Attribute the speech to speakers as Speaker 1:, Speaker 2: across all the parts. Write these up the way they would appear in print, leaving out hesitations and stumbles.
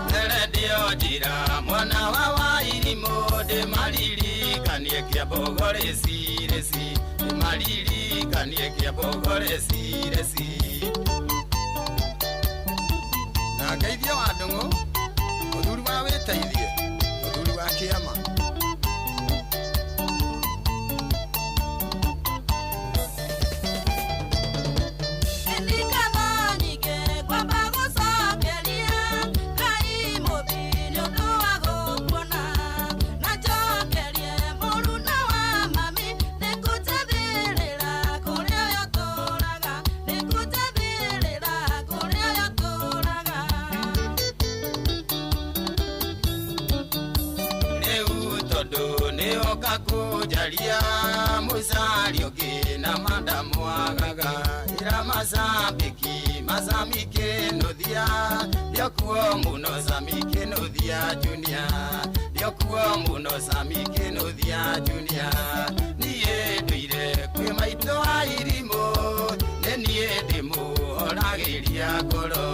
Speaker 1: Nderendio njira mwana wa Wairimũ, ndĩmaririkanie kĩambogo rĩcirĩci, ndĩmaririkanie kĩambogo rĩcirĩci. Na ngeithie wa Ndũng'ũ, mũthuri wa wĩteithie, mũthuri wa kĩama. Rĩu tondũ nĩoka kũnjaria mũcari ũngĩ na mandamwagaga, ĩra macambĩki macamikĩnũthia ndĩokuo mũno, camikĩnũthia junior, ndĩokuo mũno, camikĩnũthia junior. Niĩ ndũire kwĩ maitũ wa irimũ, nĩ niĩ ndĩmũhoragĩria ngoro.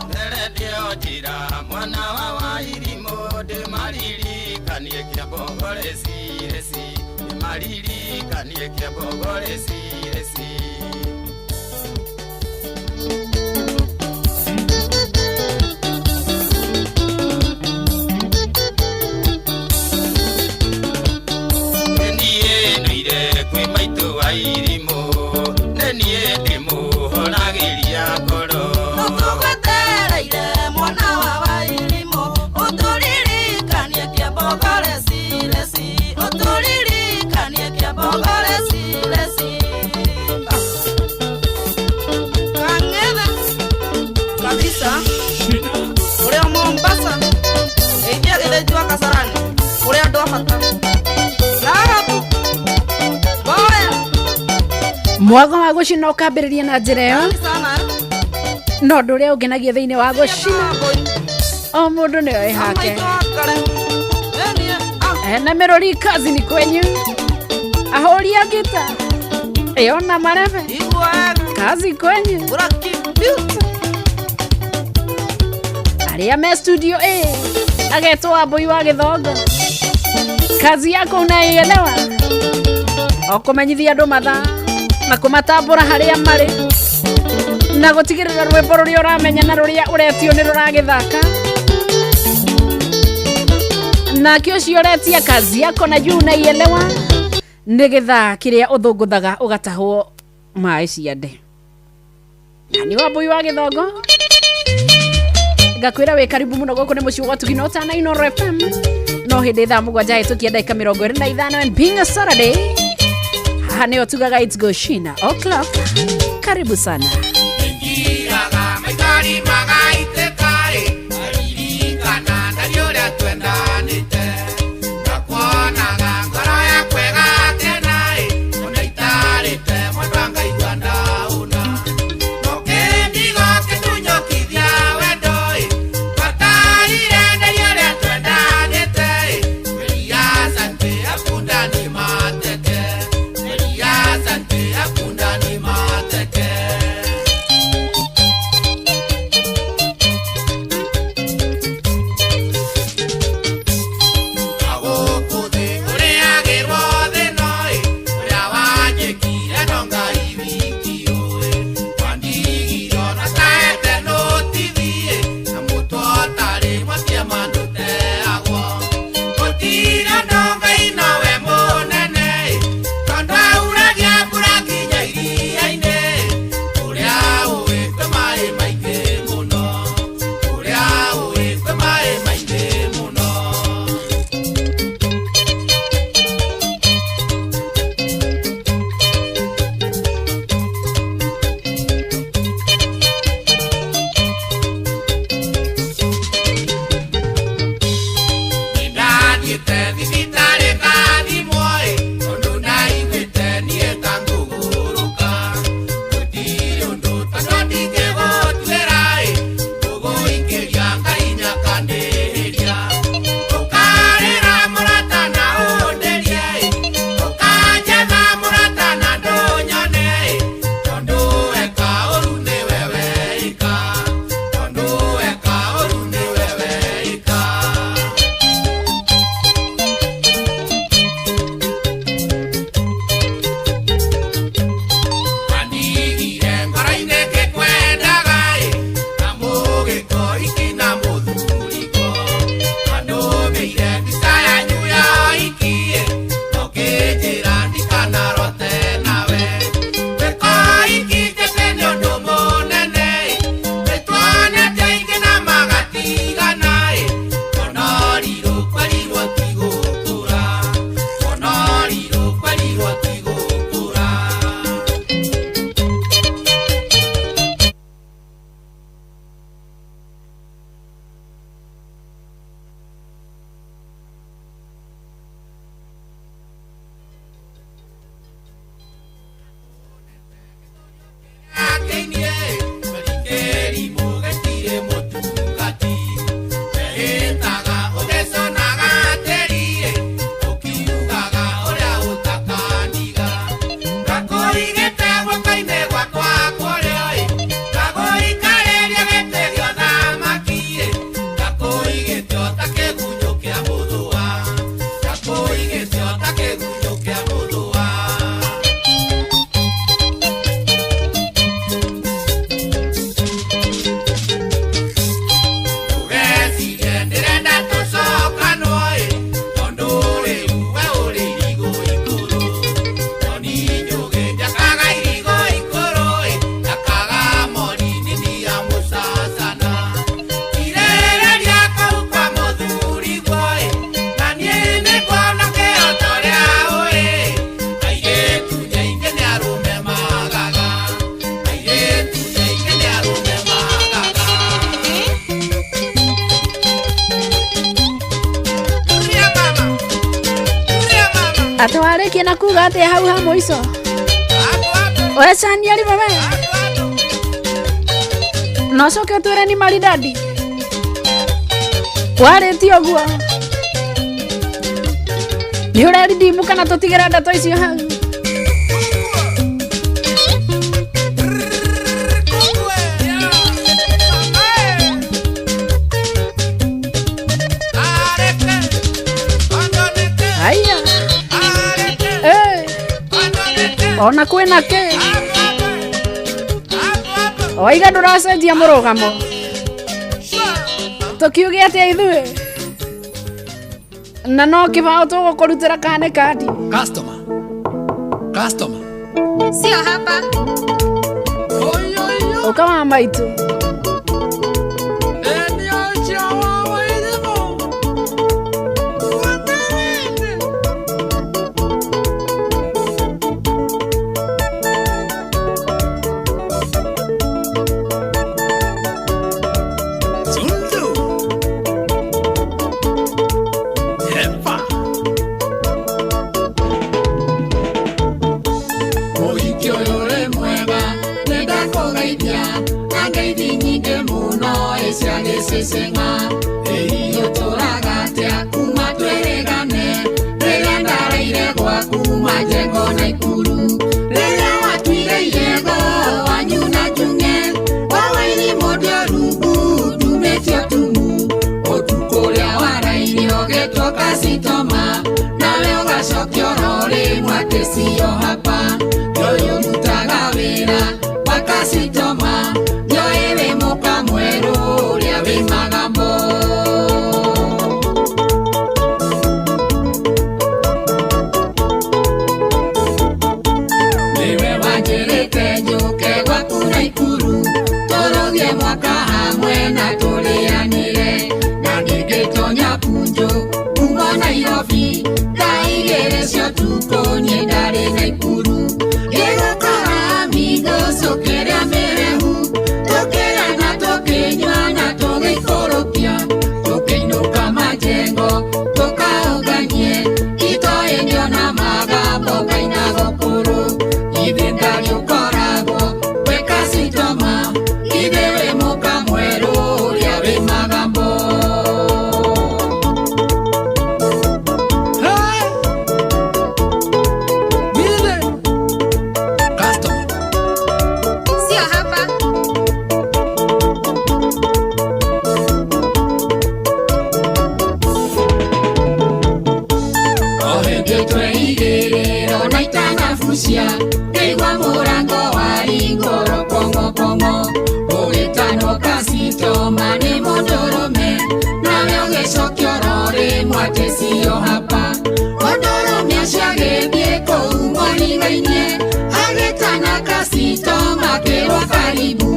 Speaker 1: Nderendio njira mwana wa Wairimũ, ndĩmaririkanie kĩambogo rĩcirĩci, ndĩmaririkanie kĩambogo rĩcirĩci. Niĩ ndũire kwĩ maitũ wa irimũ, nĩ niĩ ndĩmũhoragĩria ngoro.
Speaker 2: Mwana wa Wairimũ, ũtũririkanie kĩambogo recireci, ũtũririkanie kĩambogo recireci. Kang'ethe kabisa ũrĩa Mombasa ĩithia gĩthĩnjwa Kasarani kũrĩa andũ a bata Rahabu Mboya.
Speaker 3: Mwago wa gũcina ũkambĩrĩria na njĩra ĩyo.
Speaker 2: Sana.
Speaker 3: No ũndũ ũrĩa ũngenagia thĩinĩ wa gũcina, o mũndũ nĩyo ĩ hake.
Speaker 2: Maitũ wa kare enie.
Speaker 3: Na mĩrũri, kazi ni kwenyu, ahũri a ngita ĩyo na marebe.
Speaker 2: Igua wega.
Speaker 3: Kazi kwenyu.
Speaker 2: Ũraki beauty.
Speaker 3: Arĩa me studio A agetwo Wambui wa Gĩthongo, kazi yako unaielewa, o kũmenyithia andũ mathaa na kũmatambũra harĩa marĩ na gũtigĩrĩra rwĩmbo rũrĩa ũramenya na rũrĩa ũretio nĩ rũragĩthaka. Nake ũcio ũretia, kazi yako na juu unaielewa, nĩ gĩthaa kĩrĩa ũthũngũthaga ũgatahwo maĩ ciande. Na nĩ Wambui wa Gĩthongo ngakwĩra wĩ karibu mũno gũkũ nĩ mũciĩ gwa Tugino na Inoro FM. No hĩndĩ thaa 7 hĩtũkia ndagĩka 25, and being a Saturday, haha nĩyo tugaga it's Goshina o'clock. Karibu sana.
Speaker 1: Ngiraga maithori magaitĩka-ĩ, aririkana ndari ũrĩa twendanĩte, ngakuonaga ngoro yakwa ĩgakena-ĩ, ona itarĩte mwendwa ngaigua ndaũna, no kĩndigo kĩtunyũkithia wendo-ĩ, twatarire ndari ũrĩa twendanĩte-ĩ, kwĩria asante akunda nĩ mateke, kwĩria asante akunda nĩ mateke.
Speaker 3: Atĩ warĩkia na kuga atĩa hau ha mũico wecania rĩmwe we na ũcoke ũtwĩre nĩ maridadi warĩtie ũguo nĩ ũreridimu kana tũtigĩre ndeto icio hau. Haya ona kwĩna kĩ waiga ndũracenjia mũrũgamo tũkiuge atĩa ithuĩ na no kĩbao tũgũkũrutĩra kana nĩ kandi.
Speaker 4: Customer. Customer.
Speaker 2: Sio hapa.
Speaker 3: Ũka wa maitũ.
Speaker 5: Sio hapa yoyo rutaga wĩra wa kasitoma njoe wĩ mũka mwerũ ũrĩa wĩ magambo. Nĩwe wanjĩrĩte njũke gwaku Naikuru tũrũgie mwaka hamwe na tũrĩanĩre na ningĩtonya Punjo kuma Nairobi thaa igĩrĩ cia ũtukũ niĩ ndarĩ Naikuru ngĩgũkora amigo cũkĩrĩa mĩhehu tũkĩrĩa na tũkĩnyua na tũgĩikũrũkia tũkĩinũka majengo tũkaũnganie itoĩ nĩona magambo ngainago kũrũ ithe ndagĩũkoragwo wĩ kasitoma ithe wĩ mũka mwerũ ũrĩa wĩ magambo.
Speaker 2: Sio hapa.
Speaker 5: O hĩndĩ tweigĩrĩrwo na itanabucia ngĩigua mũrango waringũrwo kong'okong'o ũgĩtanwo kasitoma nĩ mũndũrũme nawe ũgĩcokia oro rĩmwe atĩ sio hapa. Mũndũrũme ũcio agĩthiĩ kũu mwarigainie agĩtana kasitoma akĩrwo karibu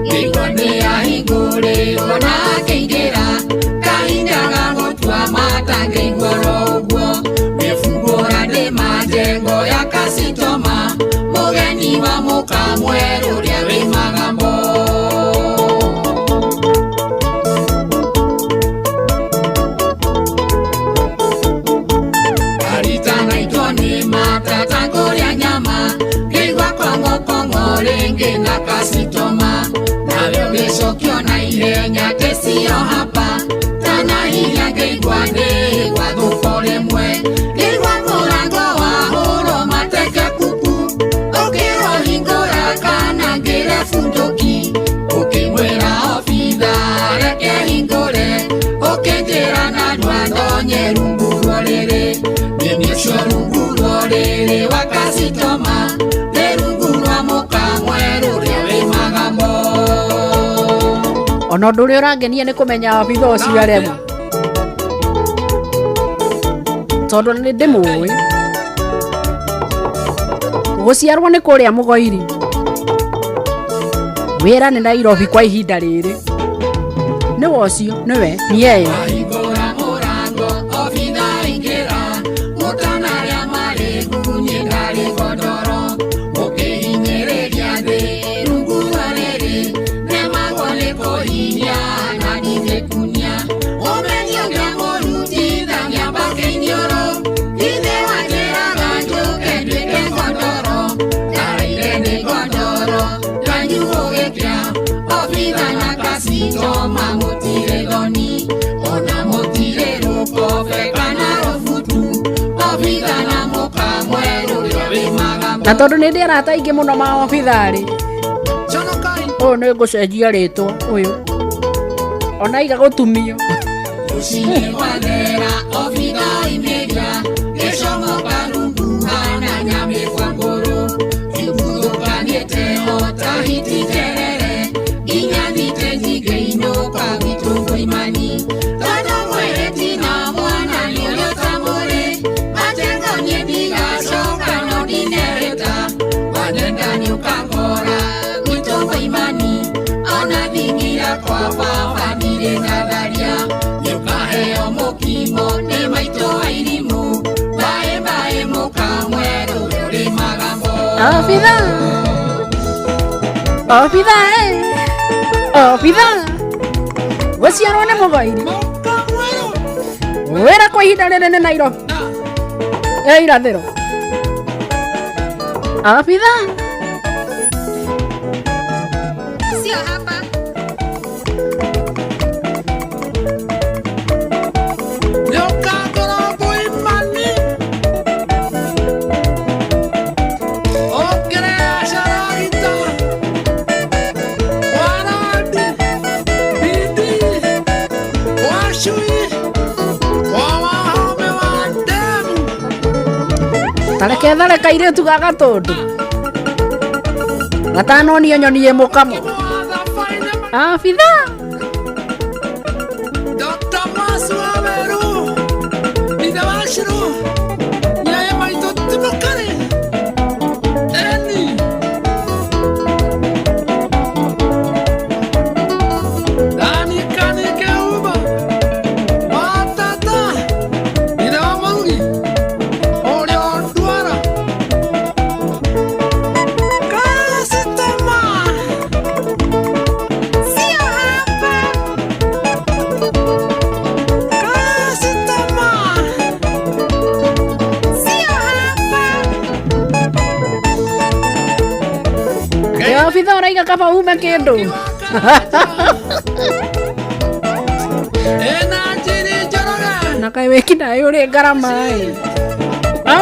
Speaker 5: ngĩigua nĩ ahingũrĩrwo na akĩingĩra kahinda ga gũtua mata ngĩigua oro ũguo nĩbungũra ndĩ majengo ya kasitoma mũgeni wa mũka mwerũ ũrĩa wĩ magambo. Aritanaitwo nĩ matata ngũrĩa nyama ngĩigua kong'okong'o rĩngĩ na kasitoma. Ngĩcokio na ihenya atĩ cio hapa tanahinya ngĩigua nĩ gwathũko rĩmwe ngĩigua mũrango wahũrwo mateke kuku ũkĩrwo hingũra kana ngĩre bunduki ũkĩmwĩra obitha reke hingũre ũkĩnjĩra na ndwandonye rungu rwa rĩrĩ nĩniĩ ũcio rungu rwa rĩrĩ wa kasitoma nĩ rungu rwa mũkamwerũ ũrĩa wĩ magambo.
Speaker 3: Ona ũndũ ũrĩa ũrangenia nĩ kũmenya obitha ũcio aremwo tondũ nĩ ndĩmũĩ gũciarwo nĩ kũrĩa Mũgoiri, wĩra nĩ Nairobi kwa ihinda rĩrĩ. Nĩwe ũcio, nĩwe ni yeye.
Speaker 5: Ahingũra mũrango obitha ingĩra mũtanarĩa marĩgu niĩ ndarĩ ngondoro mũkĩhinyĩrĩria thĩ rungu rwa rĩrĩ nemagwo nĩ kũhinya na ndingĩkunia ũmenyo ngĩamũrutithania mbaka iniũrũ ithe wanjĩraga njũke nduĩke ngondoro ndareire nĩ ngondoro ndanyu gũgĩkĩa obitha na kasitoma mũtirĩ thoni ona mũtirĩ rũkobe kana rũbutu obitha na mũkamwerũ ũrĩa wĩ magambo.
Speaker 3: Na tondũ nĩ ndĩ arata aingĩ mũno ma obitharĩ, ũyũ nĩ ngũcenjia rĩtwa ũyũ ona iga gũtumio.
Speaker 5: Rũcinĩ gwathera obitha oimĩria gĩcomoka rungu hana nyamĩkwa ngũrũ iguthũkanĩte ota hiti njerere nginya thite njingĩinũka gwitũ ngoimani tondũ mwĩhĩti na mwana nĩ ũrĩa ũtamũrĩ matengo niĩ ndigacoka no ndinehĩta wanenda nĩũkangora gwitũ ngoimani ona thingira kwa baba ndirĩ ndatharia nĩũkaheo mũkimo nĩ maitũ wa irimũ mbaĩ mbaĩ mũkamwerũ ũrĩa ũrĩ magambo.
Speaker 3: Obitha, obitha, obitha, gũciarwo nĩ Mũgoiri, wĩra kwa ihinda rĩrĩ nĩ Nairobi ĩ irathĩro. Obitha.
Speaker 2: Sio hapa.
Speaker 3: Tareke thare kairĩtu ga gatũndũ gatanonio nyoni ĩ mũkamo. Abitha.
Speaker 4: Dr. Masu Waweru, ithe wa Shiro, nyaye maitũ ti mũkarĩ. Eni. Dani Kanike Uba, wa tata, ithe wa Mũrugi, ũrĩa ũndwara. Kasitoma.
Speaker 2: Sio hapa.
Speaker 4: Kasitoma.
Speaker 2: Sio hapa.
Speaker 3: Ĩ obitha ũraiga kaba ume kĩndũ.
Speaker 4: Ena Njiri Njoroge.
Speaker 3: Na kaĩ wĩkinaĩ ũrĩ ngarama ĩ.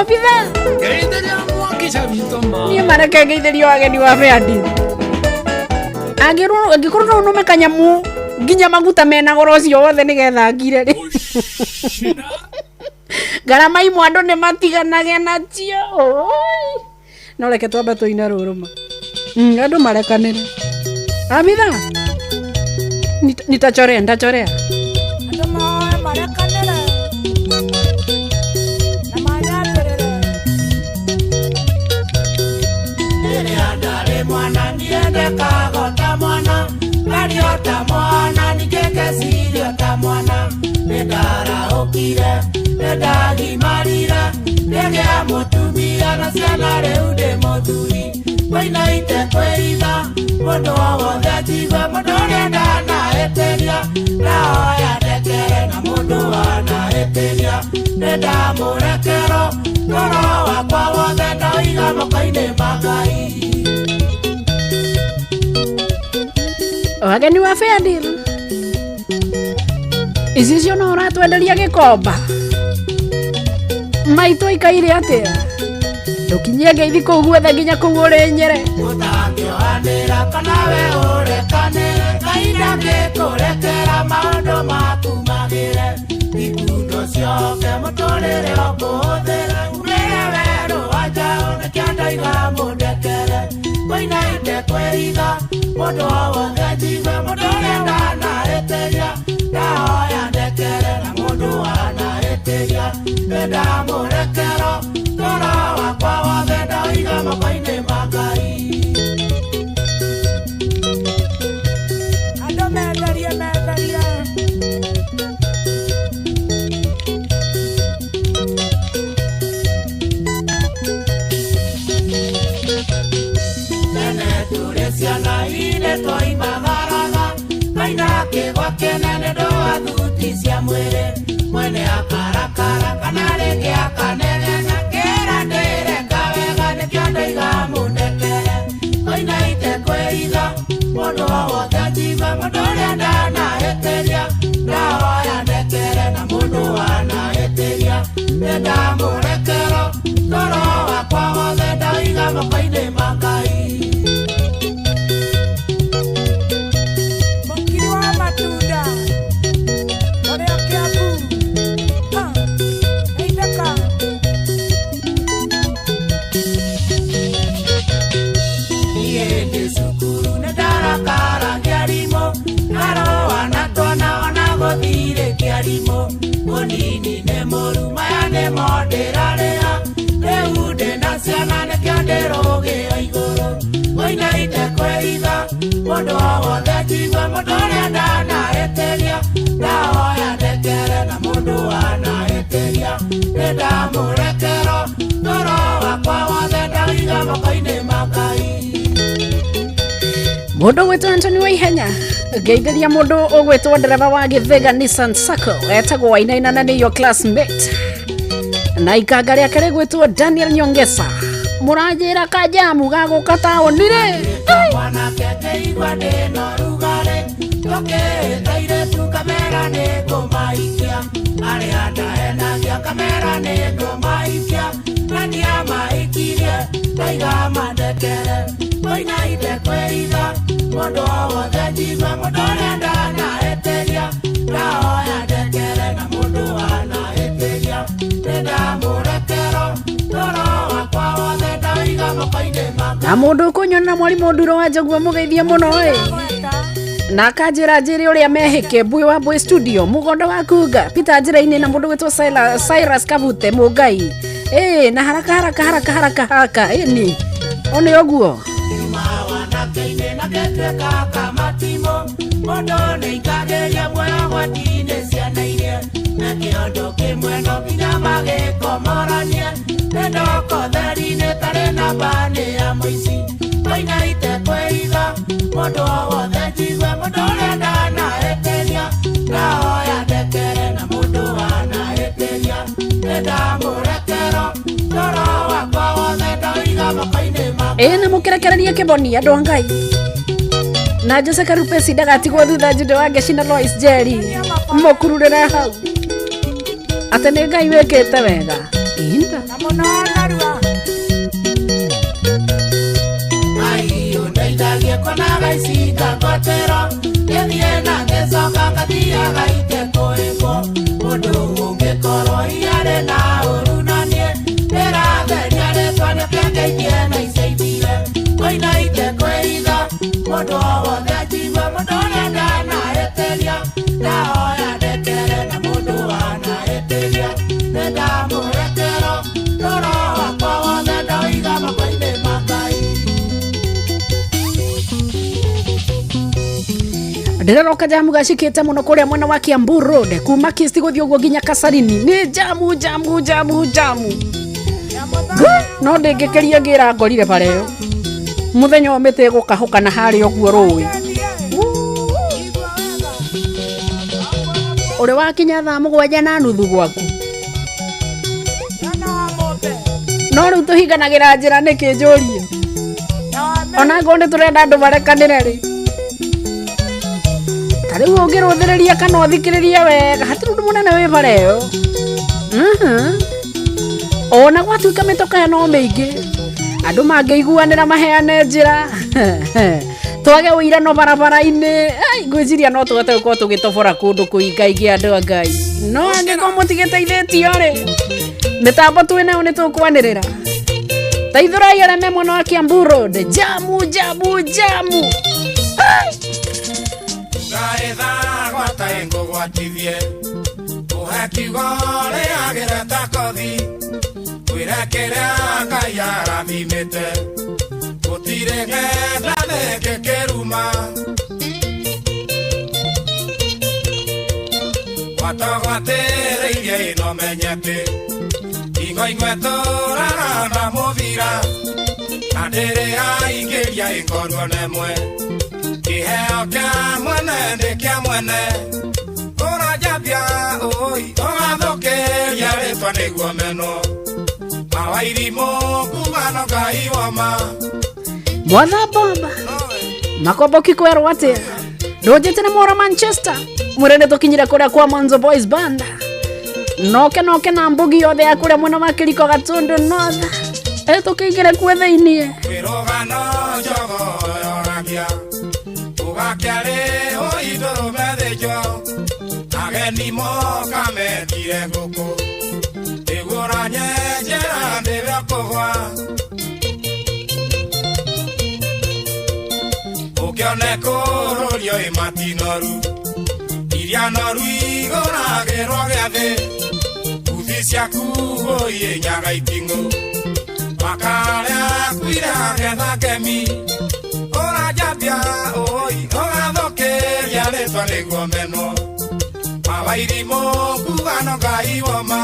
Speaker 3: Obitha.
Speaker 4: Ngeithĩria mwaki cabitoma.
Speaker 3: Niĩ mareke ngeithĩrio ageni wa beandi angĩkorwo no nũme kanyamũ nginya maguta mena goro ũcio wothe nĩgetha ngire rĩ ngarama imwe andũ nĩ matiganage nacio. Oi. No reke twambe tũine rũrũma. Andũ marekanĩre. Abitha, nitachorea nitachorea.
Speaker 6: Andũ moe marekanĩre na manyambĩrĩre.
Speaker 1: Rĩrĩa ndarĩ mwana niendekaga ota mwana ngario ta mwana ningĩ ngeciria ta mwana nĩndarahũkire nĩndagimarire ngĩgĩa mũtumia na ciana rĩu ndĩ mũthuri kũinaite kwĩritha mũndũ o wothe anjigue mũndũ ũrĩa ndanahĩtĩria ndahoya ndekere na mũndũ wanahĩtĩria nĩndamũrekero ngoro wakwa wothe ndoiga moko-inĩ ma Ngai.
Speaker 3: Wageni wa Fair Deal, icicio no ũratwenderia gĩkomba maitũ aikaire atĩa ndũkinyie ngeithi kũu guothe nginya kũu ũrĩ Nyere.
Speaker 1: Ũtangĩohanĩra kana we ũrekanĩre, Ngai ndangĩkũrekera maũndũ maku magĩre. Ikundo ciothe mũtũrĩre ũkũhũthĩre, umĩre werũ wa njaũ nĩkĩo ndoiga mũndekere. Ngũinaine kwĩhitha, mũndũ o wothe njigue, mũndũ ũrĩa ndanahĩtĩria, ndahoya ndekere, na mũndũ wanahĩtĩria, nĩndamũrekera. Toro wakwa wothe ndaũiga moko-inĩ ma Ngai.
Speaker 6: Andũ menderie menderie.
Speaker 1: Tene tũrĩ ciana inĩ twoimagaraga, maina kĩgwa kĩnene ndũa thuti cia mwĩrĩ. Mwene akarakara kana rĩngĩ akanegena, kĩra ndĩreka wega nĩkĩo ndoiga mũndekere. Koinaite kwĩhitha, mũndũ o wothe njigue, mũndũ ũrĩa ndanahĩtĩria, ndahoya ndekere, na mũndũ wanahĩtĩria, nĩndamũrekera. Toro wakwa wothe ndaũiga moko-inĩ ma Ngai.
Speaker 6: Mũkiri wa matunda. Ũrĩa Kĩambu. Ah, geithĩka.
Speaker 1: Niĩ ndĩ cukuru nĩndarakaragia arimũ, ngarũa na twana ona gũthirĩ kĩarimũ. Mũnini nĩ mũru, maya nĩmo ndĩrarĩa, rĩu ndĩna ciana nĩkĩo ndĩrũgĩo igũrũ. Ngũinaine kwĩhitha, mũndũ o wothe njigue, mũndũ ũrĩa ndanahĩtĩria, ndahoya ndekere, na mũndũ wanahĩtĩria, nĩndamũrekera. Toro wakwa wothe ndaũiga moko-inĩ ma Ngai.
Speaker 3: Mũndũ ũgwĩtwo Anthony wa Ihenya ngeithĩria mũndũ ũgwĩtwo ndereba wa Gĩthĩga Nissan Sacco etagwo Wainaina na nĩyo classmate na ikanga rĩake rĩgwĩtwo Daniel Nyongesa mũranjĩra kajamu gagũka taũni rĩ.
Speaker 1: Mwanake ngĩigua ndĩna ũrugarĩ, tũkĩĩte airĩtu kamera nĩngũmaikia, arĩa ndahenagia kamera nĩngũmaikia, na ndiamaikirie ndaiga mandekere. Ngũinaine kwĩhitha, mũndũ o wothe njigue, mũndũ ũrĩa ndanahĩtĩria, ndahoya ndekere, na mũndũ wanahĩtĩria, nĩndamũrekera. Toro wakwa wothe ndaũiga moko-inĩ ma Ngai.
Speaker 3: Na mũndũ ũkũnyona mwarimũ Nduro wa Njaguo mũgeithie mũno ĩ
Speaker 6: Gweta.
Speaker 3: Na akanjĩra njĩre ũrĩa mehĩke mbui wa mbui studio mũgondo wa kunga Peter njĩra-inĩ na mũndũ gwĩtwo Cyrus Kabute Mũngai ĩ na haraka haraka haraka haraka haraka ĩni one ũguo.
Speaker 1: Nyuma wanake-inĩ na ngĩtuĩka kamatimũ, mũndũ nĩaikagĩria muoyo gwati-inĩ ciana iria na kĩondo kĩmwe no nginya magĩkomoranie, nĩ ndoko theri-inĩ tarĩ namba nĩ ya mũici. Ngũinaite kwĩhitha, mũndũ o wothe njigue, mũndũ ũrĩa ndanahĩtĩria, ndahoya ndekere, na mũndũ wanahĩtĩria, nĩndamũrekera. Toro wakwa wothe ndaũiga moko-inĩ ma
Speaker 3: Ĩ na mũkĩrekererie kĩboni andũ a Ngai na Jose Karupesi ndagatigwo thutha Jude wa Ngeci na Lois Njeri mũkururĩre hau atĩ nĩ Ngai wĩkĩte wega inda.
Speaker 6: Na mũno narua.
Speaker 1: Ngai ũndeithagie kuonaga ici ngagwatĩro, ngĩthiĩ na ngĩcoka ngathiaga itekũĩgwo. Mũndũ ũngĩkorwo hiarĩ na ũru na niĩ, ndĩratheria rĩtwa nĩkĩo ngeithie na icaithire. Ngũinaine kwĩhitha, mũndũ o wothe njigue, mũndũ ũrĩa ndanahĩtĩria, ndahoya ndekere, na mũndũ wanahĩtĩria, nĩndamũrekera. Toro wakwa wothe ndaũiga moko-inĩ ma Ngai.
Speaker 3: Ndĩraroka jamu gacikĩte mũno kũrĩa mwena wa Kiambu Road kuma Kisti gũthiĩ ũguo nginya Kasarini nĩ jamu jamu jamu jamu. Ngũ, no ndĩngĩkĩria ngĩra ngorire bara ĩyo mũthenya ũyũ mĩtĩ ĩgũkahũkana harĩa ũguo rũĩ.
Speaker 6: Igua wega.
Speaker 3: Ũrĩ wakinya 7:30 gwaku.
Speaker 6: Mwana wa mũmbe.
Speaker 3: No rĩu tũhinganagĩra njĩra nĩkĩ njũrie?
Speaker 6: Na wa
Speaker 3: Ona ngorwo nĩ tũrenda andũ marekanĩre rĩ. Ta rĩu ũngĩrũthĩrĩria kana ũthikĩrĩrie wega hatirĩ ũndũ mũnene wĩ bara ĩyo. Ona gwatuĩka mĩtokaa no mĩingĩ, andũ mangĩiguanĩra maheane njĩra twage ũirano barabara-inĩ, ai, ngwĩciria no tũhote gũkorwo tũgĩtobora kũndũ kũingaingĩ andũ a Ngai. No angĩkorwo mũtigĩteithĩtio rĩ, mĩtambo twĩ nayo nĩ tũkwanĩrĩra. Teithũrai arĩa me mwena wa Kiambu Road, jamu jamu jamu. Ai.
Speaker 1: Ngũgwatithie kũhe kiugo rĩagĩre ta kothi kwĩre kĩrĩa Ngai arathimĩte gũtirĩ ng'enda thĩngĩ kĩruma gwatogwatĩrĩirie ĩno menye atĩ ingo imwe tũraga na mũbira na ndĩrĩ aingĩria ĩngorwo nemwe kĩheo kĩa mwene nĩ kĩa mwene ũranjambia ũi ũgathũkĩria rĩtwa nĩguo menwo mawairimũ kuga no Ngai woma.
Speaker 3: Mwatha baba makomboki kwerwo atia ndũnjĩte nĩ mwora Manchester mwĩre nĩ tũkinyire kũrĩa kwa Mwanzo Boys Band noke noke na mbugi yothe ya kũrĩa mwena wa Kĩriko Gatundu North tũkĩingĩre kuo thĩiniĩ.
Speaker 1: Kwĩrũgano njogo yoragia ũgakĩarĩ ũi ndũrũme thĩnjwo ageni moka metire ngũkũ nĩguo ũranyenjera nĩwe ũkũgwa ũkĩone kũrũrio ĩ matinoru iria noru igũragĩrwo gĩathĩ uthi ciaku ũi ĩnyaga iting'ũ makarĩa kuire getha ngemi ũranjambia ũi ũgathũkĩria rĩtwa nĩguo menwo mawairimũ kuga no Ngai woma.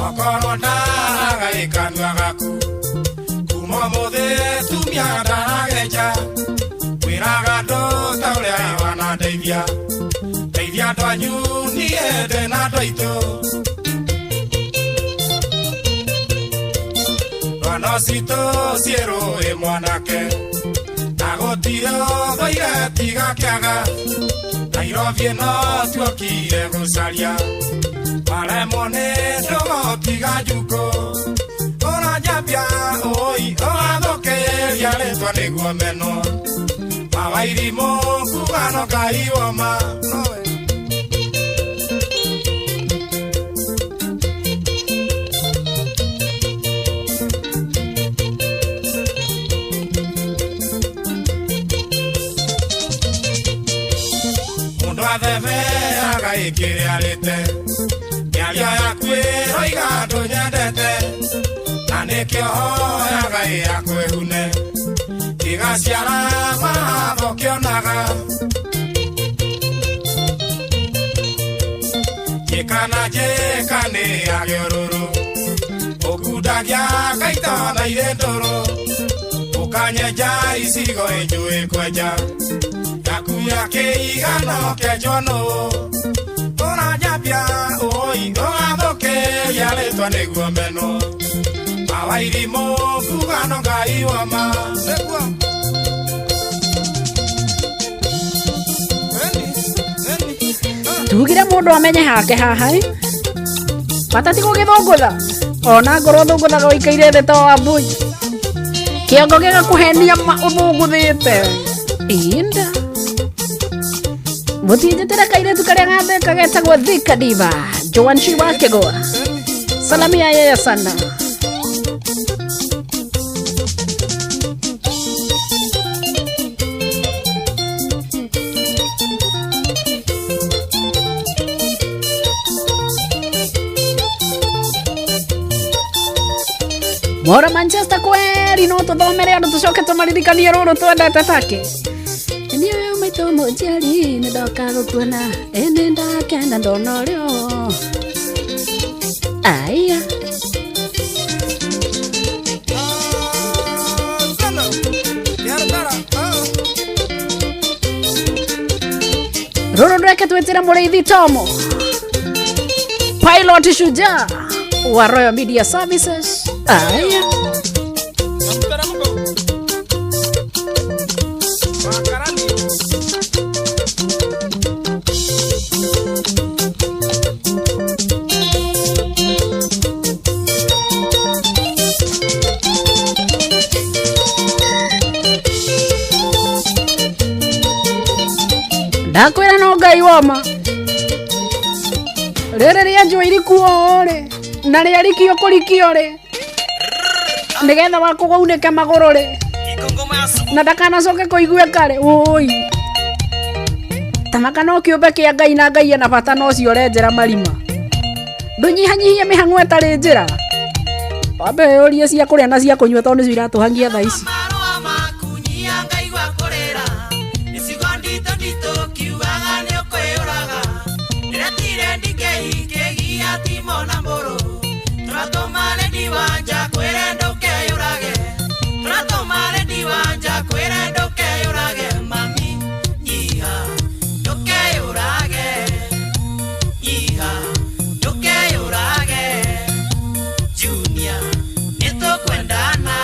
Speaker 1: Okorwo ndaraga ĩ kanua gaku kuma ũmũthĩ tumia ndarageja kwĩraga andũ ta ũrĩa wanandeithia ndeithia andũ anyu niĩ ndĩ na andũ aitũ ndwano citũ ciĩ rũĩ mwanake na gũtirĩ ũthũire tiga kĩaga Nairobi ĩno tuokire gũcaria maremwo nĩ ndũgũ tiga njukũ ũranjambia ũi ũgathũkĩria rĩtwa nĩguo menwo mawairimũ kuga no Ngai woma. Mũndũ athebeaga ĩkĩrĩa arĩte mĩario yaku ĩroiga ndũnyendete na nĩkĩo hoyaga ĩyakwĩhune ĩgaciara mahatho kĩonaga njĩka na njĩka nĩ yage ũrũrũ ũkundagia ngaita na irĩ ndũrũ ũkanyenja icigo ĩnjũĩ kwenja yaku ya kĩigano kĩenjwo nũũ ũranjambia ũi ũgathũkĩria rĩtwa nĩguo menwo mawairimũ kuga no Ngai woma.
Speaker 3: Tugire mũndũ amenye hake haha ĩ bata ti gũgĩthũngũtha ona ngorwo thũngũthaga ũikaire thĩ ta wa mbui kĩongo gĩgakũhenia ma ũthũngũthĩte inda mũtinjĩtĩre kairĩtu karĩa gathĩka getagwo Thika Diva Joanshi wa Kĩgũa salamia yeye sana. Mora Manchester kweri no tuthomere andu tucoke tumaririkanie ruru twendete take. Niĩ ũyũ maitũ mũnjiari nĩ ndoka gũkuona ĩ nĩ ndakena ndona ũrĩo aya. Rũrũ rweke twĩ Twĩtĩre Mũrĩithi Tomo, pilot shujaa wa Royal Media Services. Aya. Ndakwĩra no Ngai woma rĩrĩ rĩenjwo irikuo rĩ na rĩarikio kũrikio rĩ nĩgetha wakũgwa unĩke magũrũ rĩ na ndakanacoke kũiguĩka rĩ ũi tamaka no kĩũmbe kĩa Ngai na Ngai ena bata na ũcio ũrenjera marima. Ndũnyihanyihie mĩhang'o ĩtarĩ njĩra, wambe wĩyũrie cia kũrĩa na cia kũnyua tondũ nĩcio iratũhangia thaa ici.
Speaker 1: Marũa makunyia ngaigua kũrĩra icigo nditũ nditũ kiugaga nĩ ũkwĩyũraga ndĩretire ndikei kĩgia timo na mbũrũ tũratũma rendi wanja kwĩre ndũkeyũrage tũratũma rendi wanja kwĩre ndũkeyũrage mami nyiha ndũkeyũrage nyiha ndũkeyũrage Junior nĩtũkwendana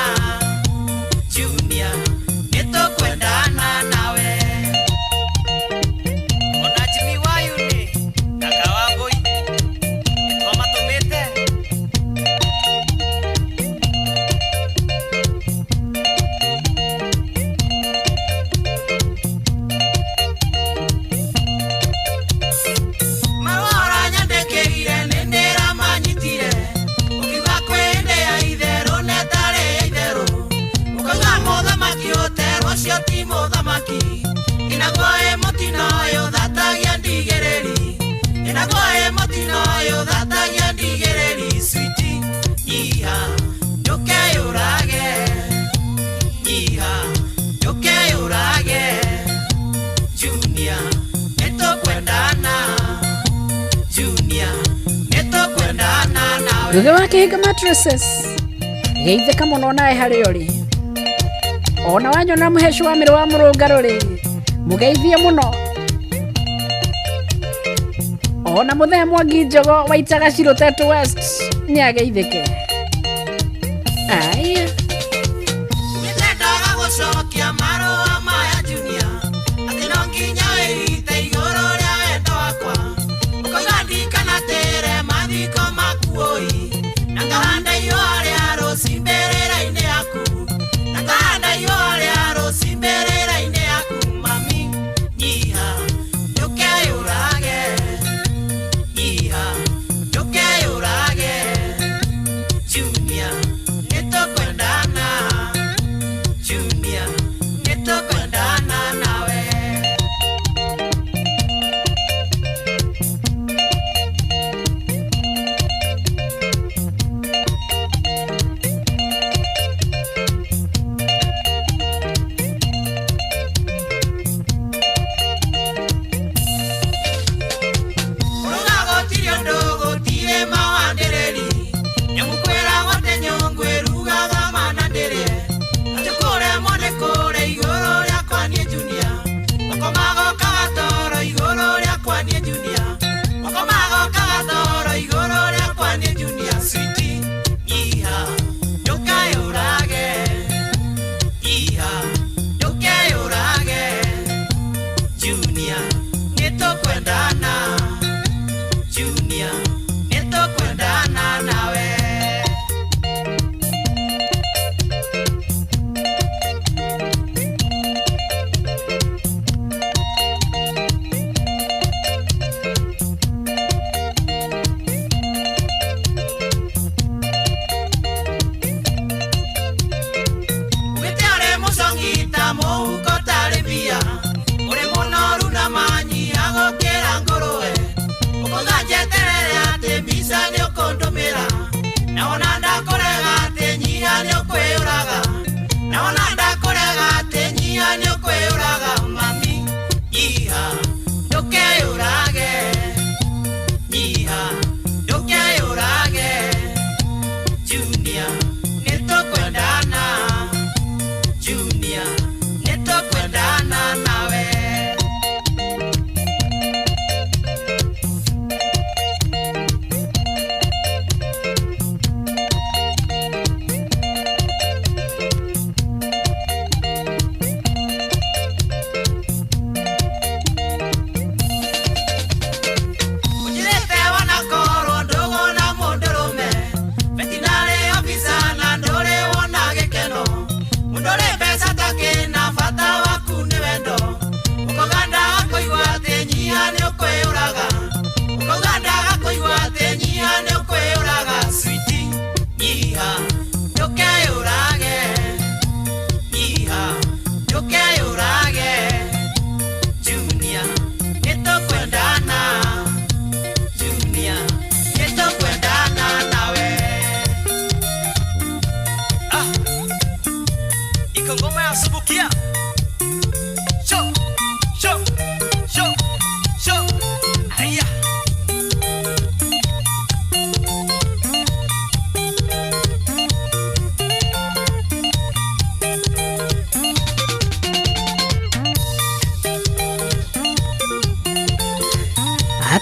Speaker 1: Junior nĩtũkwendana nawe.
Speaker 7: Ona Jimmy Wayuni kaka wa Mbui nĩtwamatũmĩte.
Speaker 1: Marũa ũranyandĩkĩire nĩ ndĩramanyitire ũkiuga kwĩ hĩndĩ ya itherũ na ĩtarĩ ya itherũ ũkauga mũthamaki ũterwo ũcio ti mũthamaki inaguo ĩ mũtino ũyũ thatagia ndigĩrĩri inaguo ĩ mũtino ũyũ thatagia ndigĩrĩri switi nyiha ndũkeyũrage nyiha ndũkeyũrage Junior nĩtũkwendana Junior nĩtũkwendana nawe.
Speaker 3: Thutha wa kĩhinga mattresses geithĩka mũno nawe harĩa ũrĩ ona wanyona mũheci wa mĩrĩ wa mũrũngarũ rĩ mũgeithie mũno ona mũthee Mwangi Njogo waitaga Cirotetu West nĩ ageithĩke. Aya.
Speaker 1: Nĩndendaga gũcokia marũa maya Junior atĩ no nginya wĩite igũrũ rĩa wendo wakwa ũkauga ndikanatĩre mathiko maku ũi na ngahanda ihũa rĩa rũci mbĩrĩra-inĩ yaku na ngahanda ihũa rĩa rũci mbĩrĩra-inĩ yaku mami nyiha ndũkeyũrage nyiha ndũkeyũrage Junior nĩtũkwendana.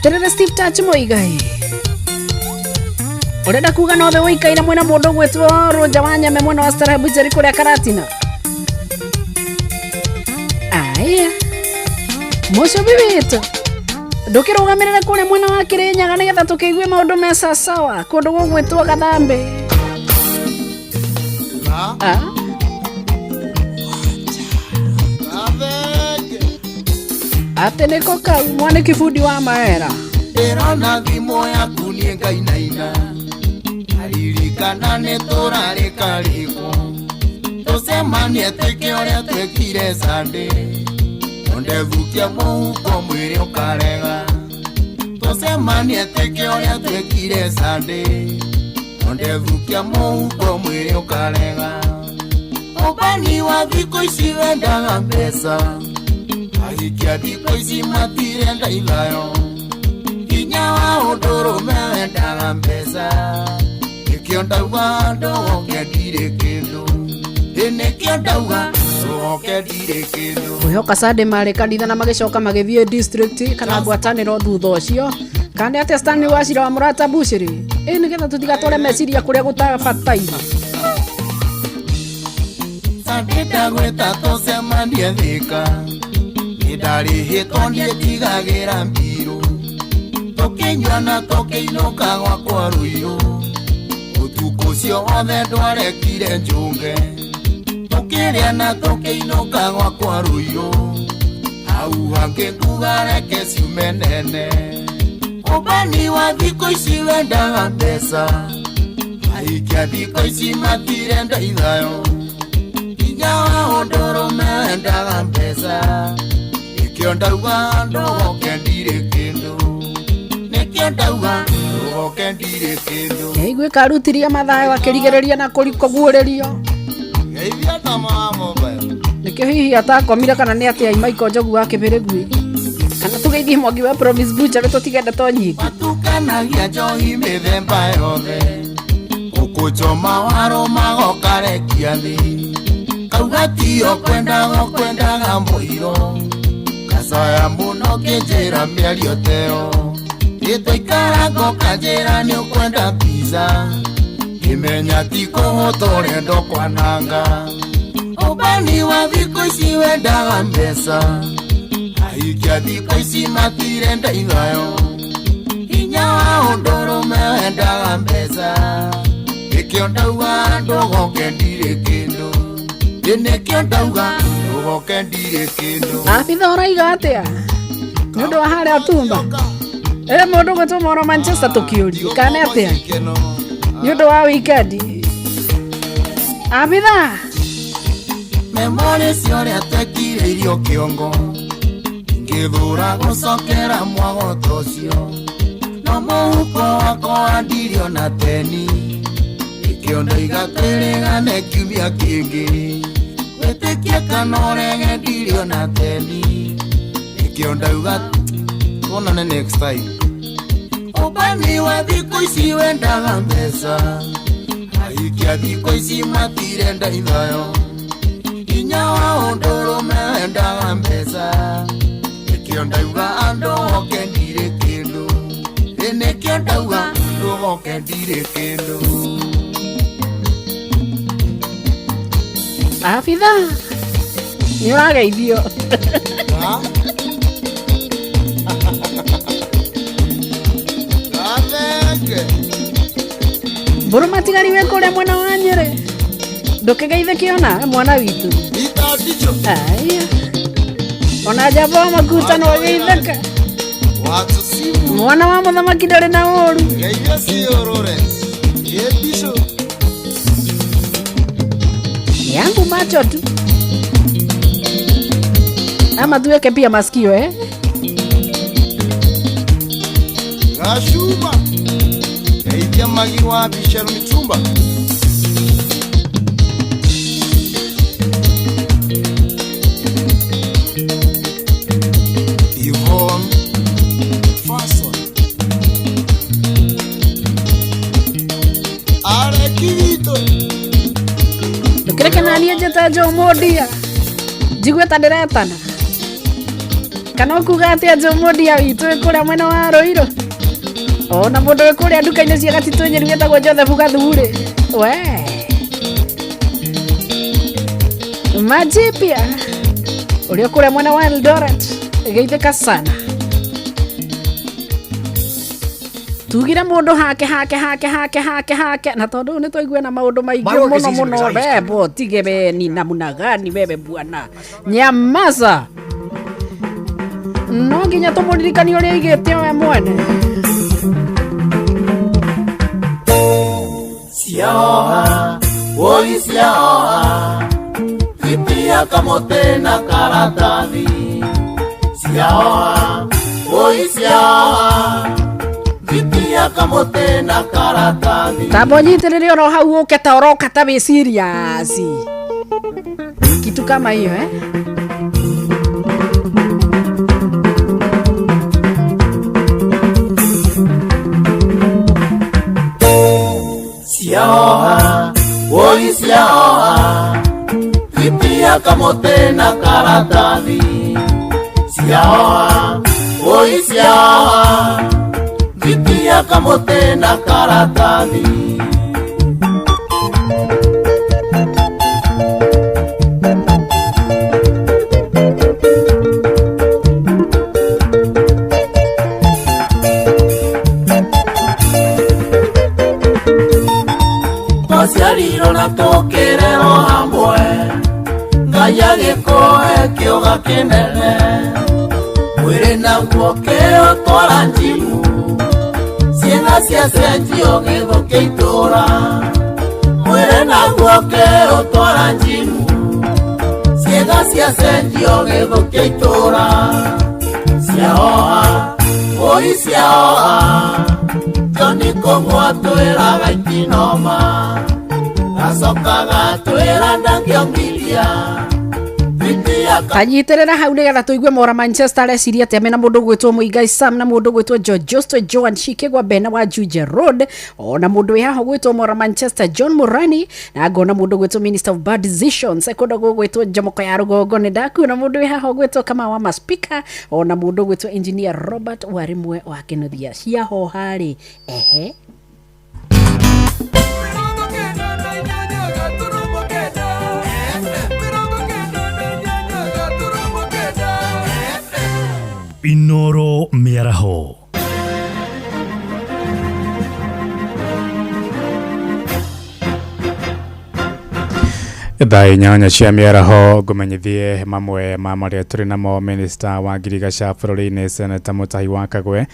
Speaker 3: Atiriri Steve Touch Muigai, urenda kuga nothe wikaire mwena mundu gwitwo Roger wa Nyame mwena wa Starehe Butchery kuria Karatina. Aya, mucubi witu ndukirugamirire kuria mwena wa Kirinyaga nigetha tukiigue maundu mesa sawa kundu gugwitwo Gathambi. Ah, ati niko kau mwaniki bundi wa maera.
Speaker 1: Ndĩrona thimũ yaku niĩ ngainaina, aririkana nĩ tũrarĩkarĩkwo, tũcemanie twĩke ũrĩa twĩkire Sunday, ũndethukia mũhuko mwĩrĩ ũkarega, tũcemanie twĩke ũrĩa twĩkire Sunday, ũndethukia mũhuko mwĩrĩ ũkarega. Ũbani wa thikũ ici wendaga mbeca, ahikia thikũ ici matirenda ithayo, hinya wa ũndũrũme wendaga mbeca, nĩkĩo ndauga ndũgoke ndirĩ kĩndũ, ĩ nĩkĩo ndauga ndũgoke ndirĩ kĩndũ.
Speaker 3: Ngwihoka Sunday marĩ kanitha na magĩcoka magĩthiĩ district kana ngwatanĩro thutha ũcio, kana atĩa Stanley Wachira wa Mũrata Bushiri? Ĩ nĩgetha tũtigatware meciria kũrĩa gũtabataire.
Speaker 1: Sunday ndagwĩta tũcemanie Thĩka, nĩ ndarĩhĩtwo niĩ ndigagĩra mbirũ, tũkĩnyua na tũkĩinũka gwakwa Rũirũ, ũtukũ ũcio wothe ndwarekire njũnge, tũkĩrĩa na tũkĩinũka gwakwa Rũirũ, hau hangĩ nguga reke ciume nene. Ũbani wa thikũ ici wendaga mbeca, ahikia thikũ ici matirenda ithayo, hinya wa ũndũrũme wendaga mbeca, nĩkĩo ndauga ndũgoke ndirĩ kĩndũ, nĩkĩo ndauga ndũgoke ndirĩ kĩndũ.
Speaker 3: Ĩiguĩka arutirie mathayo akĩrigĩrĩria na kũguũrĩrio.
Speaker 1: Geithia tama wa mobile.
Speaker 3: Nĩkĩo hihi atakomire kana nĩ atĩa Michael Njogu wa Kĩbĩrĩgui, kana tũgeithie Mwangi wa Promise Butchery tũtige ndeto nyingĩ.
Speaker 1: Matukanagia njohi mĩthemba yothe, ũkũchoma waro magokarekia thĩ, kauga tiyo kwendaga kwendaga mũiro, kacaya mũno kĩnjĩra mĩario teo, ĩtwaikara ngoka njĩra nĩ ũkwenda pizza, ngĩmenya ti kũhũta ũrenda kwananga. Ũbani wa thikũ ici wendaga mbeca, ahikia thikũ ici matirenda ithayo, hinya wa ũndũrũme wendaga mbeca, nĩkĩo ndauga ndũgoke ndirĩ kĩndũ, ĩ nĩkĩo ndauga ndũgoke ndirĩ kĩndũ.
Speaker 3: Abitha ũraiga atĩa nĩ ũndũ wa harĩa Tumba? Ĩ mũndũ gwĩtwo Moro Manchester tũkĩũrie kana atĩa nĩ ũndũ wa weekend? Abitha
Speaker 1: Memori cia ũrĩa twekire irio kĩongo, ingĩthũra gũcokera mwagoto ũcio, no mũhuko wakwa wandirio na teni, nĩkĩo ndoiga twĩrĩgane kiumia kĩngĩ, wĩtĩkie kana ũrege ndirio na teni, nĩkĩo ndauga tuonane next time. Ũbani wa thikũ ici wendaga mbeca, ahikia thikũ ici matirenda ithayo, hinya wa ũndũrũme wendaga mbeca, nĩkĩo ndauga andũ oke ndirĩ kĩndũ, ĩ nĩkĩo ndauga ndũgoke ndirĩ kĩndũ.
Speaker 3: Abitha nĩ ũrageithio. Mbũrũ matigari wĩ kũrĩa mwena wa Nyĩrĩ, ndũkĩgeithĩke ona mwana witũ. Aya, ona njamba wa makuta no ageithĩke, mwana wa mũthamaki ndarĩ na ũru. Yangu macho tu ama tuweke pia masikio eh?
Speaker 1: Gashuma geithia magi wa Bishel Mitumba. Yvonne Fason Arekivito.
Speaker 3: Ndũkĩreke naniĩ njĩte Joe Mondia njigue ta ndĩretana. Kana ũkuga atĩa Njũmũndia witũ wĩ kũrĩa mwena wa Rũirũ? Ona mũndũ wĩ kũrĩa nduka-inĩ cia Gatitũ Nyeri wĩtagwo Joseph Gathuri. We Majipia ũrĩa kũrĩa mwena wa Eldoret, geithĩka sana. Tugire mũndũ hake hake hake hake hake hake, na tondũ nĩ twaigua na maũndũ maingĩ mũno mũno. Bebo tige we ni namna gani wewe bwana, nyamaza. No nginya tũmũririkanie ũrĩa aigĩte we mwene.
Speaker 1: Ciaoha, woi ciaoha, thitia kamũtĩ na karatathi. Ciaoha, woi ciaoha, thitia kamũtĩ na karatathi.
Speaker 3: Tamba ũnyitĩrĩre oro hau ũke ta ũroka ta wĩ serious. Kitu kama hiyo eh?
Speaker 1: Ciaoha, woi ciaoha, thitia kamũtĩ na karatathi. Ciaoha, woi ciaoha, thitia kamũtĩ na karatathi. Twaciarirwo na tũkĩrerwo hamwe, Ngai agĩkũhe kĩũga kĩnene, mwĩrĩ naguo kĩũtwara njimu, ciĩga ciacenjio gĩthũkia itũra. Mwĩrĩ naguo kĩũtwara njimu, ciĩga ciacenjio gĩthũkia itũra. Ciaoha, woi ciaoha, Joni kũng'wa twĩraga itinoma, gacoka gatwĩra ndangĩongithia.
Speaker 3: Kanyitĩrĩra hau nĩgetha tũigue Mora Manchester areciria atĩa mena mũndũ ũgwĩtwo Mũigai Sam na mũndũ ũgwĩtwo George Josto Joan Shikegwa Bena wa Juja Road, ona mũndũ wĩ haha ũgwĩtwo Mora Manchester John Murani, na ngona mũndũ ũgwĩtwo Minister of Bad Decisions kũndũ gũgwĩtwo Njomoko ya Rũgongo. Nĩ ndakuona mũndũ wĩ haha ũgwĩtwo Kamau wa Maspika, ona mũndũ ũgwĩtwo Engineer Robert Warimwe wa Kĩnuthia. Ciahoha rĩ, ehe.
Speaker 8: Inoro Mĩaraho.
Speaker 9: Thaa 8 cia mĩaraho ngũmenyithie mamwe ma marĩa tũrĩ namo. Minista wa ngirigaca bũrũri-inĩ Seneta Mutahi wa Kagwe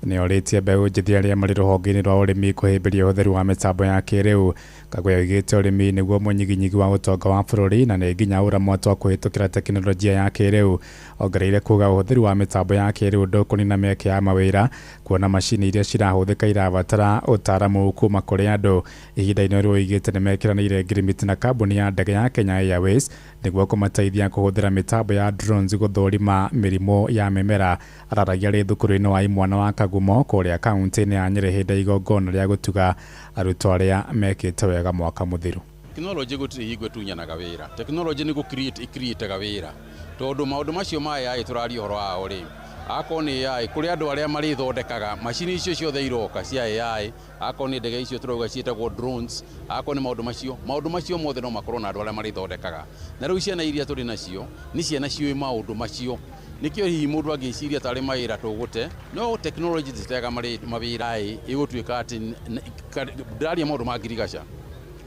Speaker 9: nĩ orĩtie mbeũ njĩthĩ arĩa marĩ rũhonge-inĩ rwa ũrĩmi kũhĩmbĩria ũhũthĩri wa mĩtambo ya kĩrĩu. Kagwe oigĩte ũrĩmi nĩguo mũnyiginyigi wa ũtonga wa bũrũri na nĩ nginya ũramotwo kũhĩtũkĩra tekinoronjia ya kĩrĩu. Ongereire kuga ũhũthĩri wa mĩtambo ya kĩrĩu ndũkũnina mĩeke ya mawĩra, kuona macini iria cirahũthĩka irabatara ũtaaramu kuma kũrĩ andũ. Ihinda-inĩ rĩu oigĩte nĩ mekĩranĩire ngirimiti na kambuni ya ndege ya Kenya Airways nĩguo kũmateithia kũhũthĩra mĩtambo ya drones gũthũrima mĩrimũ ya mĩmera. Araragia rĩ thukuru-inĩ wa imwana wa Kagumo kũrĩa kaunti-inĩ ya Nyĩrĩ hĩndĩ ya igongona rĩa gũtuga arutwo arĩa mekĩte wega mwaka mũthiru.
Speaker 10: Tekinoronjĩ gũtirĩ hingo ĩtunyanaga wĩra. Tekinoronjĩ nĩ gũ-create ĩcreatega wĩra, tondũ maũndũ macio ma AI tũraria ũhoro wao rĩ, akorwo nĩ AI kũrĩ andũ arĩa marĩthondekaga macini icio ciothe iroka cia AI, akorwo nĩ ndege icio tũrauga ciĩtagwo drones, akorwo nĩ maũndũ macio mothe no makorwo na andũ arĩa marĩthondekaga. Na rĩu ciana iria tũrĩ nacio nĩ ciana ciũĩ maũndũ macio, nĩkĩo hihi mũndũ angĩciria tarĩ mawĩra tũgũte, no tekinoronjĩ ndĩtega mawĩra ĩgũtuĩka atĩ ndĩraria maũndũ ma ngirigaca.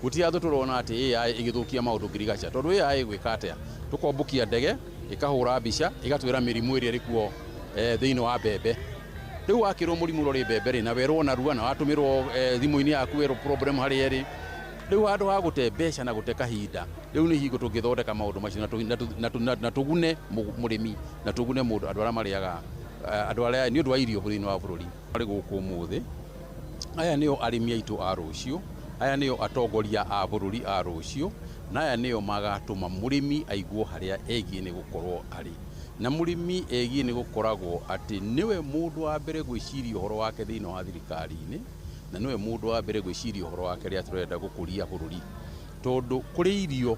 Speaker 10: Gũtirĩ handũ tũrona atĩ AI ĩgĩthũkia maũndũ ngirigaca, tondũ AI ĩgwĩka atĩa? Tũkombũkia ndege ĩkahũra mbica ĩgatwĩra mĩrimũ ĩrĩa ĩrĩ kuo thĩinĩ wa mbembe. Rĩu wakĩrwo mũrimũ ũrĩa ũrĩ mbembe rĩ, na werwo narua na watũmĩrwo thimũ-inĩ yaku werwo problem harĩa ĩrĩ, rĩu handũ ha gũte mbeca na gũte kahinda, rĩu nĩ hingo tũngĩthondeka maũndũ macio na tũgune mũrĩmi na tũgune mũndũ andũ arĩa marĩaga andũ arĩa nĩ ũndũ wa irio thĩinĩ wa bũrũri. Marĩ gũkũ ũmũthĩ, aya nĩo arĩmi aitũ a rũciũ, aya nĩo atongoria a bũrũri a rũciũ, na aya nĩo magatũma mũrĩmi aiguo harĩa egiĩ nĩ gũkorwo arĩ. Na mũrĩmi egiĩ nĩ gũkoragwo atĩ nĩwe mũndũ wa mbere gwĩciria ũhoro wake thĩinĩ wa thirikari-inĩ, na nĩwe mũndũ wa mbere gwĩciria ũhoro wake rĩrĩa tũrenda gũkũria bũrũri. Tondũ kũrĩ irio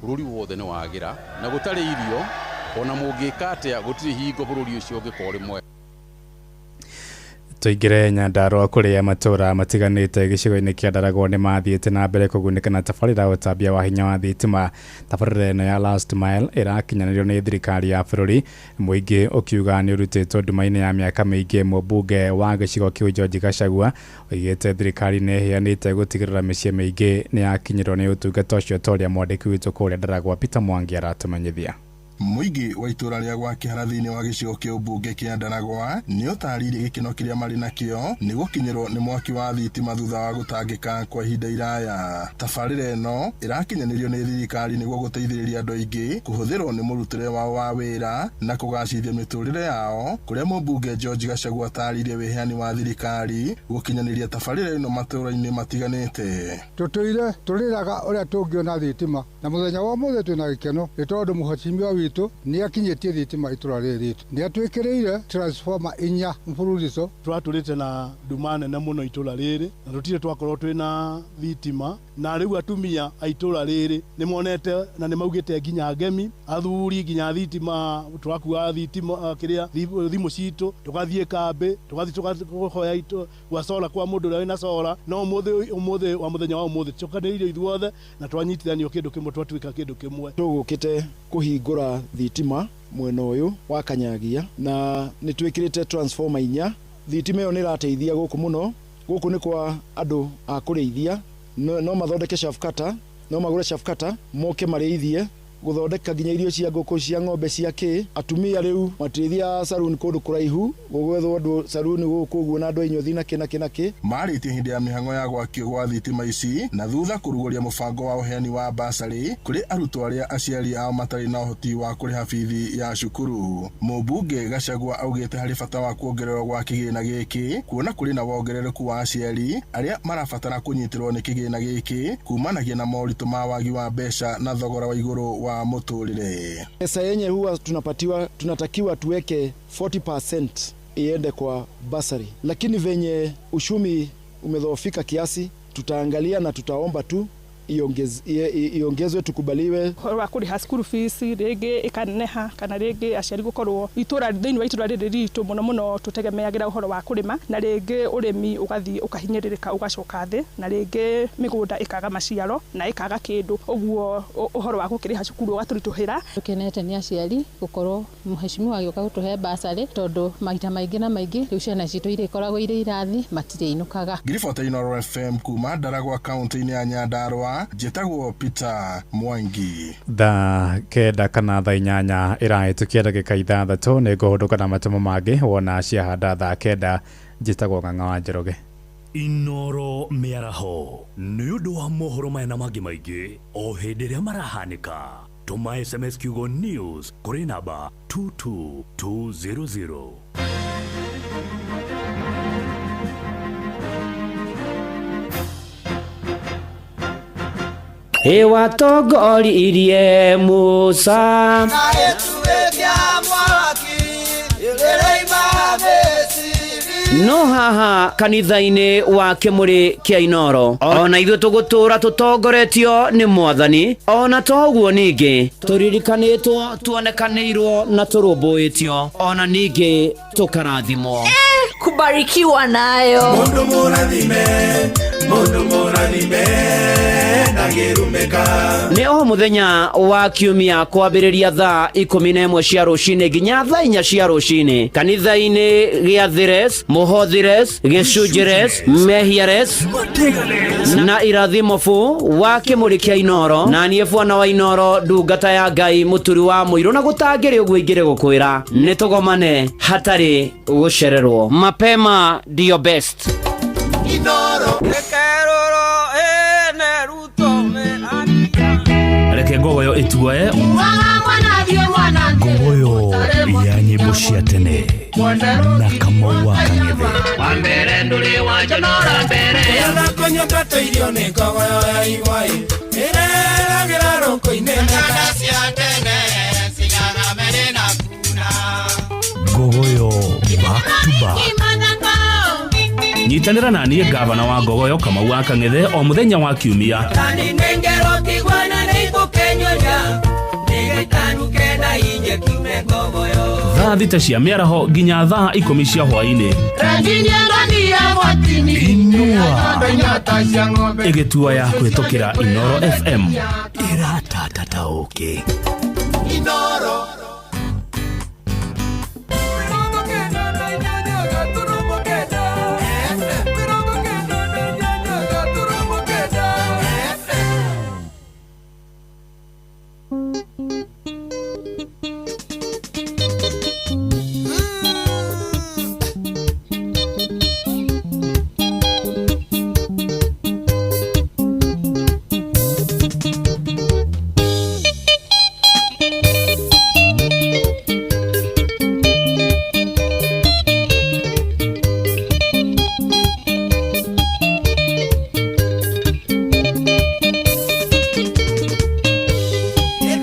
Speaker 10: bũrũri wothe nĩ wagĩra, na gũtarĩ irio Ona mũngĩka atĩa gũtirĩ hingo bũrũri ũcio ũngĩkorwo ũrĩ mwega.
Speaker 9: Tũingĩre Nyandarũa kũrĩa matũra matiganĩte gĩcigo-inĩ kĩa Ndaragwo nĩ mathiĩte na mbere kũgunĩka na tabarĩra ya ũtambia wa hinya wa thitima. Tabarĩra ĩno ya Last Mile ĩrakinyanĩrio nĩ thirikari ya bũrũri, mũingĩ ũkiuga nĩ ũrutĩtwo nduma-inĩ ya mĩaka mĩingĩ. Mũmbunge wa gĩcigo kĩu George Gachagua oigĩte thirikari nĩ ĩheanĩte gũtigĩrĩra mĩciĩ mĩingĩ nĩ yakinyĩrwo nĩ ũtungata ũcio, ta ũrĩa mwandĩki witũ kũrĩa Ndaragwa Peter Mwangi aratũmenyithia.
Speaker 11: Mũingĩ wa itũra rĩa gwa Kĩhara thĩinĩ wa gĩcigo kĩa ũmbunge kĩa Ndaragwa nĩ ũtarĩirie gĩkeno kĩrĩa marĩ nakĩo nĩ gũkinyĩrwo nĩ mwaki wa thitima thutha wa gũtangĩka kwa ihinda iraya. Tabarĩra ĩno ĩrakinyanĩrio nĩ thirikari nĩguo gũteithĩrĩria andũ aingĩ kũhũthĩrwo nĩ mũrutĩre wao wa wĩra na kũgacĩrithia mĩtũrĩre yao, kũrĩa mũmbunge George Gachagua atarĩirie wĩheani wa thirikari gũkinyanĩria tabarĩra ĩno matũra-inĩ matiganĩte.
Speaker 12: Tũtũire tũrĩraga ũrĩa tũngĩona thitima na mũthenya wa ũmũthĩ twĩna gĩkeno nĩ tondũ mũhecimiwa witũ nĩ akinyĩtie thitima itũra rĩrĩ ritũ, nĩ atwĩkĩrĩire transformer inya mfululizo.
Speaker 13: Tũratũrĩte na nduma nene mũno itũra rĩrĩ na tũtirĩ twakorwo twĩna thitima, na rĩu atumia a itũra rĩrĩ nĩ monete na nĩ maugĩte nginya ngemi athuri nginya thitima tũrakuaga thitima kĩrĩa thimũ citũ tũgathiĩ kambĩ tũgathiĩ tũkahoya gwa solar kwa mũndũ ũrĩa wĩna solar. No ũmũthĩ wa mũthenya wa ũmũthĩ tũcokanĩrĩire ithuothe na twanyitithanio kĩndũ kĩmwe twatuĩka kĩndũ kĩmwe.
Speaker 14: Tũgũkĩte kũhingũra thitima mwena ũyũ wa Kanyagia na nĩ twĩkĩrĩte transformer inya. Thitima ĩyo nĩ ĩrateithia gũkũ mũno. Gũkũ nĩ kwa andũ a kũrĩithia, no mathondeke chaff cutter, no magũre chaff cutter moke marĩithie, gũthondeka nginya irio cia ngũkũ cia ng'ombe cia kĩ. Atumia rĩu matirĩthiaga saruni kũndũ kũraihu gũgwethwo andũ saruni gũkũ ũguo na andũ a inyuothi na kĩ na kĩ na kĩ.
Speaker 11: Marĩtie hĩndĩ ya mĩhang'o ya gwakio gwa thitima ici na thutha kũrugũria mũbango wa ũheani wa basarĩ kũrĩ arutwo arĩa aciari ao matarĩ na ũhoti wa kũrĩha bithi ya cukuru. Mũmbunge Gachagua augĩte harĩ bata wa kuongererwo gwa kĩgĩna gĩkĩ kuona kũrĩ na wongerereku wa aciari arĩa marabatara kũnyitĩrwo nĩ kĩgĩna gĩkĩ kumanagia na moritũ ma wagi wa mbeca na thogora wa igũrũ wa mũtũrĩre.
Speaker 14: Pesa yenye huwa tunapatiwa, tunatakiwa tuweke 40% iende kwa basari, lakini venye ushumi umedhoofika kiasi, tutaangalia na tutaomba tu iongezwe tukubaliwe.
Speaker 15: Ũhoro wa kũrĩha school fees rĩngĩ ĩkaneneha kana rĩngĩ aciari gũkorwo itũra thĩinĩ wa itũra rĩrĩ ritũ mũno mũno tũtegemeagĩra ũhoro wa kũrĩma, na rĩngĩ ũrĩmi ũgathiĩ ũkahinyĩrĩrĩka ũgacoka thĩ, na rĩngĩ mĩgũnda ĩkaga maciaro na ĩkaga kĩndũ, ũguo ũhoro wa gũkĩrĩha cukuru ũgatũritũhĩra.
Speaker 16: Tũkenete nĩ aciari gũkorwo mũhecimiwa agĩũka gũtũhe basarĩ tondũ maita maingĩ na maingĩ rĩu ciana citũ iria ikoragwo irĩ irathi matirĩinũkaga.
Speaker 11: Ngiribota Inooro FM kuma Ndaragwa kaunti-inĩ ya Nyandarũa, njĩtagwo Peter Mwangi.
Speaker 9: Thaa 9 kana thaa 8 ĩrahĩtũkia ndagĩka 6 nĩ ngũhũndũka na matemo mangĩ wona ciahanda thaa 9. Njĩtagwo Ng'ang'a wa Njoroge.
Speaker 8: Inooro mĩaraho nĩ ũndũ wa mohoro maya na mangĩ maingĩ o hĩndĩ ĩrĩa marahanĩka. Tũma SMS kiugo news kũrĩ namba 22200.
Speaker 17: Ĩwatongoririe Musa no haha kanitha-inĩ wa Kĩmũrĩ kĩa Inooro ona ithuĩ tũgũtũra tũtongoretio nĩ Mwathani, ona toguo ningĩ tũririkanĩtwo tuonekanĩirwo na tũrũmbũĩtio, ona ningĩ tũkarathimwo
Speaker 18: kubarikiwa nayo.
Speaker 19: Mundu mũrathime, mundu mũrathime ndangĩrumĩka.
Speaker 17: Nĩ o mũthenya wa kiumia kwambĩrĩria thaa 11 cia rũcinĩ nginya thaa 4 cia rũcinĩ kanitha-inĩ gĩa Thires, Mũhothires, Gĩcunjĩres, Mehiares na Irathimo fu wa Kĩmũrĩ kĩa Inooro. Na niĩ bwana wa Inooro, ndungata ya Ngai, mũturi wa mũirũ, na gũtangĩrĩ ũguo ingĩrĩ gũkwĩra nĩ tũgomane hatarĩ gũcererwo. Mapema ndio best.
Speaker 19: Inooro
Speaker 8: Reke ngogoyo ĩtuoe ngogoyo ya nyĩmbo cia tene na Kamau wa Kang'ethe.
Speaker 19: Wambere ndũrĩ wanjonora mbere ĩreragĩra rũkũ-inĩ cia tene
Speaker 8: Ngogoyo back to back.
Speaker 20: Nyitanĩra na niĩ gavana wa Ngogoyo Kamau wa Kang'ethe o mũthenya wa kiumia Thaa 6 cia mĩaraho nginya thaa 10 cia hwaĩ-inĩ. Inua ĩgĩtua ya kũhĩtũkĩra Inoro FM.
Speaker 8: Ĩratata ũkĩ.
Speaker 19: Inoro.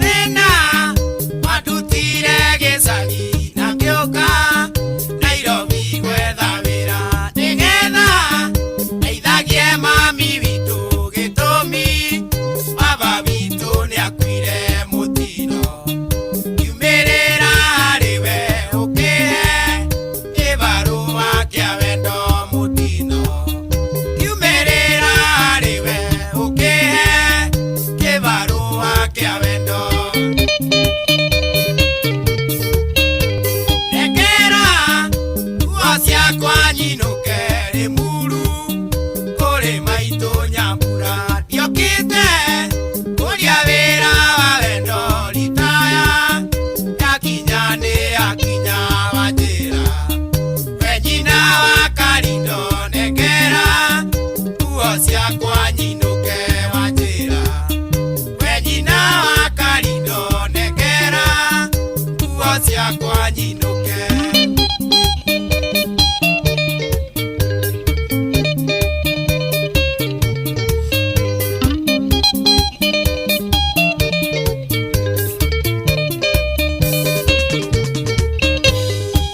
Speaker 19: Thĩna wandutire gĩcagi na ngĩũka Nairobi gwetha wĩra nĩgetha ndeithagie mami witũ gĩtũmi baba witũ nĩakuire mũtino ngiumĩrĩra harĩ we ũkĩhe kĩbarũa kĩa wendo mũtino ngiumĩrĩra harĩ we ũkĩhe kĩbarũa kĩa wendo. Rekera nguo ciakwa nyinũke Rĩmuru kũrĩ maitũ Nyambura ndiokĩte kũria wĩra wa wendo ritaya yakinya nĩ yakinya wanjĩra we nyina wa Karindo nengera nguo ciakwa nyinũke wanjĩra we nyina wa Karindo nengera nguo ciakwa nyinũke.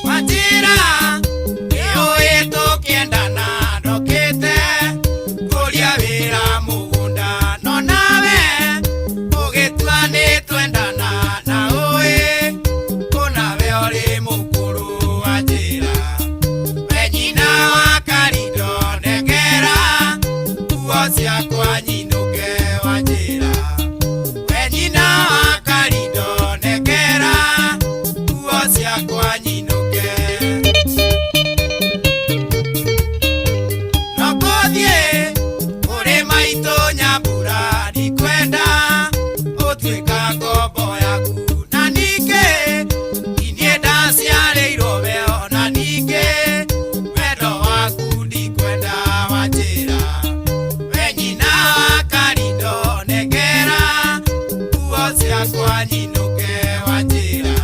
Speaker 19: Wanjĩra nĩũĩ tũkĩendana ndokĩte kũria wĩra mũgũnda no nawe ũgĩtua nĩ twendana na ũĩ kũnawe ũrĩ mũkũrũ wanjĩra we nyina wa Karindo nengera nguo ciakwa nyinũke wanjĩra we nyina wa Karindo nengera nguo ciakwa nyinũke. Nokũthiĩ kũrĩ maitũ Nyambura ndikwenda ũtuĩka ngombo yaku na ningĩ inyuĩ ndaciarĩirwo we ona ningĩ wendo waku ndikwenda wanjĩra we nyina wa Karindo nengera nguo ciakwa nyinũke wanjĩra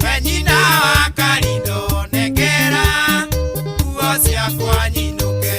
Speaker 19: we nyina wa Karindo nengera nguo ciakwa nyinũke.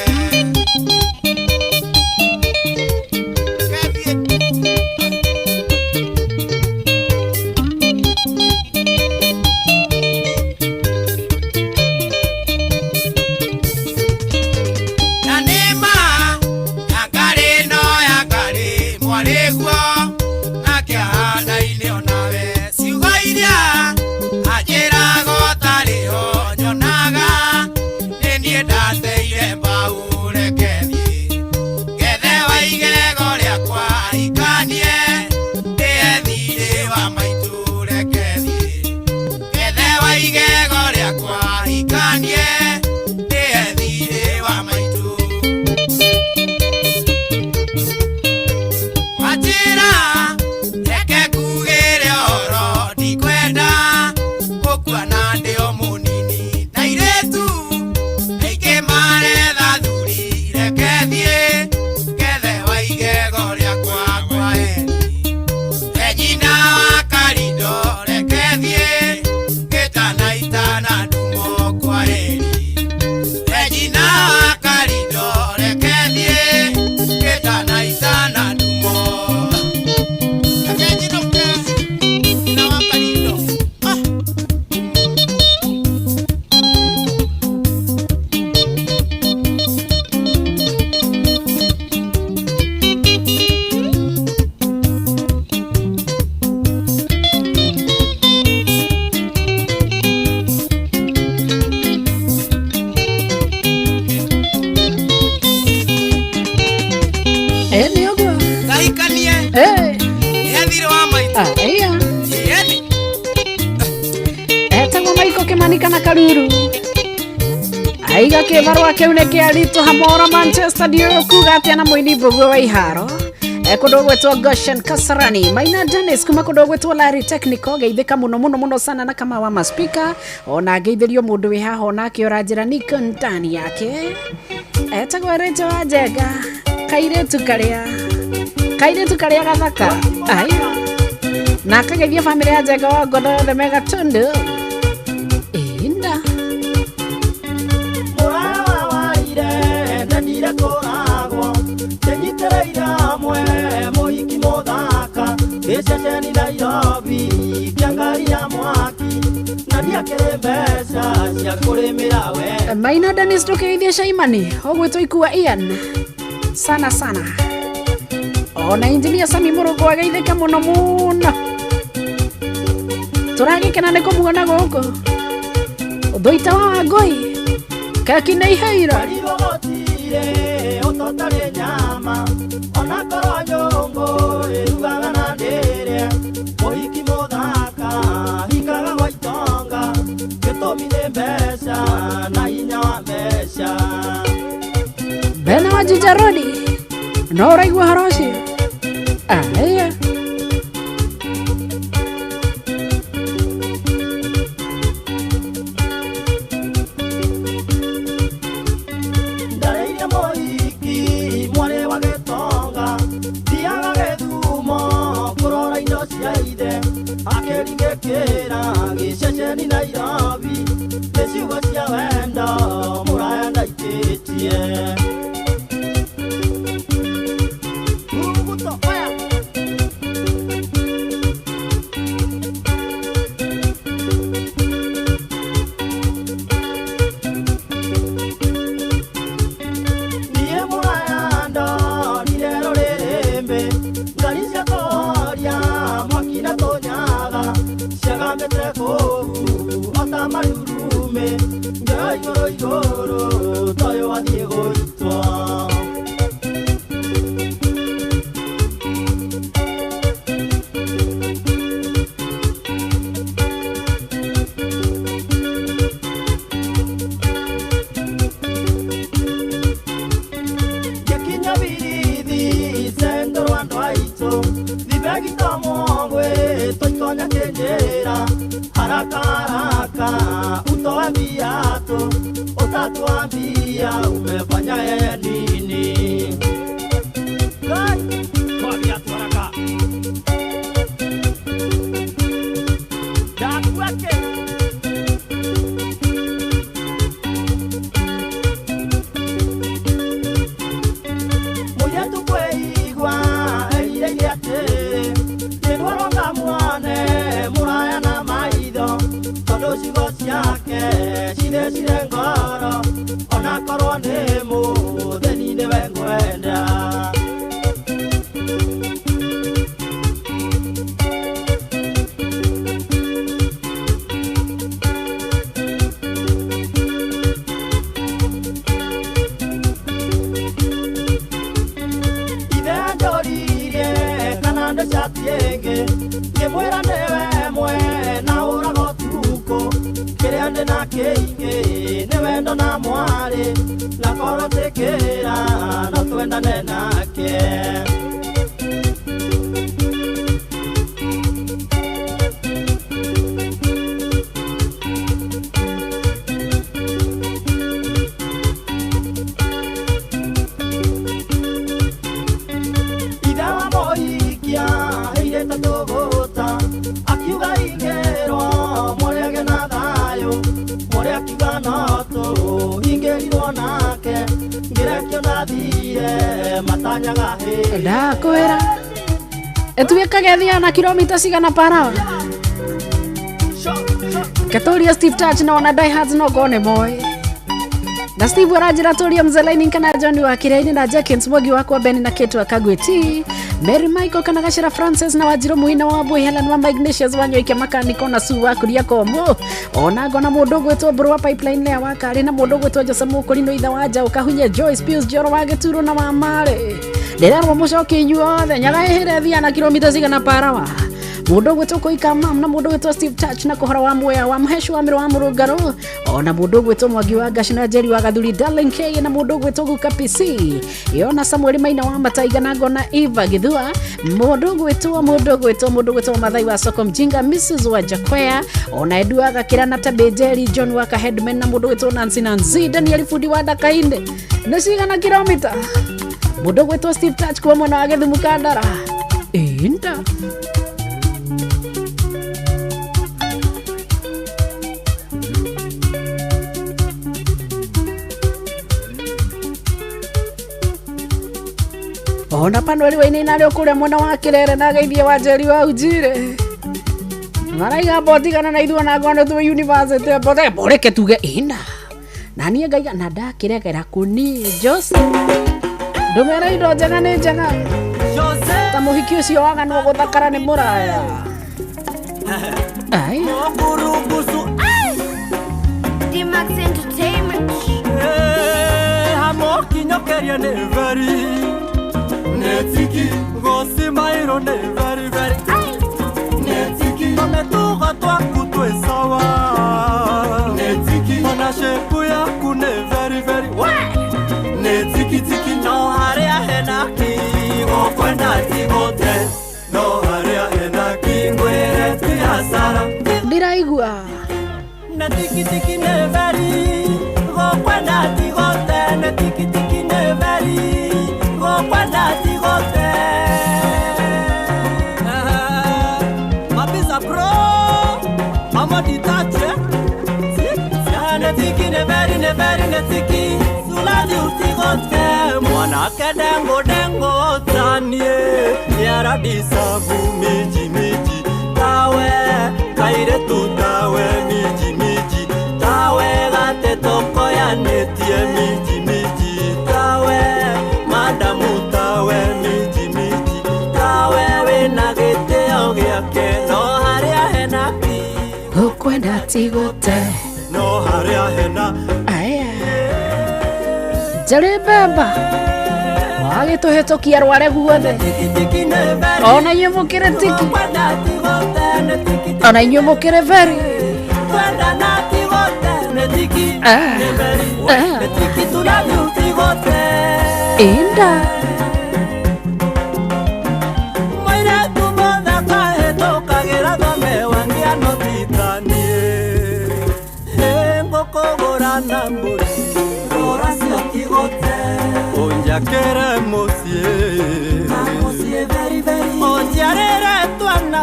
Speaker 3: Kana Karuru aiga kĩbarũa kĩu nĩ kĩaritũ hamora Manchester ndiũĩ kuga atĩa na mũini Mbũguo wa iharo kũndũ gwĩtwo Goshen Kasarani. Maina Dennis kuma kũndũ gwĩtwo Larry Technical, geithĩka mũno mũno mũno sana na kama wa maspika ona ngeithĩrio mũndũ wĩ haha onake ũranjĩra niko ndani yake etagwo Rachel wa Njenga, kairĩtu karĩa gathaka ai na akageithia bamĩrĩ ya Njenga wa Ngondo yothe megatundu inda.
Speaker 1: Mũraya wa ire ndendire kũragwo kĩnyitĩrĩire amwe mũhiki mũthaka gĩceceni Nairobi kĩa ngari ya mwaki na ndiakĩrĩ mbeca cia kũrĩmĩra we.
Speaker 3: Maina Dennis ndũkĩgeithie Shaimani ũgwĩtwo Ikua Ian sana sana ona injinia Sami Mũrũngũ ageithĩka mũno mũno tũragĩkena nĩ kũmuona gũkũ ũthũita wa Wangũi kakina ihaira
Speaker 1: Gũtirĩ ũtotarĩ nyama onakorwo nyũngũ ĩrugaga na ndĩrĩe mũhiki mũthaka hikaga gwa itonga gĩtũmi nĩ mbeca na hinya wa mbeca.
Speaker 3: Bena wa Juja Road no ũraigua ũhoro ũcio aya.
Speaker 1: Ndarĩirie mũhiki mwarĩ wa gĩtonga thiaga gĩthumo kũrora indo cia ithe akĩringĩkĩra gĩceceni Nairobi nĩ ciugo cia wendo mũraya ndaikĩtie. Niĩ mũraya ndonire rũrĩrĩmbĩ ngari cia kũhoria mwaki na tũnyaga ciagamĩte kũu o ta marurumĩ ngĩoya igũrũ igũrũ toyũ wathiĩ gũitwo. Ngĩkinya birithi cendũrwo andũ aitũ thibegito mwongwe tũikonya kĩnjĩra haraka haraka utoe viatu utatuambia umefanya yeye nini. Ngai, toa viatu haraka. Ndakuake. Mũirĩtu kwĩigua erirĩirie atĩrĩ nĩndwarwo ngamuone mũraya na maitho tondũ ciugo ciake cithecire ngoro onakorwo nĩ mũthĩni nĩwe ngwenda. Ithe anjũririe kana ndĩ cati ĩngĩ ngĩmwĩra nĩwe mwena ũraga ũtukũ kĩrĩa ndĩ na kĩingĩ nĩ wendo na mwarĩ na korwo tĩkĩra no twendane nake. Ithe wa mũhikia heirĩte tũgũta akiuga ingĩrwo mwarĩ agĩe na thayũ mwarĩ akiuga no tũhingĩrirwo nake ngĩrekio ndathire matanyaga hĩ
Speaker 3: Ndakwĩra ĩtuĩkaga ĩthiaga na kilomita cigana parawa Katoria Steve Touch na wana Diehards no ngone moĩ na Steve aranjĩra tũria Mzelaini kana John wa Kĩrĩa-inĩ na Jenkins Mwangi wakwa Ben na Kate wa Kagweti Mary Michael kana Gacĩra Francis na Wanjirũ Muina wa Mbui Helen wa Ignatius wa Nyoike Makaniko na Sue wa Kuria Komo ona ngona mũndũ ũgwĩtwo Mbũrũ wa Pipeline Lea wa Karĩ na mũndũ ũgwĩtwo Joseph Mũkũrinũ ithe wa Njaũ Kahunya Joyce Pius Njoro wa Gĩturo na wa Marĩ ndĩrerwo mũcoke inyuothe nyagahĩhĩre thia na kilomita cigana parawa Mundu gwitwo Koika Mam na mundu gwitwo Steve Touch na kuhora wa Mwea wa Mheshu wa Miro wa Murungaro ona mundu gwitwo Mwangi wa Ngaci na Njeri wa Gathuri Darling K na mundu gwitwo Guka PC yona Samuel Maina wa Mataiga na ngona Eva Githua mundu gwitwo Mathai wa Soko Mjinga Mrs wa Jakwea ona Edu agakira na Tabejeri John wa Headman na mundu gwitwo Nancy Nancy Daniel Fundi wa Ndakainde nĩ cigana kilomita mundu gwitwo Steve Touch kwa mwena wa Githumu Kandara inda ona panweri wainaina arĩ o kũrĩa mwena wa Kĩrere na geithie wa Njeri wa Ujire maraiga mbotigana na ithuĩ ona ngona twĩ university mbote mboreke tuge ina na niĩ ngaiga na ndakĩregera kũniĩ Jose ndũmere indo njega nĩ njega ta mũhiki ũcio waganwo gũthakara nĩ mũraya ai
Speaker 2: D-Max Entertainment.
Speaker 21: Hamokinyokeria nĩ very netiki gocimairwo nĩ very very netiki tũmĩtugo twaku twĩ sawa netiki ona shepu yaku nĩ very very netikitiki no harĩa hena ki gũkwenda ti gũte no harĩa hena ki ngwĩre ti hasara
Speaker 3: ndĩraigua
Speaker 21: netikitiki nĩ very gũkwenda ti gũte netikitiki nĩ very gũkwenda ti gũte mabisa bro mama ditache netiki ne very ne very netiki suladi utigote mwanake dengo dengo tanie yaradisabu miji miji tawe kaire tu tawe miji miji tawe gate toko ya netie miji miji tawe madamu tawe miji miji tawe wina gĩtĩo gĩake no harĩa hena ki
Speaker 3: gũkwenda ti gũte
Speaker 21: no harĩa hena
Speaker 3: aya Njeri Mbemba wagĩtũhĩtũkia rware guothe ona inyuĩ mũkĩrĩ tiki ona inyuĩ mũkĩrĩ very inda
Speaker 21: Mũirĩtu mũthaka hĩtũkagĩra thome wangia no titanie ngũkũgũra na mbũri ngũra cio ti gũte ũnjakĩre mũciĩ ũnjiarĩre twana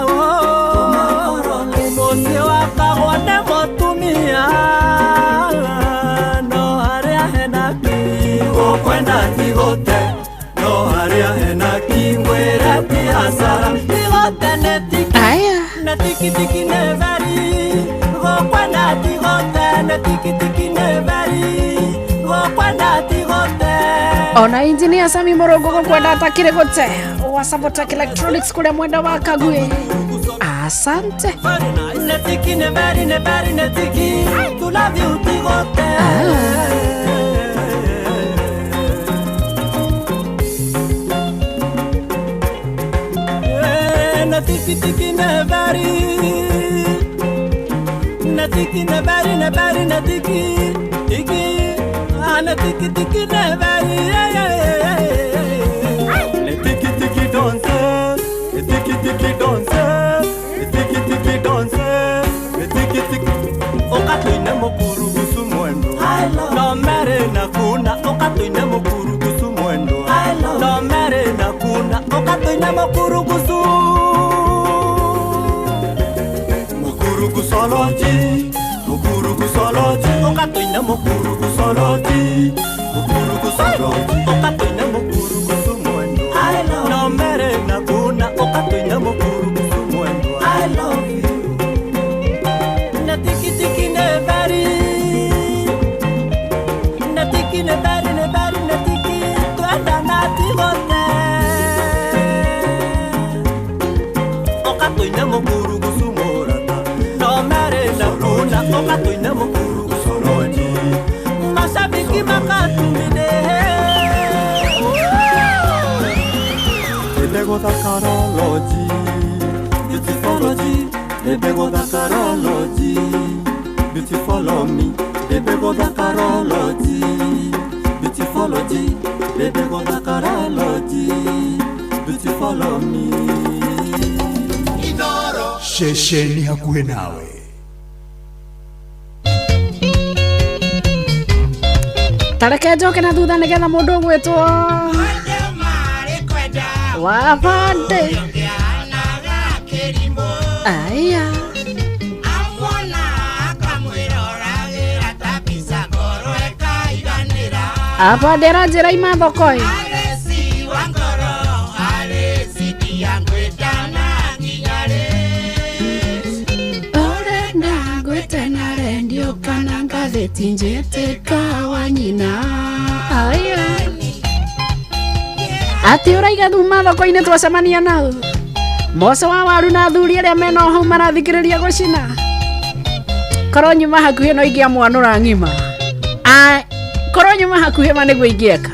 Speaker 21: mũciĩ wakagwo nĩ mũtumia no harĩa hena ki gũkwenda ti gũte no harĩa hena ki ngwĩre ti hasara ti gũte nĩ tiki nĩ tikitiki nĩ very gũkwenda ti gũte nĩ tikitiki nĩ very gũkwenda ti gũte
Speaker 3: ona engineer Sami Morogo gũkwenda atakĩrĩ gũte wa Sabotak Electronics kũrĩa mwenda wa Kagwe asante
Speaker 21: nĩ tiki nĩ very nĩ very nĩ tiki to love you ti gũte nĩ tiki tiki nĩ very nĩ tiki nĩ very nĩ very nĩ tiki tiki nĩ tiki tiki nĩ very nĩ tiki tiki dance nĩ tiki tiki dance nĩ tiki tiki dance nĩ tiki tiki ũkatũine mũkurugucu mwendo no mere na kuna ũkatũine mũkurugucu mwendo no mere na kuna ũkatũine mũkurugucu mukurugusoloji mukurugusoloji ũkatũine mukurugusoloji mukurugusoloji ũkatũine mukurugusu mwendo no mere na kuna ũkatũine mukurugusu mwendo I love you na tiki tiki ne very na tiki ne very ne very na tiki twenda na tigote ũkatũine mukurugusu murata no mere na kuna ũkatũine mukurugusoloji mashabiki makatumine Ndegothakarology beautiful Bebe gothakarology, beauty follow me. Bebe gothakarology, beauty follow G. Bebe gothakarology, beauty follow me.
Speaker 19: Inoro
Speaker 5: ceceni hakuhĩ nawe.
Speaker 3: Tareke njoke na thutha nigetha mundu ugwitwo wabande aya abande aranjĩra ima thoko-ĩ. Ũrenda ngwĩte na rendio kana ngathĩti njĩtĩka wa nyina aya atĩ ũraiga thuma thoko-inĩ twacemania nao moco wa waru na athuri arĩa mena hau marathikĩrĩria gũcina korwo nyuma hakuhĩ no ingĩamwanũra ng'ima. Korwo nyuma hakuhĩ ma nĩguo ingĩeka.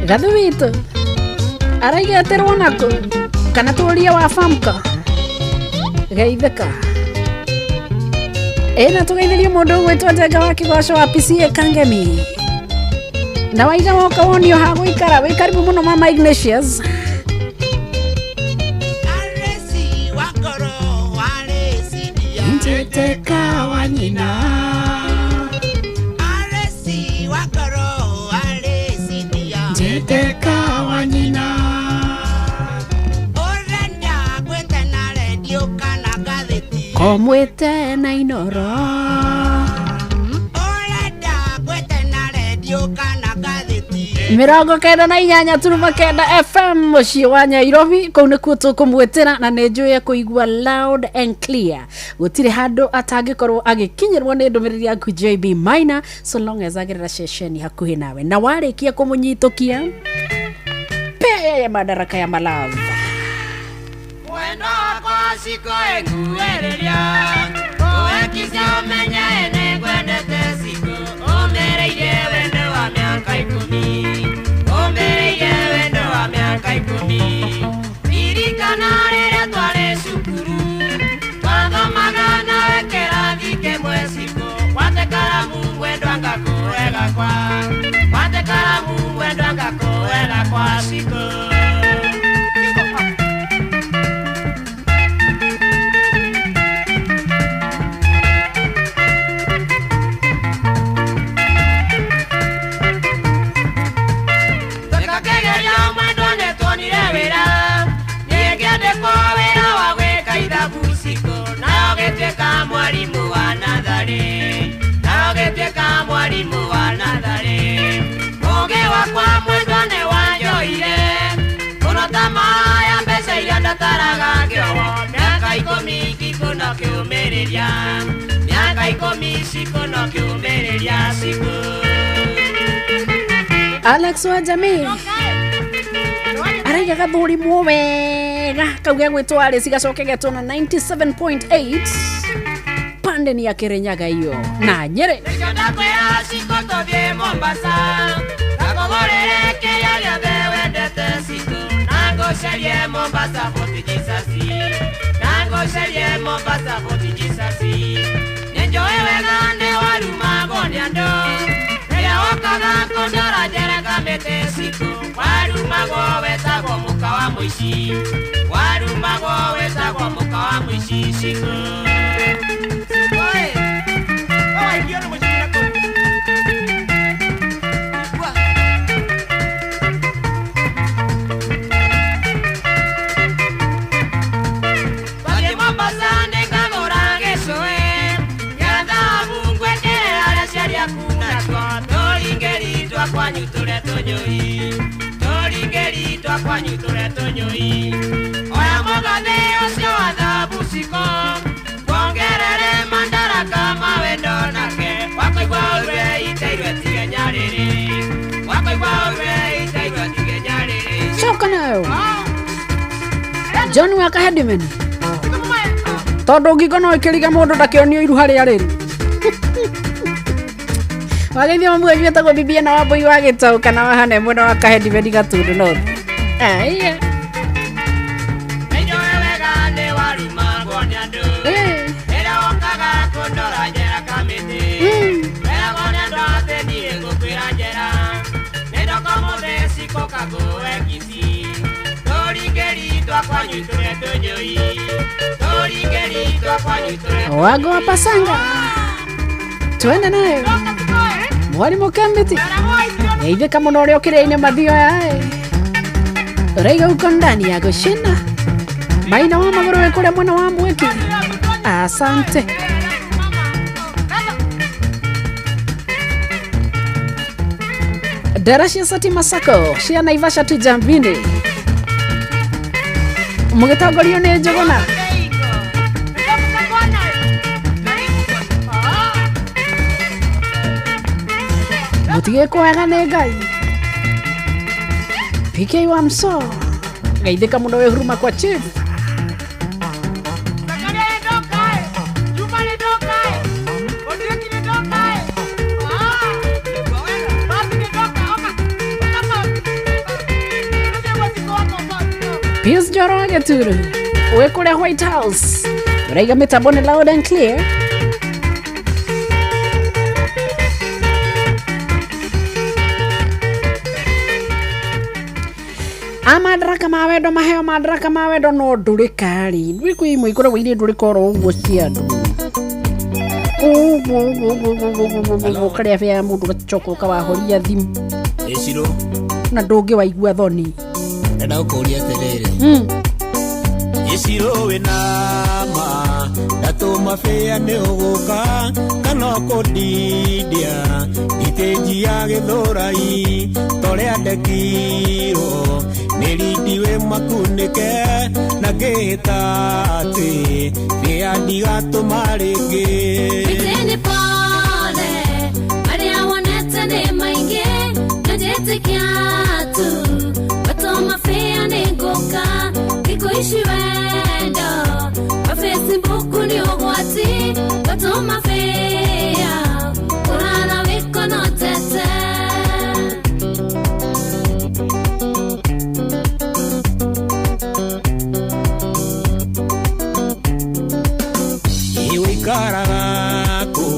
Speaker 3: Gathu witũ araigeterwo nakũ kana tũrie wa famka geithĩka ĩna tũgeithĩrie mũndũ ũgwĩtwo Njenga wa Kĩgoco wa PCA Kangemi na waiga woka wonio ha gũikara wĩ karibu mũno mama Ignatius. Njĩtĩka wa nyina Njĩtĩka wa nyina komwĩte na Inoro
Speaker 19: Ũrenda gwĩte na rendio kana ngathĩti.
Speaker 3: 98.9 FM muciĩ wa Nairobi kũu nĩkuo tũkũmwĩtĩra na nĩ njũĩ ekũigua loud and clear gũtirĩ handũ atangĩkorwo agĩkinyĩrwo nĩ ndũmĩrĩri yaku JB Minor so long as agerera ceceni hakuhĩ nawe na warĩkia kũmũnyitũkia pea ya madaraka ya malava
Speaker 1: Mwendo wakwa ciko ĩnguĩrĩria ũwekithia ũmenye nĩngwendete ciko ũmĩrĩirie wendo wa mĩaka 10 ũmĩrĩirie wendo wa mĩaka 10 ririkana rĩrĩa twarĩ cukuru twathomaga nawe kĩrathi kĩmwe ciko gwate karamu mwendwa ngakũhe gakwa gwate karamu mwendwa ngakũhe gakwa ciko. Mwalimu wa natharĩ nayo gĩtuĩka mwalimu wa natharĩ ũgĩ wakwa mwendwa nĩ wanjoire mũno ta maya mbeca iria ndataraga ngĩohwo mĩaka 10 ngikũno kĩũmĩrĩria mĩaka 10 cikũno kĩũmĩrĩria cikũ.
Speaker 3: Alex wa jamii araiga gathũrimwo wega kau gegwĩtwo Alice gacoke getwo na 97.8 pande ni ya Kirinyaga iyo na Nyeri.
Speaker 1: Nĩkĩo ndakwĩra ciko tũthiĩ Mombasa ngakũgũrĩre kĩrĩa gĩothe wendete ciko na ngũcerie Mombasa Fort Jesus na ngũcerie Mombasa Fort Jesus nĩnjũĩ wega nĩ warumagwo nĩ andũ rĩrĩa wokaga kũndora njerega mĩtĩ ciko warumagwo wetagwo mũka wa mũici warumagwo wetagwo mũka wa mũici ciko. Oya mũgathĩ ũcio wa thahabu ciko wongerere mandaraka ma wendo nake wakũigua ũrue iteirwe tige nyarĩrĩ wakũigua ũrue iteirwe tige nyarĩrĩ.
Speaker 3: Coka nayo John wa Kahedimen tondũ ngingo no ĩkĩriga mũndũ ndakĩonio iru harĩa rĩrĩ wageithia mamu wanyu etagwo bibia na wambui wa gĩtau kana wa hane mwena wa Kahedimen Gatundu North. Aya
Speaker 1: Nĩnjũĩ wega nĩ warumagwo nĩ andũ rĩrĩa wokaga kũndora njera kamĩtĩ weragwo nĩ andũ atĩ niĩ ngũkwĩra njera nĩndoka ũmũthĩ ciko kangũe Kisii tũringĩri twakwanyu tũrĩa tũnyũi tũringĩri twakwanyu tũrĩa
Speaker 3: wago wa pasanga twende nayo mwalimu Kambiti geithĩka mũno ũrĩa ũkĩrĩa-inĩ mathio yae Raiga uko ndani ya gũcina maina wa magũrũ wĩ kũrĩa mwena wa mweki. Asante. Ndera cia Sati Masako cia Naivasha tu Jambini mũgĩtongorio nĩ Njũgũna. Mũtigĩkwo wega nĩ Ngai. PK wa mso geithĩka mũno wĩ huruma kwa chief. Pius Njoro wa Gĩturu wĩ kũrĩa White House ũraiga mĩtambo nĩ loud and clear. Amadaraka ma wendo maheo madaraka ma wendo no ndũrĩka rĩ ndũĩ kwĩ imwe ikoragwo irĩ ndũrĩka oro ũguo cia andũ ũguo karĩa bĩa mũndũ gacoka ũkawahoria thimũ
Speaker 4: ĩcirũ
Speaker 3: na ndũngĩ waigua thoni.
Speaker 4: Ndenda gũkũria atĩrĩrĩ ĩcirũ wĩna ma ndatũma bĩa nĩ ũgũka kana ũkũndindia nditĩ
Speaker 6: Gareji ya Gĩthũrai torĩa ndekirwo nĩ rindi wĩ makunĩke na ngĩhĩta atĩ rĩa ndigatũma rĩngĩ.
Speaker 22: Nĩ pole marĩa wonete nĩ maingĩ na njĩtĩkia tu watũma fĩa nĩ ngũka thikũ ici wendo wa Facebook nĩ ũgwati watũma fĩa kũrara wĩkonotete.
Speaker 6: Iwikaraga kũ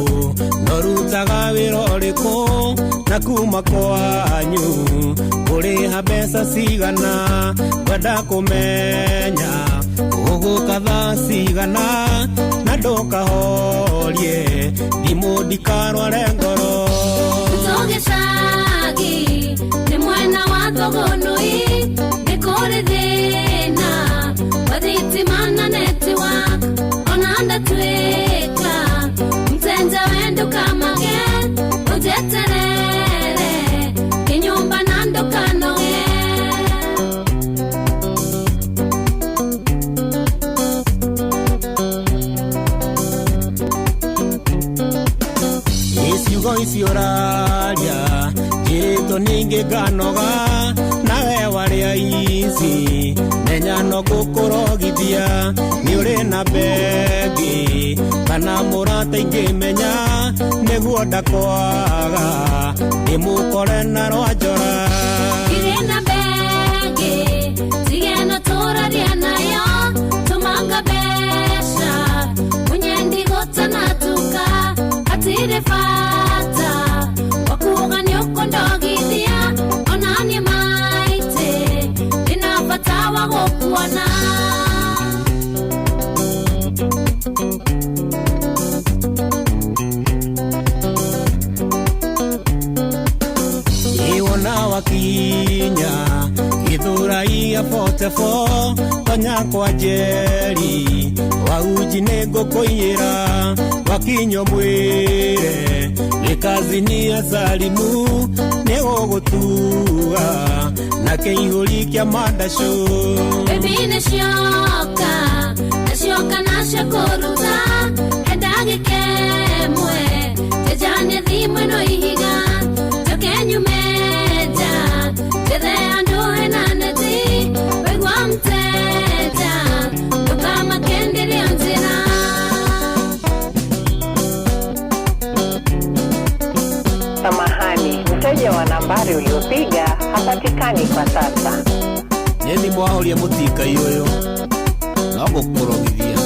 Speaker 6: norutaga wĩra ũrĩkũ na kuma kwanyu kũrĩha mbeca cigana ngwenda kũmenya ũgũka thaa cigana na ndũkahorie thimũ ndikarware ngoro.
Speaker 22: Tũgĩcagi nĩ mwena wa Thũgũnũi nĩ kũrĩ thĩna wa thitima na network ona ndatuĩka mtenja wendo kamage ũnjeterere kĩnyũmba na ndũkanoge.
Speaker 6: Ciugo icio ũraria njĩrĩtwo ningĩ nganoga nawe warĩa ici menya no gũkũrogithia nĩ ũrĩ na bengi kana mũrata ingĩmenya nĩguo ndakwaga ndĩmũkore na rwa njora.
Speaker 22: Ndirĩ na bengi tige no tũraria nayo tũmanga mbeca mũnyendi gũtanatuka hatirĩ bata wakuga nĩ ũkũndogithia ona niĩ maitĩ ndĩna bata wa gũkuona.
Speaker 6: Iwona wakinya Gĩthũrai ya 44 tonya kwa Njeri wauji nĩ ngũkũiyĩra wakinywo mwĩre nĩ kazini ya Salimu nĩ gũgũtua na kĩihũri kĩa mandacũ.
Speaker 22: Baby nĩ cioka na cioka na cia kũruta enda gĩkemwe njenjanie thimũ ĩno ihiga njoke nyume nja njethe handũ hena neti waigua mteja ndũkamakenderia njĩra.
Speaker 23: Samahani, mteja wa nambari uliopiga hapatikani kwa sasa.
Speaker 4: Nĩ mwahoria mũtikai ũyũ no gũkũrogithia.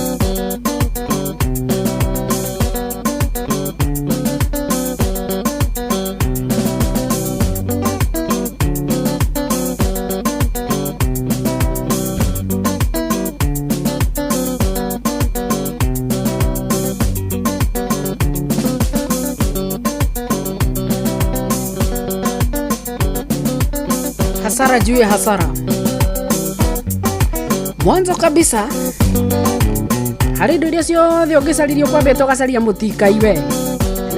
Speaker 3: Hasara juu ya hasara. Mwanzo kabisa harĩ indo iria ciothe ũngĩcaririe ũkwambĩte ũgacaria mũtikai we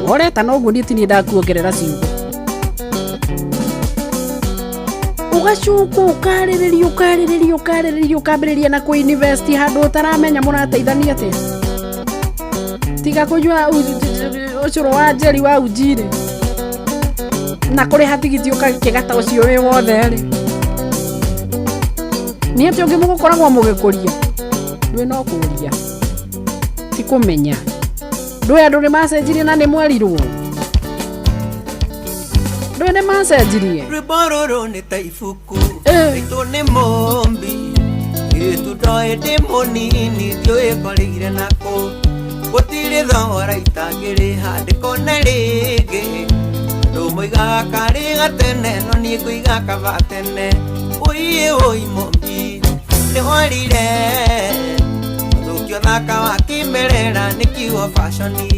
Speaker 3: ũreta no ũguo niĩ ti niĩ ndakuongerera ciugo ũgacuka ũkarĩrĩria ũkarĩrĩria ũkarĩrĩria ũkambĩrĩria na kũ-invest handũ ũtaramenya mũrateithania atĩa. Tiga kũnyua ũcũrũ wa Njeri wa ujirĩ na kũrĩha tigiti ũkakĩgata ũcio wĩ wothe rĩ nĩ atĩ ũngĩ mũgũkoragwo mũgĩkũria ndwĩ no kũria ti kũmenya ndũĩ andũ nĩ macenjirie na nĩ mwerirwo ndũĩ nĩ macenjirie.
Speaker 21: Rwĩmbo rũrũ nĩ ta ibuku ritũ nĩ mũmbi ĩtu ndoĩ ndĩ mũnini ndiũĩ ngorĩire nakũ gũtirĩ thogora itangĩrĩha ndĩkone rĩngĩ andũ moigaga karĩ gatene no niĩ ngũiga kaba tene ũiĩ ũi mũmbi nĩ worire ũthũkio thaka wa kĩmerera nĩ kiugo fashoni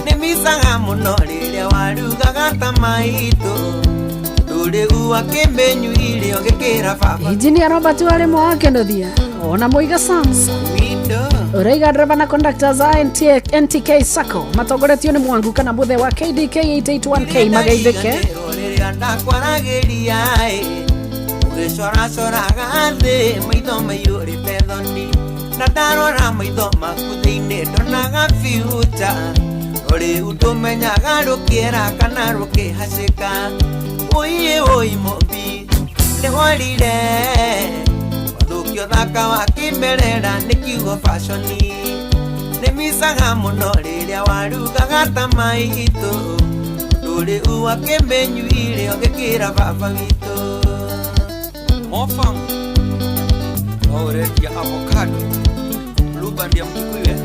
Speaker 21: nĩ micaga mũno rĩrĩa warugaga ta maitũ ndũrĩu akĩmĩnyuire ũgĩkĩra baba.
Speaker 3: Injinia Robert Warĩmo wa Kĩnũthia ona Mũiga Sams
Speaker 21: Windo
Speaker 3: Ũraiga driver na conductors a NTK Sacco matongoretio nĩ Mwangu kana Muthe wa KDK 881K mageithĩke.
Speaker 7: Rĩrĩa ndakwaragĩria ĩ ũgĩcoracoraga thĩ maitho maiyũrĩte thoni na ndarora maitho maku thĩinĩ ndonaga future rĩu ndũmenyaga rũkĩera kana rũkĩhacĩka ũiĩ ũi mũmbi nĩworire wathũkio thaka wa kĩmerera nĩ kiugo fashoni nĩmicaga mũno rĩrĩa warugaga ta maitũ ndũrĩ wakĩmenyuire ũgĩkĩra baba witũ.
Speaker 10: Mofam waũrendia avocado blueband ya Mkikuyu eh?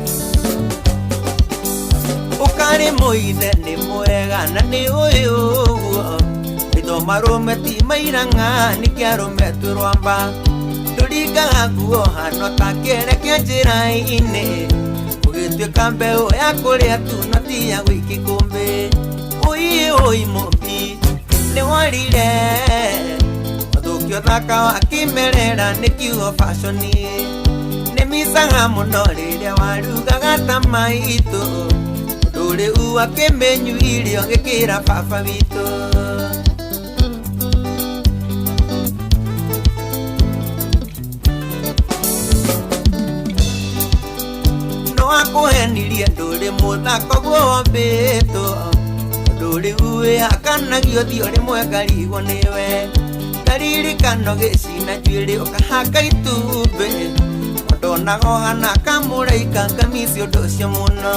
Speaker 7: Ũkarĩ mũithe nĩ mwega na nĩ ũyũ ũguo maitho marũme ti mairang'a nĩkĩ arũme twĩ rwamba ndũringaga nguo hano ta kĩere kĩa njĩra-inĩ ũgĩtuĩka mbeũ ya kũrĩa tu no ti ya gũikia ikũmbĩ ũiĩ ũi mũmbi nĩworire wathũkio thaka wa kĩmerera nĩ kiugo fashoni nĩmicaga mũno rĩrĩa warugaga ta maitũ ndũrĩ wakĩmenyuire ũgĩkĩra baba witũ. No akũhenirie ndũrĩ mũthako guo wombĩtwo ndũrĩ wĩhakanagio ũthiũ rĩmwe ngarigwo nĩwe ngaririkano gĩcina njuĩrĩ ũkahaka itumbĩ ndonaga ũhana kamũraika ngamici ũndũ ũcio mũno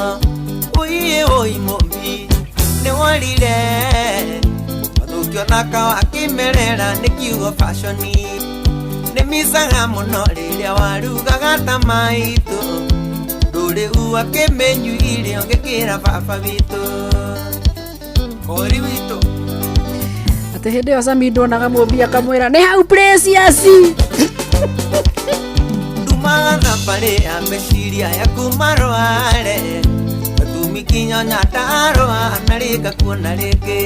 Speaker 7: ũiĩ ũi mũmbi nĩworire wathũkio thaka wa kĩmerera nĩ kiugo fashoni nĩmicaga mũno rĩrĩa warugaga ta maitũ ndũrĩ wakĩmenyuire ũgĩkĩra baba witũ.
Speaker 10: Kori witũ
Speaker 3: Atĩ hĩndĩ ĩyo Sami ndonaga mũmbi akamwĩra nĩ hau Precious.
Speaker 7: Ndumaga thabarĩ ya meciria yaku marware gatumi kinya nyandarũa na rĩngakuona rĩngĩ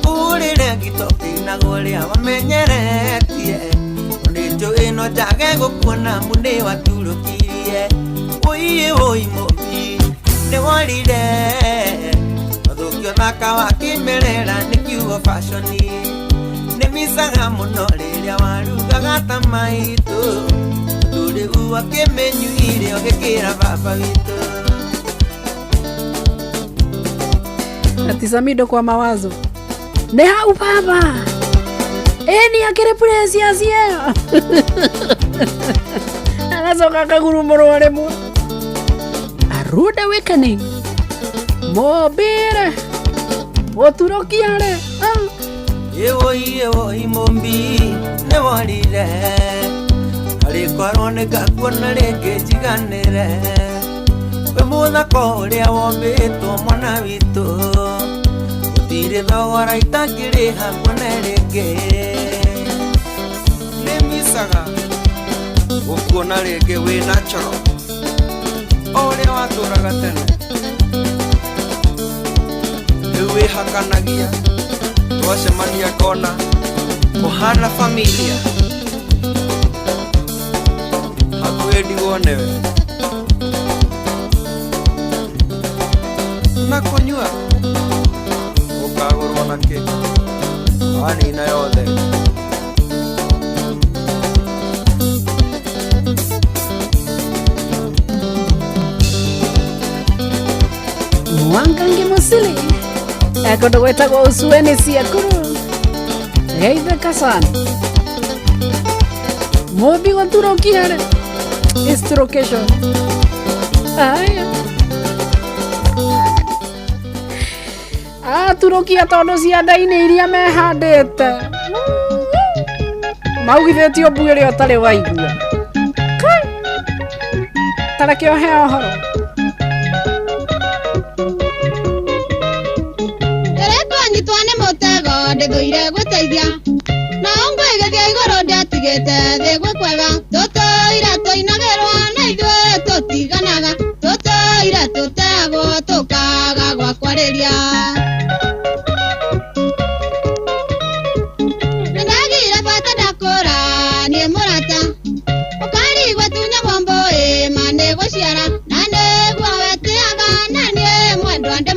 Speaker 7: ũrĩre gĩtoki na ũrĩa wamenyeretie nĩnjũĩ no njage gũkuona mu nĩ waturũkirie ũiĩ ũi mũmbi nĩworire wathũkio thaka wa kĩmerera nĩ kiugo fashoni nĩmicaga mũno rĩrĩa warugaga ta maitũ ndũrĩ wakĩmenyuire ũgĩkĩra baba witũ.
Speaker 3: Ati Samido kwa mawazo nĩ hau baba ĩni akĩrĩ Precious ĩyo agacoka akagurumũrwo rĩmwe. A rude awakening mũmbĩre gũturũkia rĩ.
Speaker 7: Ĩwoi ĩwoi mũmbi nĩworire arĩkorwo nĩngakuona rĩngĩ njiganĩre wĩ mũthako ũrĩa wombĩtwo mwana witũ gũtirĩ thogora itangĩrĩha kuone rĩngĩ.
Speaker 10: Nĩmicaga gũkuona rĩngĩ wĩ natural o ũrĩa watũraga tene rĩu wĩhakanagia twacemania ngona ũhana familia hakuhĩ ndigwo nĩwe na kũnyua ũkagũrwo na kĩ wanina yothe.
Speaker 3: Mwangangi Musili kũndũ gwĩtagwo Usueni Ciakuru geithĩka sana mũmbi gũturũkia rĩ East location aya aturũkia tondũ cianda-inĩ iria mehandĩte maugithĩtio mbu ĩrĩa ũtarĩ waigua tareke ũheo ũhoro.
Speaker 12: Ndĩrekũnyitwo nĩ mũtego ndĩthũire gwĩteithia na ngwĩgĩthia igũrũ ndiatigĩte thĩ gwĩ kwega tũtũire tũinagĩrwo na ithuĩ tũtiganaga tũtũire tũteagwo tũkaga gwa kwarĩria. Nĩndagire bata ndakũra niĩ mũrata ũkarigwo tunyagwo mbũĩ ma nĩ gũciara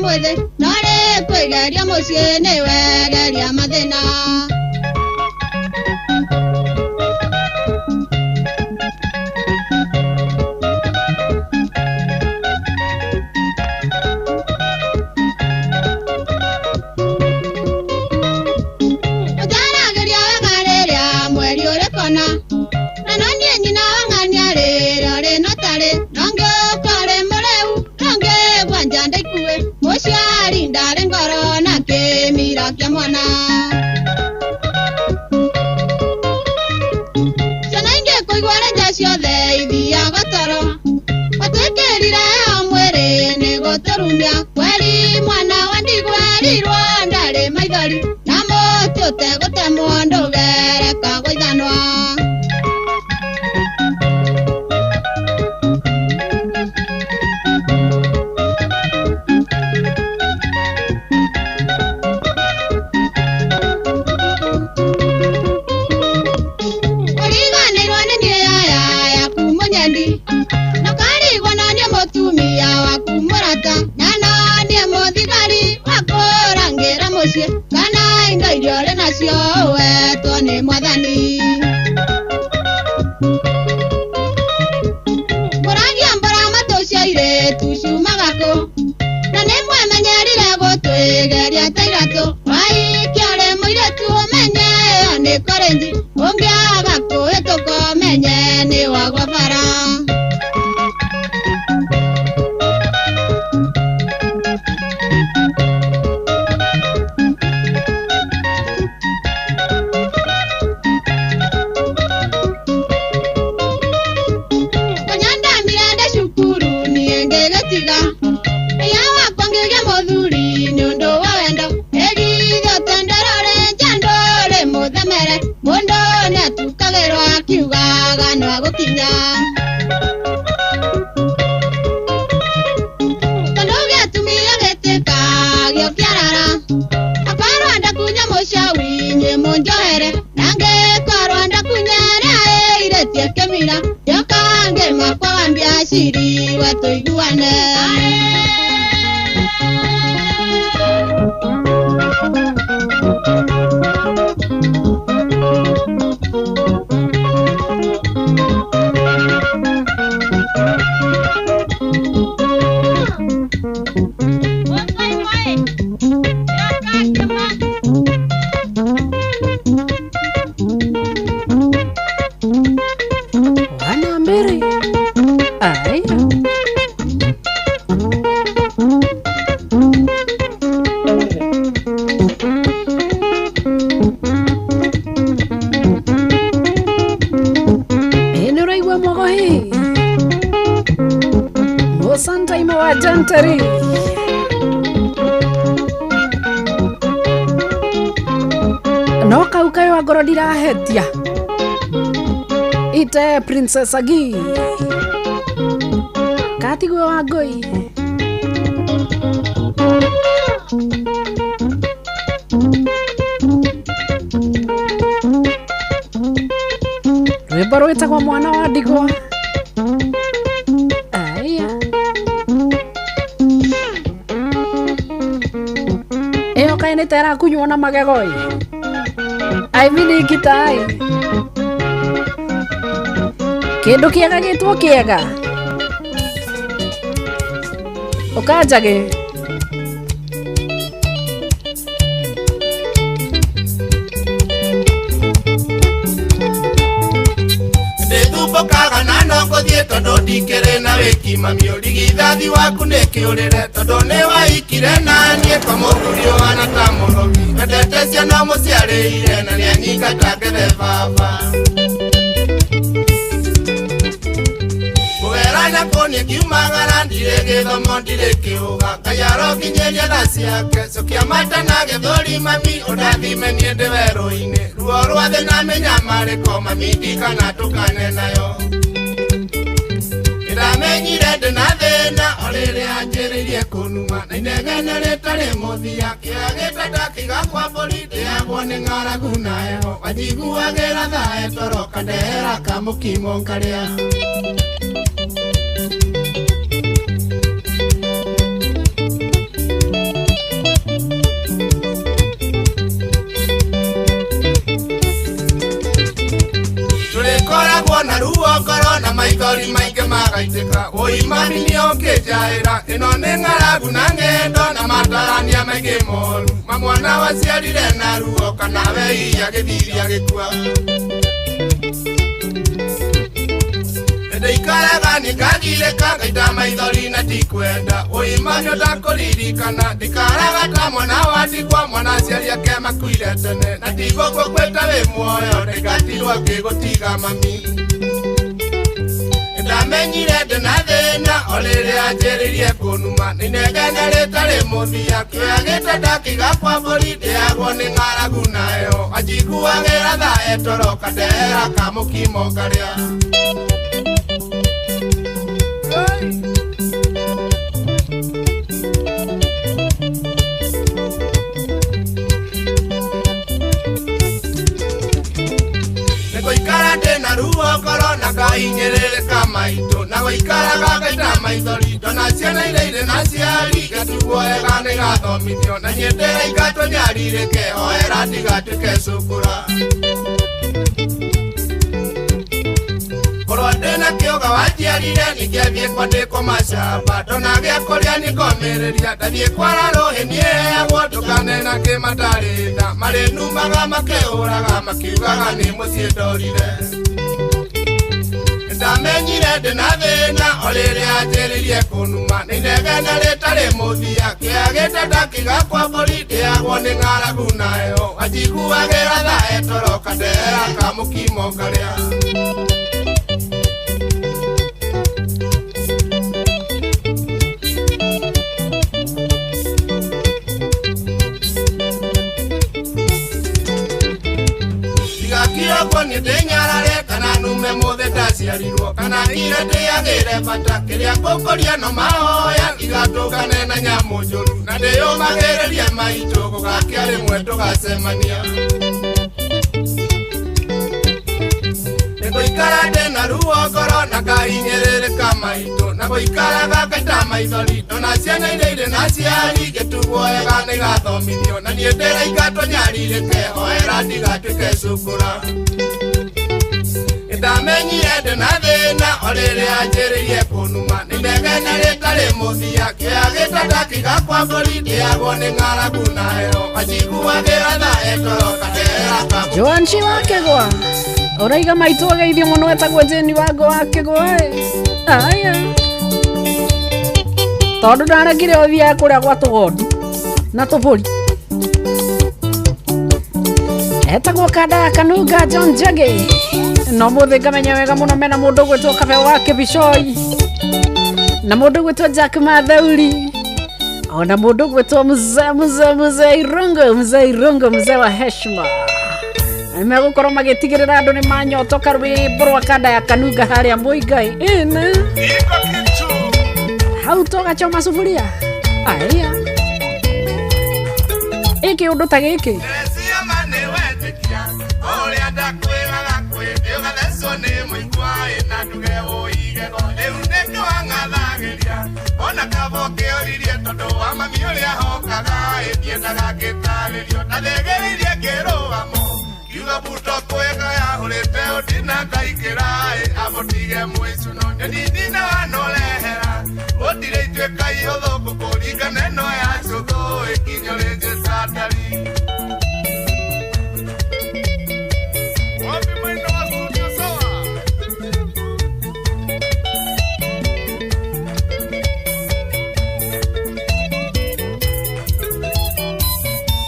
Speaker 12: Mwĩthĩ no rĩ kwĩgeria mũciĩ nĩ wegeria mathĩna. Ũnjaragĩria wega rĩrĩa mweri ũrĩ kona na no niĩ nyina wa ng'ania rĩrĩa ũrĩ no tarĩ no ngĩũka ũrĩ mũrĩu no ngĩgua nja ndaikuĩ mũciari ndarĩ ngoro na kĩmira kĩa mwana. Ciana ingĩ kũigua nja ciothe ithiaga toro watwĩkĩrire heho mwĩrĩ nĩ gũtũrumia kweri mwana wa ndigwa erirwo ndarĩ maithori na mũtĩ ũtegũtemwo ndũgerekagwo ithanwa. Ũriganĩirwo nĩ niĩ yaya yaku mũnyendi na ũkarigwo no niĩ mũtumia waku mũrata na no niĩ mũthigari wa kũrangĩra mũciĩ kana indo iria ũrĩ nacio ũhetwo nĩ mwathani. Mũragia mbũra matũ cia airĩtu ciumaga kũ na nĩ mwemenyerire gũtwĩgeria ta iratũ waikia ũrĩ mũirĩtu ũmenye ĩyo nĩ korenji ũngĩaga kũhĩtũka ũmenye nĩ wagwa bara. Kũnyandamire ndĩ cukuru niĩ ngĩgĩtiga ĩya wakwa ngĩgĩa mũthuri nĩ ũndũ wa wendo ĩgithio tendero rĩ nja ndũrĩ mũthemere mũndũ nĩatukagĩrwo akiugaga no agũkinya. Tondũ gĩatumia gĩtĩka gĩũkĩarara akorwo ndakunya mũcawi inyuĩ mũnjohere na ngĩkorwo ndakunyere ĩirĩtie kĩmira gĩoka ngĩmakwa wambia ciri we tũiguane.
Speaker 3: Wana mbere. Aya. Ĩ nĩ ũraigua mũgohi mũsantaimo wa jantari no kau kayo angorwo ndirahetia ite princess agi katigwe wa ngũi. Rwĩmbo rwĩtagwo mwana wa ndigwa. Aya ĩyo kaĩ nĩ ta ĩrakunywo na magego ĩ aivinikita ĩ kĩndũ kĩega gĩtwo kĩega ũkanjage.
Speaker 19: Ndĩthumbũkaga na no ngũthiĩ tondũ ndikĩrĩ na wĩki mami ũrigithathi waku nĩ kĩũrĩre tondũ nĩ waikire na niĩ kwa mũthuri ũhana ta mũrogi wendete ciana mũciarĩire na nĩanyingata ngethe baba. Kũgerana kũniĩ ngiumagara ndirĩ gĩthomo ndirĩ kĩũga Ngai arokinyĩria tha ciake cokia mata na gĩthũri mami ũndathime niĩ ndĩ werũ-inĩ ruo rwa thĩ na mĩnyamarĩko mami ndikana tũkane nayo. Nĩndamenyire ndĩ na thĩna o rĩrĩa anjĩrĩirie kũnuma na inegene rĩtarĩ mũthia kĩoya gĩtanda kĩiga kwa mbũri ndĩagwo nĩ ng'aragu na heho wanjiguagĩra thae toro kandehera kamũkimo nkarĩa. ngoro na maithori maingĩ magaitĩka wũi mami nĩũkĩnjaĩra ĩno nĩ ng'aragu na ng'endo na matarania maingĩ moru mamwana waciarire na ruo kana we iya gĩthiri agĩkua ndĩikaraga nĩngagirĩka ngaita maithori na tikwenda wũi mami ũtakũririkana ndikaraga ta mwana watigwa mwana aciari ake makuire tene na tigũgũkwĩta wĩ muoyo ndĩgatirwo ngĩgũtiga mami ndamenyire ndĩna thĩna o rĩrĩa anjĩrĩirie kũnuma nĩ inegene rĩtarĩ mũthia kĩoya gĩtanda kĩgakwa mbũri ndĩagwo nĩ ng'aragu nayo anjiguagĩra tha etoroka ndehera kamũkimo ngarĩa nĩgũikara ndĩna ruo ngoro na ngahinyĩrĩrĩka maitũ na gũikaraga ngaita maithori ndona ciana iria irĩ na aciari ngatuo wega na igathomithio na niĩ ndĩraingatwo nyarirĩke hoera ndigatuĩke cukura korwo ndĩna kĩũga wanjiarire ningĩathiĩ kwandĩkwo macamba ndona gĩa kũrĩa nĩngomĩrĩria ndathiĩ kwara rũhĩ niheagwo ndũkanena kĩmatarĩ tha marĩnumaga makĩhũraga makiugaga nĩ mũciĩ ndorire ndamenyire ndĩna thĩna o rĩrĩa anjĩrĩirie kũnuma nĩ inegene rĩtarĩ mũthia kĩoya gĩtanda kĩgakwa mbũri ndĩagwo nĩ ng'aragu nayo anjiguagĩra tha etoroka ndehera kamũkimo ngarĩa ndigakirwo nĩ ndĩnyarare kana nume mũthĩ ndaciarirwo kana ngire ndĩagĩre bata kĩrĩa ngũkũria no mahoya igatũngane na nyamũ njũru na ndĩyũmagĩrĩrie maitũ gũgakĩa rĩmwe tũgacemania nĩgũikara ndĩna ruo ngoro na ngahinyĩrĩrĩka maitũ na gũikaraga ngaita maithori ndona ciana iria irĩ na aciari ngĩtugwo wega na igathomithio na niĩ ndĩraingatwo nyarirĩke hoera ndigatuĩke cukura ndamenyire ndĩna thĩna o rĩrĩa anjĩrĩirie kũnuma nĩ inegene rĩtarĩ mũthia kĩoya gĩtanda kĩgakwa mbũri ndĩagwo nĩ ng'aragu nayo anjiguagĩra tha etoroka ndehera kamũ
Speaker 3: Joanshi wa Kĩgwa ũraiga maitũ ageithio mũno etagwo Jane Wango wa Kĩgwa aya tondũ ndaregire ũthiaga kũrĩa gwa tũgondu na tũbũri etagwo kanda ya Kanunga John Njagi no mũthĩ ngamenya wega mũno mena mũndũ ũgwĩtwo Kabeo wa Kĩbicoi na mũndũ ũgwĩtwo Jack Mathauri ona mũndũ ũgwĩtwo mzee mzee mzee Irungu mzee Irungu mzee wa heshima megũkorwo magĩtigĩrĩra andũ nĩ manyotoka rwĩmbo rwa kanda ya Kanunga harĩa Muigai ĩna hau tũgachoma sufuria aya ĩkĩ ũndũ ta gĩkĩ
Speaker 19: ona kabo kĩoririe tondũ wa mami ũrĩa hokaga ĩthiendaga ngĩtarĩrio ndathĩgĩrĩirie ngĩrũgamo kiuga buto kwega yahũrĩte ũndina ngaingĩra amũtige mwĩcuno nĩndindina wanorehera gũtirĩ ituĩka ihũthũ ngũkũringana ĩno ya cũthũ ĩkinyũrĩnjĩ candari Wapi mwendo wa studio sawa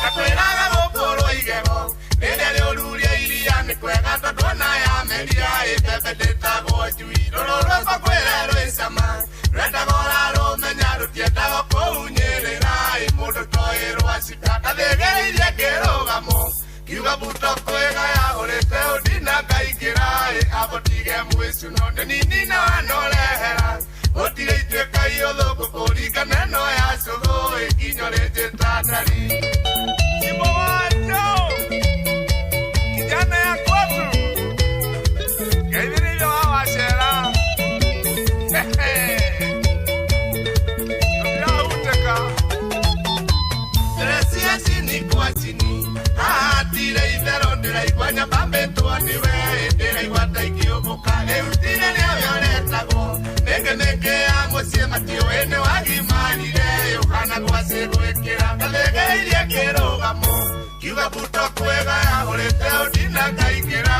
Speaker 19: Katwĩraga gũkũrwo igego rĩrĩa rĩũruria iria nĩ kwega tondũ ona yameria ĩmbembe ndĩtagwo njui rũrũ rwakwa kwĩre rwĩ cama rwendaga ũrarũmenya rũtiendaga kũhunyĩrĩra ĩ mũndũ toĩ rwacika ndathĩgĩrĩirie ngĩrũgamo kiuga buto kwĩga yahũrĩte ũndina ngaingĩra ĩ amũtige mwĩcuno nĩninina wanorehera gũtirĩ ituĩka ihũthũ ngũkũringana ĩno ya cũthũ ĩkinyũrĩnjĩ tandari Jimbo wacho kijana ya kwetu geithĩrĩirio wa wacera tũtirahutĩka Teresia chini kwa chini haha tire itherũ ndĩraigua nyambambĩtwo nĩwe ndĩraigua ta ingĩũmbũka rĩu tire Atiũĩ nĩ wagimarire ũkana gwacĩ gwĩkĩra ndathegeirie kĩrũgamo kiuga buto kwega yahũrĩte ũndina ngaingĩra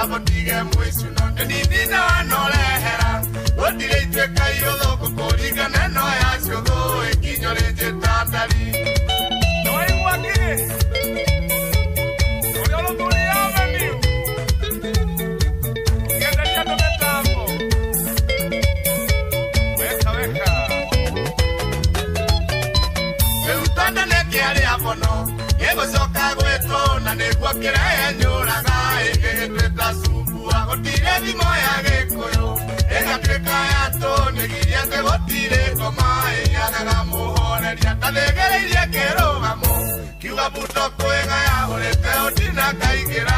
Speaker 19: abotige mwĩcuno nĩnithina wanorehera gũtirĩ ituĩka iũthũkũ kũringana no ya ciũthũ ĩkinyo rĩnjĩta ndari nĩwaigua kĩ ũrĩa ũrũthuri avenue ũkĩenderia andũ mĩtambo weka weka rĩu tonda nĩkĩarĩa bono gĩgũcoka gwĩtwo na nĩguo kĩrehe nyũraga ĩgĩgĩtuĩka cumbua gũtirĩ thimo ya gĩkũyũ ĩgatuĩka ya tũnĩgiria atĩ gũtirĩ ngoma ĩyagaga mũhoreria ndathĩgĩrĩirie kĩrũgamo kiuga buto kwĩga yahũrĩte ũndina ngaingĩra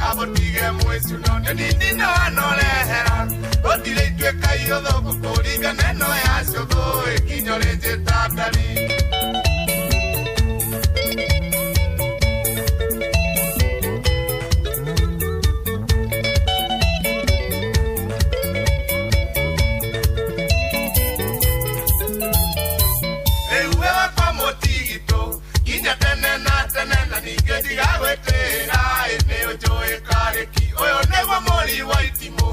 Speaker 19: abotige mwĩcuno nĩnindina wanorehera gũtirĩ ituĩka iũthũkũ kũringana ĩno ya cũthũ ĩkinyo rĩnjĩta ndari. Ndigagwĩtĩra nĩ ũnjũĩ karĩki ũyũ nĩguo mũri wa itimũ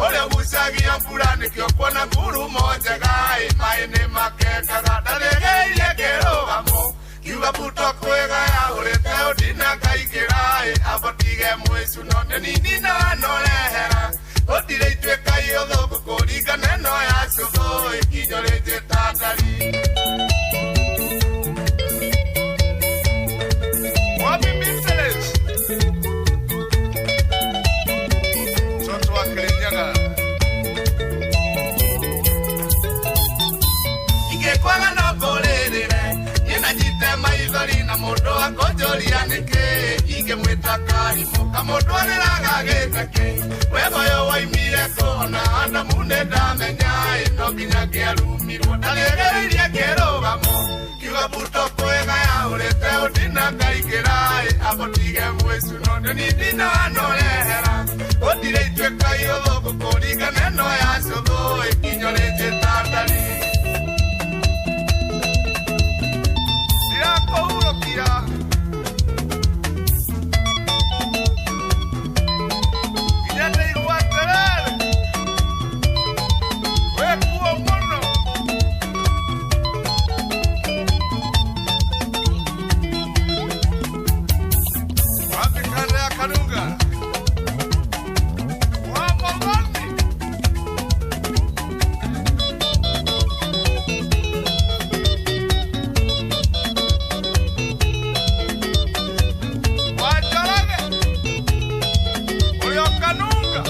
Speaker 19: ũrĩa ũgucagia mbura nĩkĩo kuona ngurumo njega maĩ nĩ makengaga ndathĩgĩirie kĩrũgamo kiuga buto kwĩga yahũrĩte ũndina ngaingĩra abotige mwĩcuno nĩninina wanorehera gũtirĩ ituĩka iũthũkũ kũringana ĩno ya cũthũ ĩkinyo rĩnjĩta ndari. Ingĩkwaga no ngũrĩrĩre niĩ na nyite maithori na mũndũ akũnjũria nĩkĩ ingĩmwĩta karimũ kamũndũ arĩraga gĩteke wega ũyũ waimire kũ ona Adamu nĩ ndamenya no nginya ngĩarumirwo ndarĩgĩrĩirie kĩrũgamo kiuga buto kwĩga yahũrĩte ũndina ngaingĩra abotige mwĩcuno nĩnindina wanorehera gũtirĩ ituĩka iũthũkũ kũringana ĩno ya cũthũ ĩkinyo rĩnjĩta ndari. Ndirakũhurũkia nginya ndaigua atĩrĩrĩ wĩkuo mũno. Wapi kanda ya Kanunga wa Mogoni Wanjorage ũrĩa Kanunga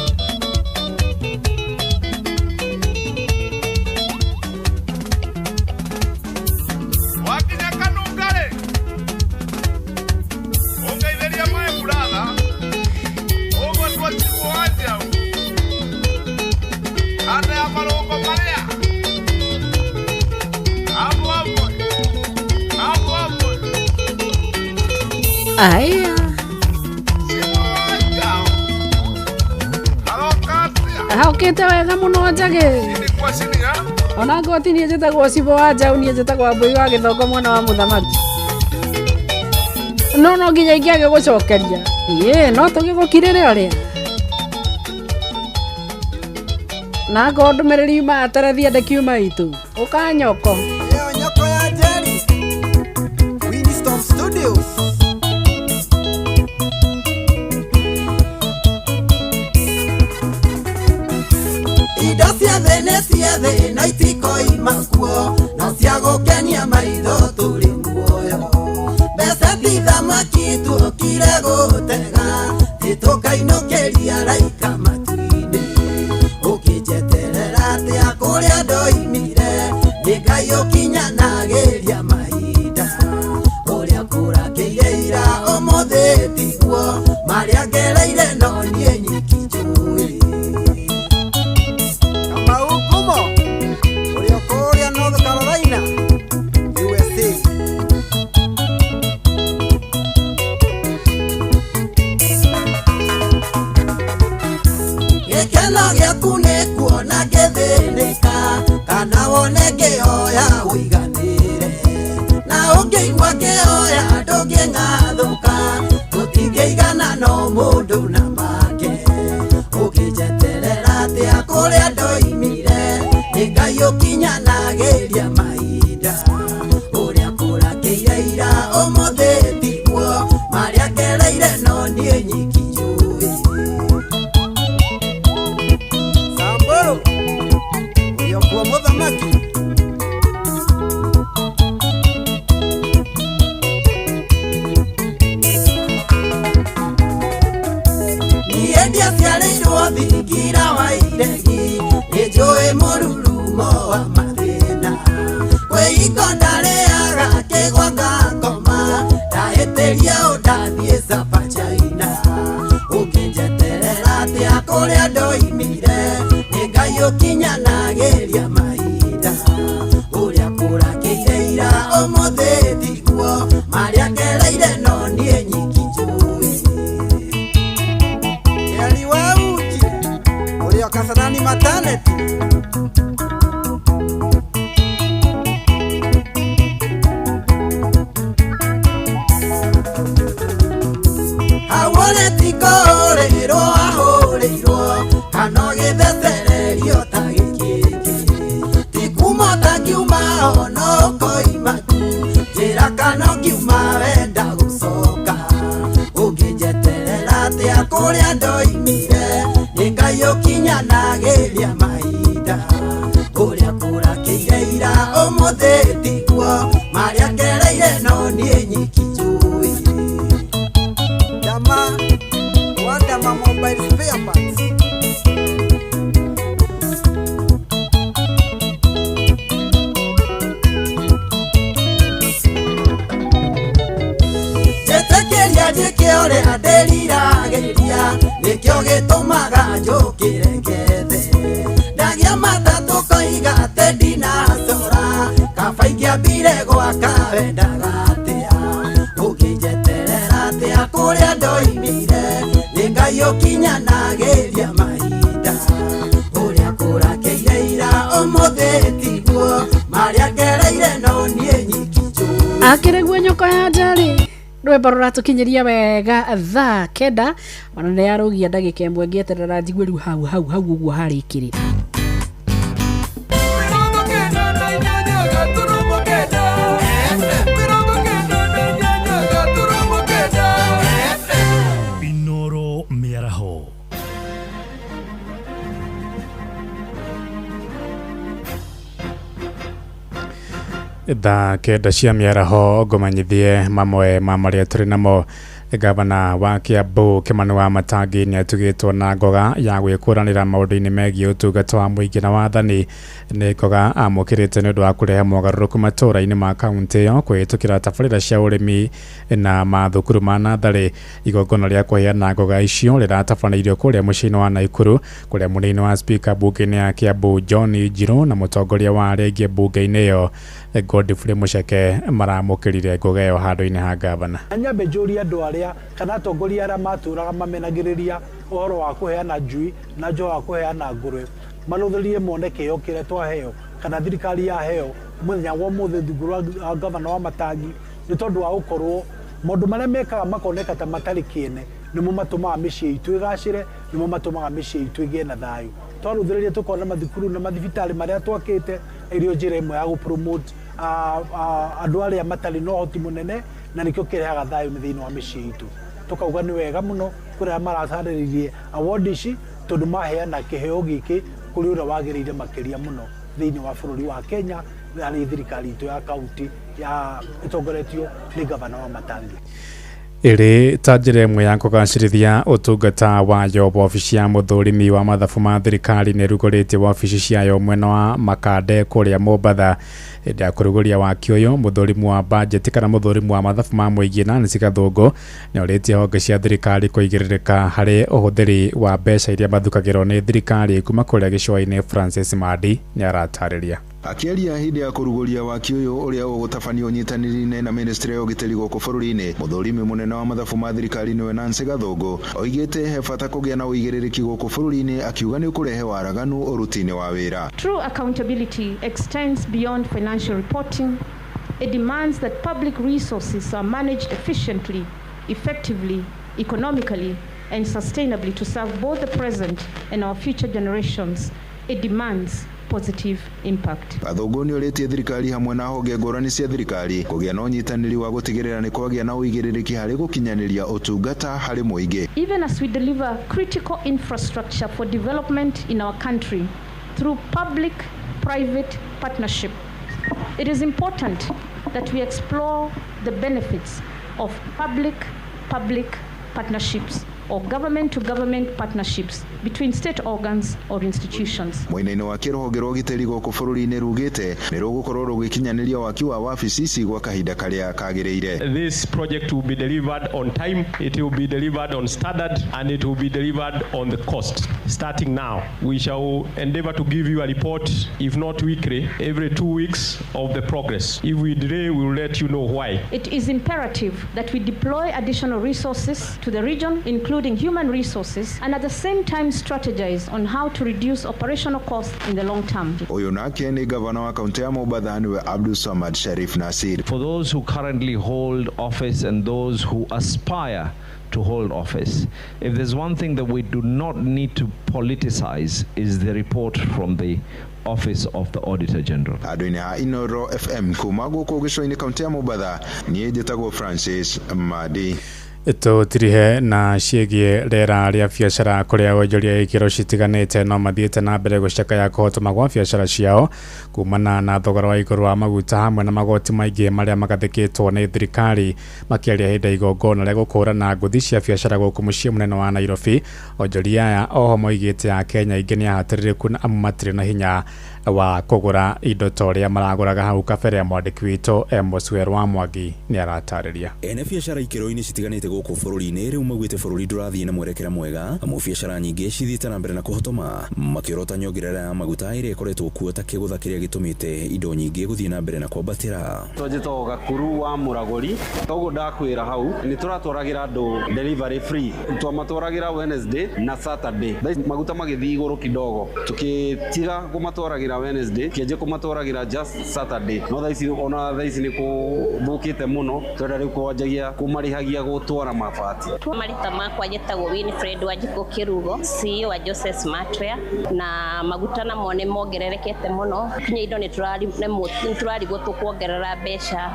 Speaker 19: wakinya Kanunga rĩ ũngeithĩria maĩ buratha ũguo twacigwo wanjau kanda ya marũngo marĩa abo abo abo abo.
Speaker 3: Aya. Haukĩte wega mũno Njagĩ. Ona ngoti niĩ njĩtagwo Cibo wa Njaũ, niĩ njĩtagwo Wambũi wa Gĩthongo mwana wa mũthamaki. No no nginya ingĩage gũcokeria. Ĩĩ no tũgĩgũkirĩre ũrĩa. Na akorwo ndũmĩrĩri yuma terethi andĩki yuma itũ. Ũka nyoko.
Speaker 13: Ĩyo nyoko ya Jerry Winston Studios. Indo cia thĩ nĩ cia thĩ na itikoima kuo no cia gũkenia maitho tũrĩ muoyo. Mbeca ti thamaki tuokire gũtega tĩtũkainũkĩria raika matu-inĩ. Ũkĩnjeterera atĩa kũrĩa ndoimire nĩ Ngai ũkinyanagĩria mahinda. Ũrĩa kũrakĩire ira ũmũthĩ tiguo marĩa ngereire no niĩ nyiki njũĩ.
Speaker 10: Kamau Ngumo ũrĩa kũrĩa North Carolina USA.
Speaker 13: Gĩkeno gĩaku nĩ kuona ngĩthĩnĩka kana wone ngĩ ũmũthĩ tiguo marĩa ngereire no niĩ nyiki njũĩ.
Speaker 10: Samburu ũrĩokuo mũthamaki.
Speaker 13: Niĩ ndiaciarĩirwo thingira wa iregi, nĩnjũĩ mũrurumo wa mathĩna. Kwĩhingo ndarĩaga kĩgwa ngakoma, ndahĩtĩria ũ ndathiĩ Sapa China. Ũngĩnjeterera atĩa kũrĩa ndoimire, nĩ Ngai ũkinyanagĩria mahinda. Ũrĩa kũrakĩire ira ũmũthĩ tiguo, marĩa ngereire no niĩ nyiki njũĩ.
Speaker 10: Eli wa uji ũrĩa Kasarani maternity.
Speaker 13: Hawore ti kũhũrĩrwo ahũrĩirwo, kana ũgĩthecererio ta gĩkĩngĩ. Ti kuma ũtangiuma ona ũkoima tu, njĩra kana ũngiuma wenda gũcoka. Ũngĩnjeterera atĩa kũrĩa ndoimire, nĩ Ngai ũkinyanagĩria mahinda. Ũrĩa kũrakĩire ira ũmũthĩ tiguo, marĩa ngereire no niĩ nyiki njũĩ.
Speaker 10: Dama wa Dama mobile spare parts.
Speaker 13: Njĩtĩkĩria njĩke ũrĩa ndĩriragĩria, nĩkĩo gĩtũmaga njũkĩre ngethe. Ndagĩa matatũ koiga atĩ ndinacora, kaba ingĩambire gwaka wendaga atĩa. Ũngĩnjeterera atĩa kũrĩa ndoimire, nĩ Ngai ũkinyanagĩria mahinda. Ũrĩa kũrakĩire ira ũmũthĩ tiguo, marĩa ngereire no niĩ nyiki njũĩ.
Speaker 3: Akĩrĩguo nyũkwa ya njarĩ rwĩmbo rũratũkinyĩria wega thaa 9 ona nĩ yarũgia ndagĩka ĩmwe ngĩeterera njigue rĩu hau hau hau ũguo harĩkĩrĩra.
Speaker 8: Inoro mĩaraho.
Speaker 9: Thaa 9 cia mĩaraho ngũmenyithie mamwe ma marĩa tũrĩ namo. Gavana wa Kiambu Kimani wa Matangi nĩ atugĩtwo na ngoga ya gwĩkũranĩra maũndũ-inĩ megiĩ ũtungata wa mũingĩ na wathani. Nĩ ngoga amũkĩrĩte nĩ ũndũ wa kũrehe mogarũrũku matũũra-inĩ ma kaũntĩ ĩyo kũhĩtũkĩra tabarĩra cia ũrĩmi na mathukuru ma natharĩ. Igongona rĩa kũheana ngoga icio rĩratabanĩirio kũrĩa mũciĩ-inĩ wa Naikuru, kũrĩa mũnini wa spika mbunge-inĩ ya Kiambu John Njirũ na mũtongoria wa arĩa aingĩ mbunge-inĩ ĩyo Godfrey Mucheke maramũkĩrire ngoga ĩyo handũ-inĩ ha gavana.
Speaker 14: Nyambe njũrie andũ arĩa kana atongoria arĩa matũraga mamenagĩrĩria ũhoro wa kũheana njui na njoho wa kũheana ngũrwe, marũthĩrĩrie mone kĩheo kĩrĩa twaheo kana thirikari yaheo mũthenya wa ũmũthĩ rungu rwa gavana wa Matangi, nĩ tondũ wa gũkorwo maũndũ marĩa mekaga makoneka ta matarĩ kĩene nĩmo matũmaga mĩciĩ itũ ĩgacĩre, nĩmo matũmaga mĩciĩ itũ ĩgĩe na thayũ. Twarũthĩrĩria tũkona mathukuru na mathibitarĩ marĩa twakĩte ĩrĩ njĩra ĩmwe ya gũ-promote andũ arĩa matarĩ na ũhoti mũnene, na nĩkĩo kĩrehaga thayũ thĩinĩ wa mĩciĩ itũ. Tũkauga nĩ wega mũno kũrĩa maracarĩrĩrie award ici, tondũ maheana kĩheo gĩkĩ kũrĩ ũrĩa wagĩrĩire makĩria mũno thĩinĩ wa bũrũri wa Kenya harĩ thirikari itũ ya kaunti ya ĩtongoretio nĩ gavana wa Matangi.
Speaker 9: Ĩrĩ ta njĩra ĩmwe ya kũgacĩrithia ũtungata wayo, wabici ya mũthũrimi wa mathabu ma thirikari nĩ ĩrugũrĩtie wabici ciayo mwena wa Makande kũrĩa Mombatha. Hĩndĩ ya kũrugũria waki ũyũ, mũthũrimi wa bajeti kana mũthũrimi wa mathabu ma mũingĩ Nancy Gathũngũ nĩ orĩtie honge cia thirikari kũigĩrĩrĩka harĩ ũhũthĩri wa mbeca iria mathukagĩrwo nĩ thirikari kuma kũrĩa gĩcũa-inĩ. Francis Mandi nĩ aratarĩria.
Speaker 15: Akĩaria hĩndĩ ya kũrugũria waki ũyũ ũrĩa ũgũtabanio ũnyitanĩri-inĩ na ministry ya ũgitĩri gũkũ bũrũri-inĩ, mũthũrimi mũnene wa mathabu ma thirikari nĩwe Nancy Gathũngũ oigĩte he bata kũgĩa na ũigĩrĩrĩki gũkũ bũrũri-inĩ, akiuga nĩ ũkũrehe waraganu ũruti-inĩ wa wĩra.
Speaker 16: True accountability extends beyond financial reporting. It demands that public resources are managed efficiently, effectively, economically, and sustainably to serve both the present and our future generations. It demands positive impact.
Speaker 15: Gathũngũ nĩ orĩtie thirikari hamwe na honge ngũrani cia thirikari kũgĩa na ũnyitanĩri wa gũtigĩrĩra nĩ kwagĩa na ũigĩrĩrĩki harĩ gũkinyanĩria ũtungata harĩ mũingĩ.
Speaker 16: Even as we deliver critical infrastructure for development in our country through public-private partnership, it is important that we explore the benefits of public-public partnerships or government-to-government partnerships between state organs or institutions.
Speaker 15: Mwena-inĩ wake rũhonge rwa ũgitĩri gũkũ bũrũri-inĩ rugĩte nĩ rũgũkorwo rũgĩkinyanĩria waki wa wabici ici gwa kahinda karĩa kagĩrĩire.
Speaker 11: This project will be delivered on time, it will be delivered on standard, and it will be delivered on the cost. Starting now, we shall endeavor to give you a report, if not weekly, every 2 weeks of the progress. If we delay, we will let you know why.
Speaker 16: It is imperative that we deploy additional resources to the region, including human resources, and at the same time strategize on how to reduce operational costs in the long term.
Speaker 15: Ũyũ nake nĩ gavana wa kaunti ya Mombatha nĩwe Abdul Samad Sharif Nasir.
Speaker 17: For those who currently hold office and those who aspire to hold office, if there's one thing that we do not need to politicize is the report from the Office of the Auditor General.
Speaker 15: Andũ-inĩ a Inoro FM kuma gũkũ gĩcũa-inĩ kaunti ya Mombatha, niĩ njĩtagwo Francis Madi.
Speaker 9: Tũtirihe na ciĩgiĩ rĩera rĩa biacara kũrĩa wonjoria ikĩro citiganĩte no mathiĩte na mbere gũcakaya kũhotoma gwa biacara ciao kumana na thogora wa igũrũ wa maguta hamwe na magoti maingĩ marĩa magathĩkĩtwo nĩ thirikari. Makĩaria hĩndĩ ya igongona rĩa gũkũũrana ngũthi cia biacara gũkũ mũciĩ mũnene wa Nairobi, onjoria aya oho moigĩte a Kenya aingĩ nĩ ahatĩrĩrĩku na amu matirĩ na hinya wa kũgũra indo ta ũrĩa maragũraga hau kabere. Mwandĩki witũ Amos Werũ wa Mwangi nĩ aratarĩria.
Speaker 19: Ene biacara ikĩro-inĩ citiganĩte gũkũ bũrũri-inĩ rĩu maugĩte bũrũri ndũrathiĩ na mwerekera mwega, amu biacara nyingĩ cithiĩte na mbere na kũhotoma, makĩorota nyongerera ya maguta ĩrĩa ĩkoretwo kuo ta kĩgũtha kĩrĩa gĩtũmĩte indo nyingĩ gũthiĩ na mbere na kwambatĩra.
Speaker 20: Twanjĩtagwo Gakuru wa Mũragũri, toguo ndakwĩra hau nĩ tũratwaragĩra andũ delivery free, twamatwaragĩra Wednesday na Saturday. Thaa ici maguta magĩthiĩ igũrũ kidogo, tũkĩtiga kũmatwaragĩra Wednesday, kĩanjia kũmatwaragĩra just Saturday. No thaa ici ona thaa ici nĩ kũthũkĩte mũno, tũrenda rĩu kwanjagia kũmarĩhagia gũtwara mabati.
Speaker 21: Marita makwa njĩtagwo Winfred Wanjikũ Kĩrugo, CEO wa Joseph Smartwear, na maguta namo nĩ mongererekete mũno, kinya indo nĩ tũrarigwo tũkuongerera mbeca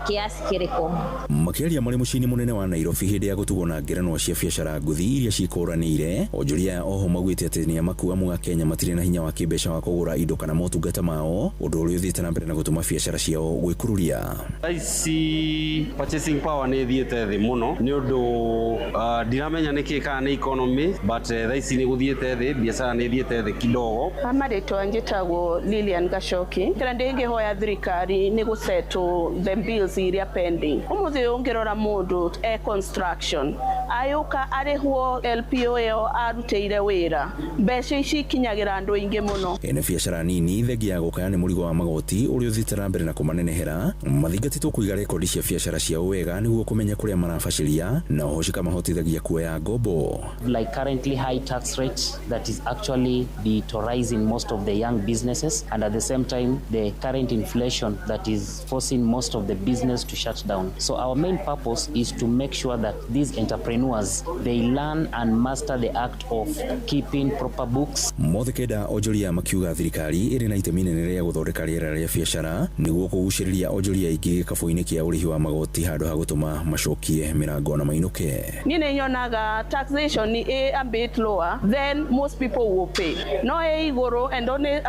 Speaker 21: kiasi kĩrĩkũ.
Speaker 19: Makĩaria marĩ mũciĩ-inĩ mũnene wa Nairobi hĩndĩ ya gũtugwo na ngerenwa cia biacara ngũthi iria cikũranĩire, onjoria aya oho maugĩte atĩ nĩ amaku amu a Kenya matirĩ na hinya wa kĩmbeca wa kũgũra indo kana motungata mao, ũndũ ũrĩa ũthiĩte na mbere na gũtũma biacara ciao gwĩkururia.
Speaker 20: Thaa ici purchasing power nĩ ĩthiĩte thĩ mũno nĩ ũndũ ndiramenya nĩkĩ kana nĩ economy, but thaa ici nĩ gũthiĩte thĩ, biacara nĩ ĩthiĩte thĩ kidogo.
Speaker 22: Marĩtwa njĩtagwo Lilian Gacoki. Kĩrĩa ndĩngĩhoya thirikari nĩ gũsettle the bills iria pending. Ũmũthĩ ũngĩrora mũndũ e construction ayũka arĩhwo LPO ĩyo arutĩire wĩra, mbeca ici ikinyagĩra andũ aingĩ mũno.
Speaker 19: Ene biacara nini thengia ya gũkaya nĩ mũrigo wa magoti ũrĩa ũthiĩte na mbere na kũmanenehera, mathingatĩtwo kũiga rekondi cia biacara ciao wega nĩguo kũmenya kũrĩa marabaciria na oho cikamahotithagia kuoya ngombo.
Speaker 23: Like currently high tax rate that is actually deteriorating most of the young businesses, and at the same time the current inflation that is forcing most of the business to shut down. So our main purpose is to make sure that these entrepreneurs, they learn and master the act of keeping proper books.
Speaker 19: Mothe kenda onjoria makiuga thirikari ĩrĩ na itemi inene rĩa gũthondeka rĩera rĩa biacara nĩguo kũgucĩrĩria onjoria aingĩ gĩkabũ-inĩ kĩa ũrĩhi wa magoti handũ ha gũtũma macokie mĩrango na mainũke.
Speaker 22: Niĩ nĩ nyonaga taxation ĩ a bit lower, then most people will pay. No ĩ igũrũ and only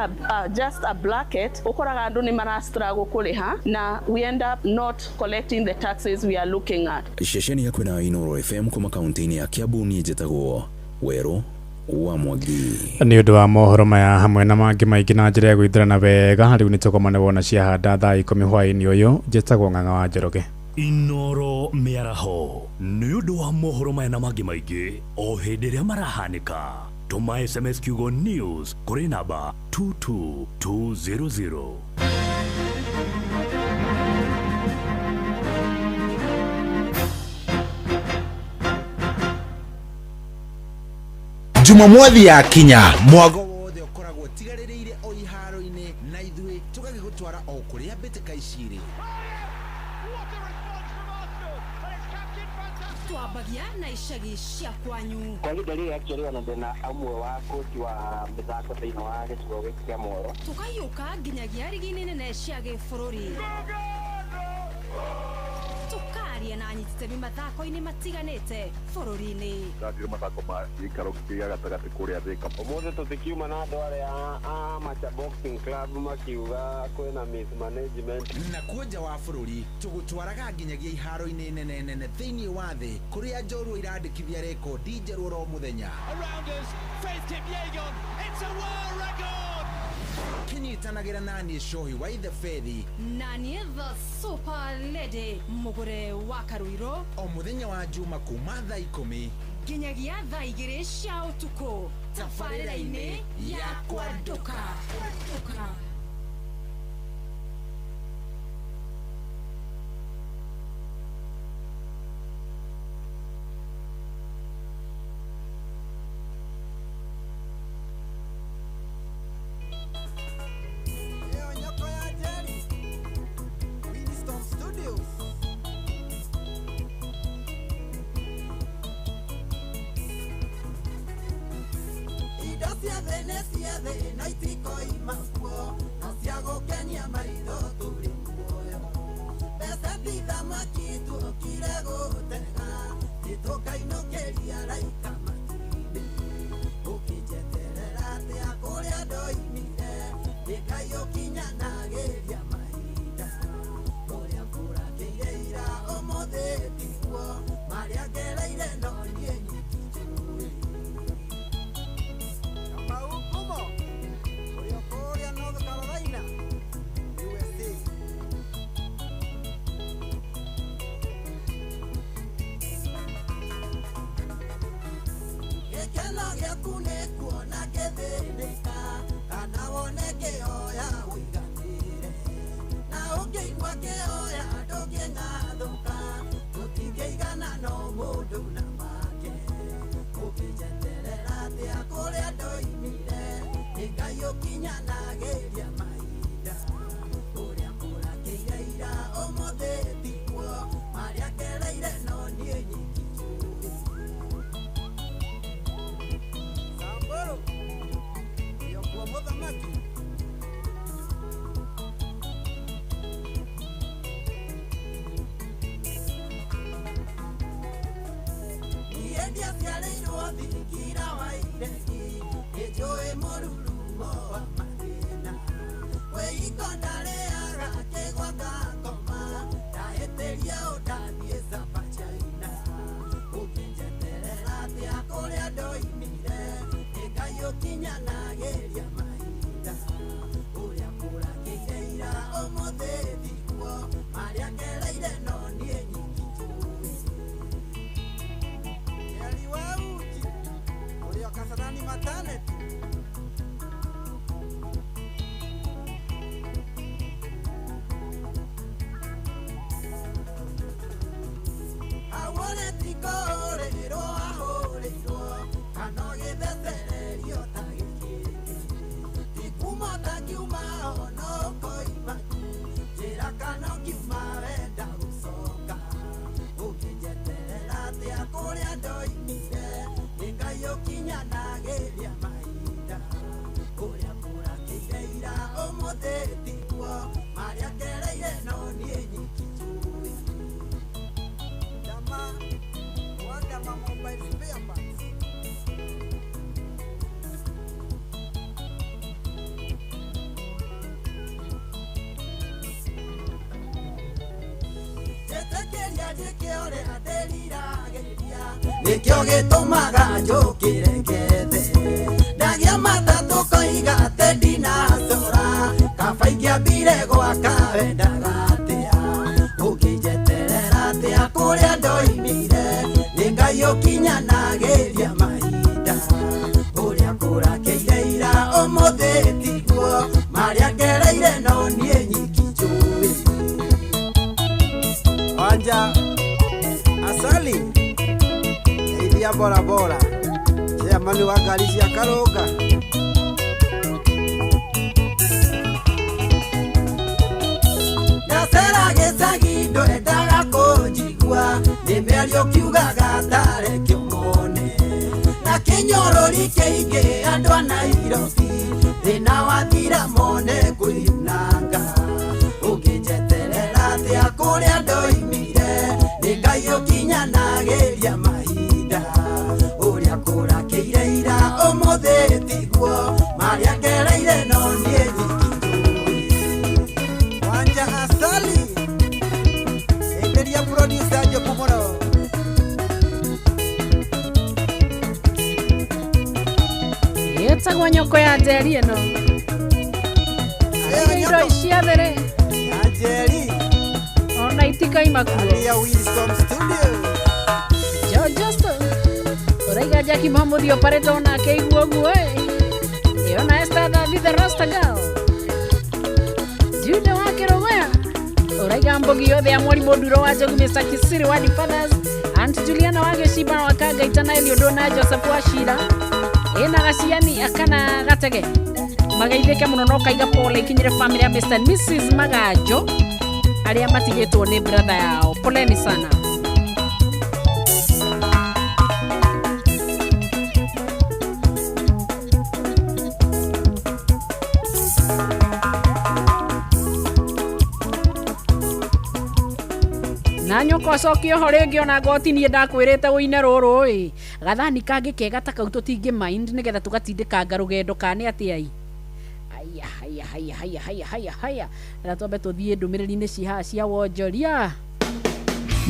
Speaker 22: just a bracket, ũkoraga andũ nĩ mara struggle kũrĩha na we end up not collecting the taxes we are looking at.
Speaker 19: Ceceni ya kwĩna Inoro FM kuma kaunti-inĩ ya Kiambu, niĩ njĩtagwo Werũ wa Mwangi.
Speaker 9: Nĩ ũndũ wa mohoro maya hamwe na mangĩ maingĩ na njĩra ya gwĩthurana wega, rĩu nĩ tũkomane wona ciahanda thaa 10 hwaĩ-inĩ ũyũ. Njĩtagwo Ng'ang'a wa Njoroge.
Speaker 8: Inoro mĩaraho nĩ ũndũ wa mohoro maya na mangĩ maingĩ o hĩndĩ ĩrĩa marahanĩka, tũma SMS kiugo news kũrĩ namba 22200.
Speaker 18: Jumamothi ya kinya mwago wothe ũkoragwo tigarĩrĩire o iharo-inĩ na ithuĩ tũgagĩgũtwara o kũrĩa mbĩtĩka icirĩ.
Speaker 1: Twambagia na icagi cia kwanyu.
Speaker 2: Kwa ihinda rĩrĩ actually ona ndĩna ũmwe wa coach wa mĩthako thĩinĩ wa gĩcigo gĩkĩ kĩa Mworo.
Speaker 1: Tũkaiũka nginyagia rigi-inĩ nene cia gĩbũrũri. Tũkaria na anyititemi mathako-inĩ matiganĩte bũrũri-inĩ.
Speaker 5: Ndandire mathako ma gĩikaro gĩa gatagatĩ kũrĩa Thika.
Speaker 2: Ũmũthĩ tũtikiuma na andũ arĩa a Macha Boxing Club makiuga kwĩna mismanagement.
Speaker 18: Na kuo nja wa bũrũri tũgũtwaraga nginyagia iharo-inĩ nene nene thĩinĩ wa thĩ kũrĩa njorua irandĩkithia rekondi njerũ oro mũthenya.
Speaker 24: Around us, Faith Kipyegon, it's a world record!
Speaker 18: Kĩnyitanagĩra naniĩ Shohi wa Ithe Fethi
Speaker 1: na niĩ the super lady mũgũre wa Karuiro
Speaker 18: o mũthenya wa Juma kuma thaa 10
Speaker 1: nginyagia thaa 2 cia ũtukũ tabarĩra-inĩ ya Kwanduka.
Speaker 13: Nikio gĩtũmaga njũkĩre ngethe ndagĩa matatũ koiga atĩ ndinacora kaba ingĩambire gwaka wendaga atĩa ũngĩnjeterera atĩa kũrĩa ndoimire nĩ Ngai ũkinyanagĩria mahinda ũrĩa kũrakĩire ira ũmũthĩ tiguo marĩa ngereire no niĩ nyiki njũĩ.
Speaker 10: Anja Asali ya bora bora chairman wa ngari cia Karũnga.
Speaker 13: Ndacera gĩcagi ndwendaga kũnjigua nĩ mĩario kiugaga
Speaker 3: Ĩtagwo nyoko ya njeri ĩno. Indo ici athere
Speaker 10: ya njeri
Speaker 3: ona itikaima kuo.
Speaker 10: Ya Winston Studio.
Speaker 3: Jojo Uraiga Jackie Muhammad oparĩte onake igua ũguo ĩ. Ĩyo na Esther Thathi the Rasta Girl. Jude wa Kĩrũgũya. Uraiga Mbogi yothe ya Mwarimũ Nduro wa Njogu Mr. Kisiri wa The Fathers. Aunt Juliana wa Gĩcimba wa Kangaita na Eliud na Joseph wa Shira. Ĩna gaciani akana gatege. Magaithĩke mũno no kaiga pole ikinyĩre family ya Mr. and Mrs. Magajo arĩa matigĩtwo nĩ brother yao. Poleni sana. Na nyoko acokie oho rĩngĩ ona ngoti niĩ ndakwĩrĩte ũine rũrũ ĩ gathani kangĩ kega ta kau tũtingĩ mind nĩgetha tũgatindĩkanga rũgendo ka nĩ atĩa i. Aya haya haya haya haya haya haya na twambe tũthiĩ ndũmĩrĩri-inĩ ci haha cia wonjoria.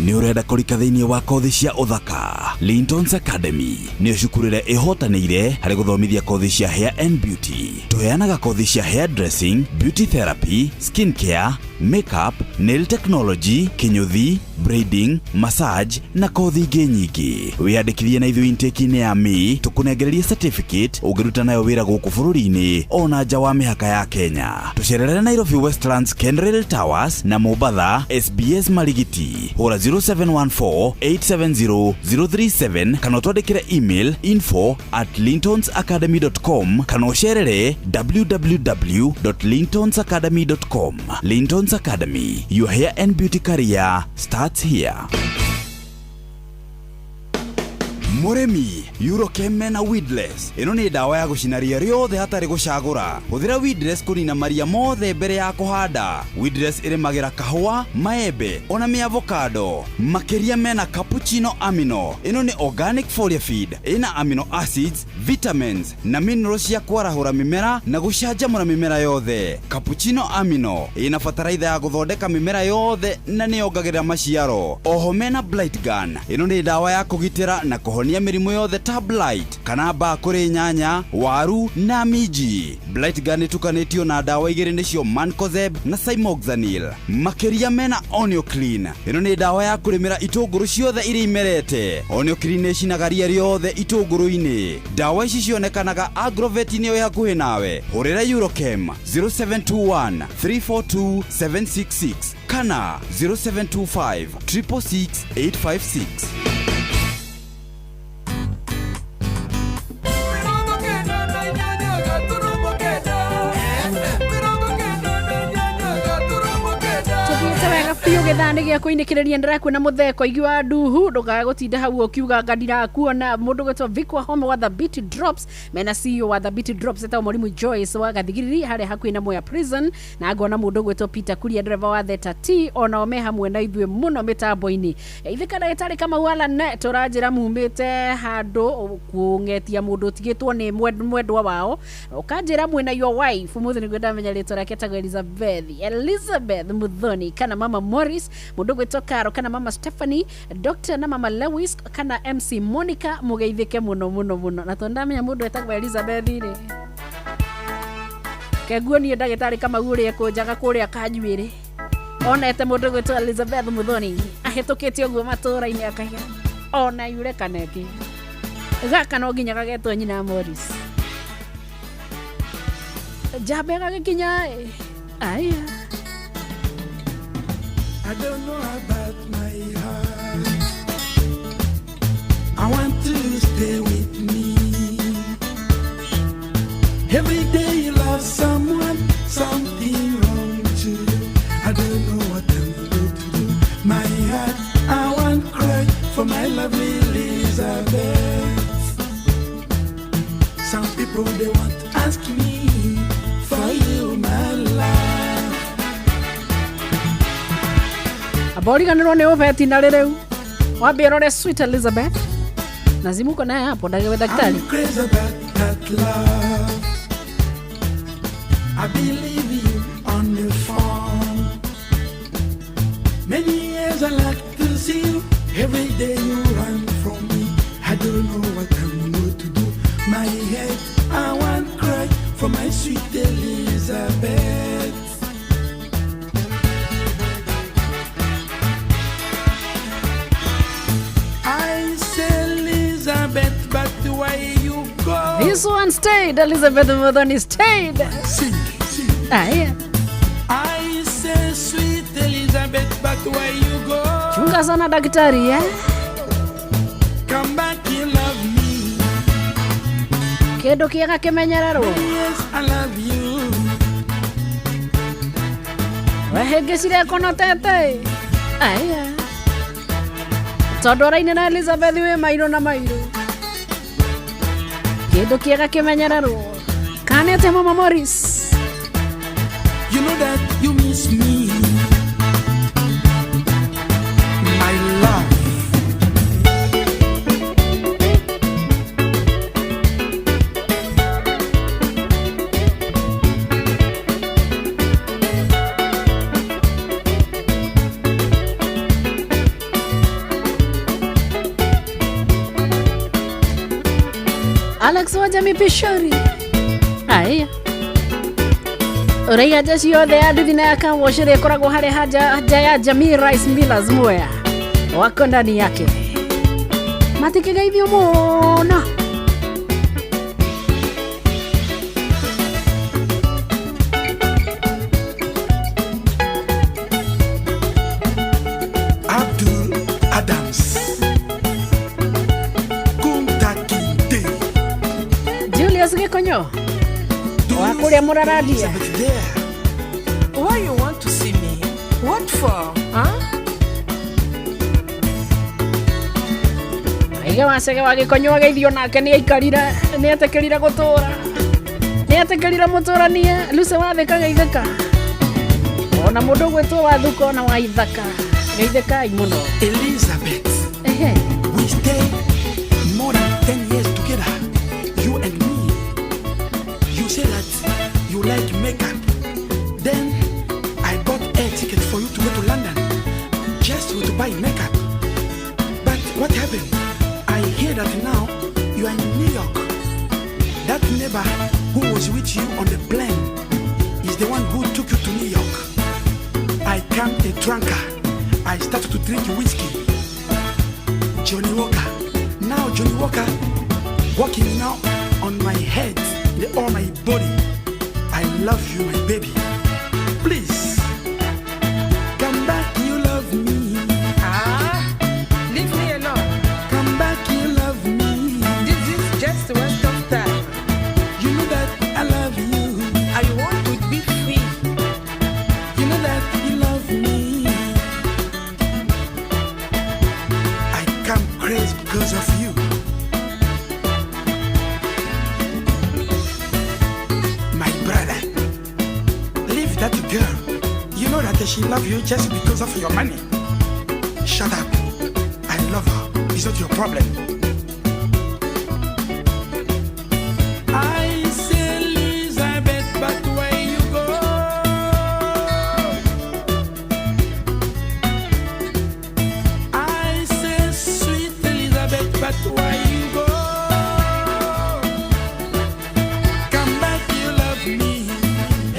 Speaker 4: Nĩ ũrenda kũrika thĩinĩ wa kothi cia ũthaka? Lintons Academy nĩyo cukuru ĩrĩa ĩhotanĩire harĩ gũthomithia kothi cia hair and beauty. Tũheanaga kothi cia hair dressing, beauty therapy, skin care, makeup, nail technology, kinyuthi, braiding, massage na kothi ingĩ nyingĩ. Wĩyandĩkithie na ithuĩ intake-inĩ ya May tũkũnengererie certificate ũngĩruta nayo wĩra gũkũ bũrũri-inĩ ona nja wa mĩhaka ya Kenya. Tũcerere Nairobi Westlands Kenrail Towers na Mombatha SBS Marigiti. Hũra 0714 870 037 kana ũtwandĩkĩre email info@lintonsacademy.com kana ũcerere www.lintonsacademy.com. Lintons Academy, your hair and beauty career starts here. Mũrĩmi, Eurochem mena weedless. Ĩno nĩ ndawa ya gũcina ria rĩothe hatarĩ gũcagũra. Hũthĩra weedless kũnina maria mothe mbere ya kũhanda. Weedless ĩrĩmagĩra kahũa, maembe ona mĩavocado. Makĩria mena cappuccino amino. Ĩno nĩ organic foliar feed. Ĩna amino acids, vitamins na minerals cia kwarahũra mĩmera na gũcanjamũra mĩmera yothe. Cappuccino amino ĩna bataraitha ya gũthondeka mĩmera yothe na nĩyongagĩrĩra maciaro. Oho mena blight gun. Ĩno nĩ ndawa ya kũgitĩra na kũhonia mĩrimũ yothe ta blight kana mbaa kũrĩ nyanya, waru na minji. Blight gun ĩtukanĩtio na ndawa igĩrĩ nĩcio Mancozeb na Cymoxanil. Makĩria mena Onioclean. Ĩno nĩ ndawa ya kũrĩmĩra itũngũrũ ciothe iria imerete. Onioclean nĩĩcinaga ria rĩothe itũngũrũ-inĩ. Ndawa ici cionekanaga agrovet-inĩ ĩyo ĩ hakuhĩ nawe. Hũrĩra Eurochem 0721 342 766 kana 0725 666 856.
Speaker 3: Biũ gĩthaa nĩ gĩa kũinĩkĩrĩria ndĩrakuona mũtheko igi wa nduhu ndũkae gũtinda hau ũkiuga anga ndirakuona. Mũndũ gwĩtwo Vic Wahome wa The Beauty Drops mena CEO wa The Beauty Drops etagwo Mũrimũ Joyce wa Gathigiriri harĩa hakuhĩ na Mwea Prison, na ngona mũndũ gwĩtwo Peter Kuria dereva wa Theta T onao me hamwe na ithuĩ mũno mĩtambo-inĩ. Ithĩka ndagĩtarĩ Kamau Allan tũranjĩra mumĩte handũ kũng'etia mũndũ ũtigĩtwo nĩ mwendwa wao, ũkanjĩra mwĩna your wife ũmũthĩ nĩguo ndamenya rĩtwa rĩake etagwo Elizabeth Muthoni kana mama Morris, mũndũ gwĩtwo Karo kana mama Stephanie, Dr. na mama Lewis kana MC Monica, mũgeithĩke mũno mũno mũno. Na tondũ ndamenya mũndũ etagwo Elizabeth rĩ, kenguonie ndagĩtarĩ Kamau ũrĩa ekũnjaga kũrĩa kanjuĩrĩ onete mũndũ gwĩtwo Elizabeth Muthoni ahĩtũkĩte ũguo matũũra-inĩ akaiga ona yure kana ĩngĩ gaka no nginya gagetwo nyina Morris njamba ĩgagĩkinya aya.
Speaker 6: I don't know about my heart. I want to stay with me. Every day you love someone, something wrong too. I don't know what I'm going to do. My heart, I want cry for my lovely Elizabeth. Some people they want to ask me for you, my love.
Speaker 3: Aboriganirwo nĩ ũbeti na rĩrĩu wambie rore Sweet Elizabeth na zimuko naye hapo daktari.
Speaker 6: I'm crazy about that love. I believe you on the phone. Many years I like to see you. Every day you run from me. I don't know what I'm going to do. My head, I want why you go?
Speaker 3: This one stayed. Elizabeth Muthoni stayed.
Speaker 6: Sing, sing.
Speaker 3: Aya.
Speaker 6: I say, sweet Elizabeth, but why you go?
Speaker 3: Chunga sana daktari, eh?
Speaker 6: Come back, you love me.
Speaker 3: Kindu kiega kimenyererwo.
Speaker 6: Yes, I love you.
Speaker 3: Wehĩngĩcire konotete. Aya. Tondu ũraine na Elizabeth wĩ mairũ na mairũ. Kindu kiega kimenyererwo. Kanete Mama Morris.
Speaker 6: You know that you miss me. My love.
Speaker 3: Alex wa Jamii Pishori. Aya. Ũraiga nja ciothe ya nduthi na ya kawosh ĩrĩa ĩkoragwo harĩa haja nja ya Jamii Rice Millers Mwea wako ndani yake matikĩgeithio mũno.
Speaker 6: Abdul Adams. Kunta Kinte.
Speaker 3: Julius Gĩkonyo wa kũrĩa mũraradia.
Speaker 7: Why you want to see me? What for? Huh?
Speaker 3: Aiga wacege wa Gĩkonyo ageithio nake nĩ aikarire nĩ etĩkĩrire gũtũra nĩ etĩkĩrire mũtũranie Lucy wathĩka geithĩka ona mũndũ ũgwĩtwo Wathuka ona wa Ithaka geithĩkai mũno.
Speaker 6: Elizabeth.
Speaker 3: Ehe.
Speaker 6: We stay more than 10 years together, you and me. You say that you like makeup. Then I bought air ticket for you to go to London just to buy makeup. But what happened? I hear that now you are in New York. That neighbor who was with you on the plane is the one who took you to New York. I became a drunkard. I started to drink whiskey. Johnny Walker. Now Johnny Walker walking now on my head, all my body. I love you, my baby. Please come back, you love me.
Speaker 7: Ah, leave me alone.
Speaker 6: Come back, you love me.
Speaker 7: This is just a waste of time.
Speaker 6: You know that I love you.
Speaker 7: I want to be free.
Speaker 6: You know that you love me. I come crazy because of you. My brother, leave that girl. You know that she love you just because of your money. Shut up. I love her. It's not your problem. I say, Elizabeth, but why you go? I say, sweet Elizabeth, but why you go? Come back, you love me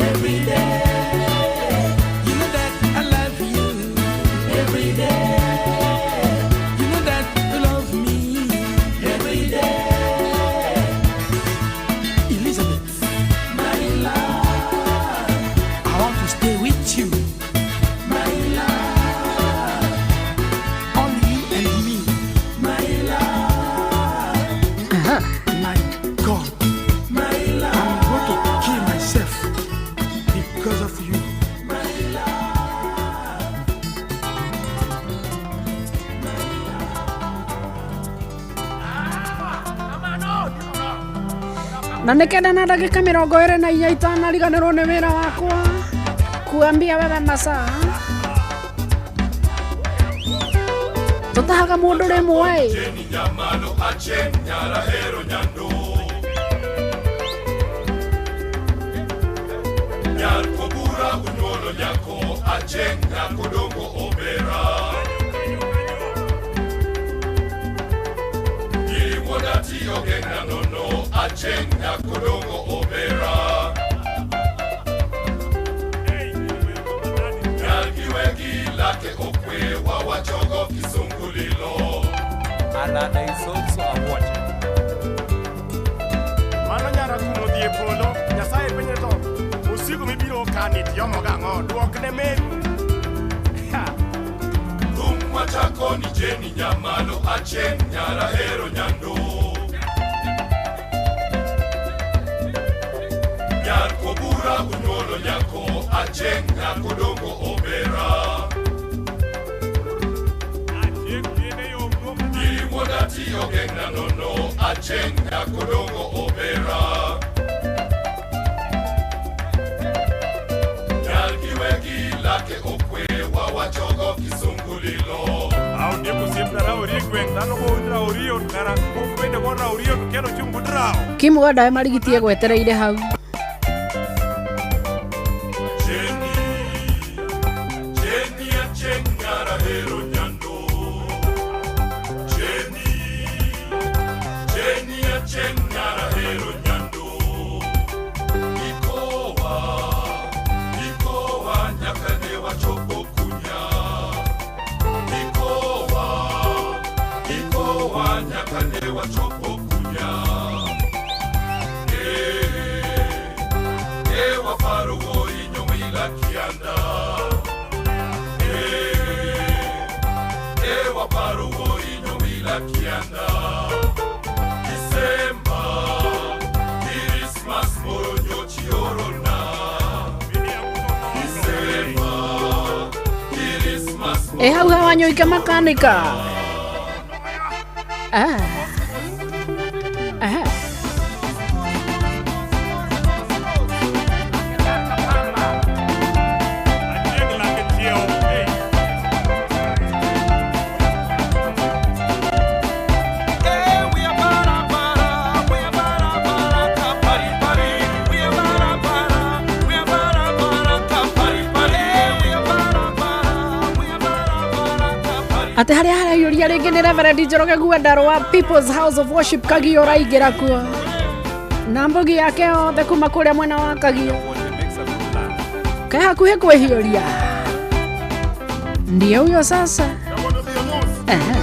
Speaker 6: every day. You know that I love you every day. You know that you love me every day. Elizabeth, my love, I want to stay with you, my love. Only you and me, my love. My God, my love. I'm going to kill myself because of you, my love.
Speaker 3: Na nĩ kenda na ndagĩka 24 itanariganĩrwo nĩ wĩra wakwa kuambia wewe masaa tũtahaga mũndũ rĩmwe.
Speaker 11: Alada is also a watcher.
Speaker 19: Ng'ani tiyomo gang'o duok ne meru.
Speaker 11: Thum wachako ni Jeni Nyamalo Acheng' Nyarahero Nyando. Nyar Kobura unyuolo nyako Acheng' nyako dongo obera. Nyiri wuodati ogeng'na nono Acheng' nyako dongo obera. Nyar giwegi lake okwe wawachogo kisungulilo.
Speaker 3: Kimuga ndawe marigitie gwetereire hau.
Speaker 11: Jeni, Jeni Acheng' Nyarahero Nyando. Jeni, Jeni Acheng' Nyarahero Nyando. Ikowa, ikowa nyaka ne wachopo kunya. Ikowa, ikowa nyaka ne wachopo kunya. Eh, waparo wuoyi nyomila kianda. Eh, waparo wuoyi nyomila kianda. Disemba, Christmas moro nyochi orona. Disemba, Christmas
Speaker 3: E hau hawa nyoike makanika. Ah. Ah. Ate haria haraiũria rĩngĩ nĩ Reverend Njoroge Guendarwa People's House of Worship Kagio ũraingĩra kuo na mbugi yake yothe kuma kũrĩa mwena wa Kagio ke hakuhĩ kwĩhiũria ndiye huyo sasa. Ehe.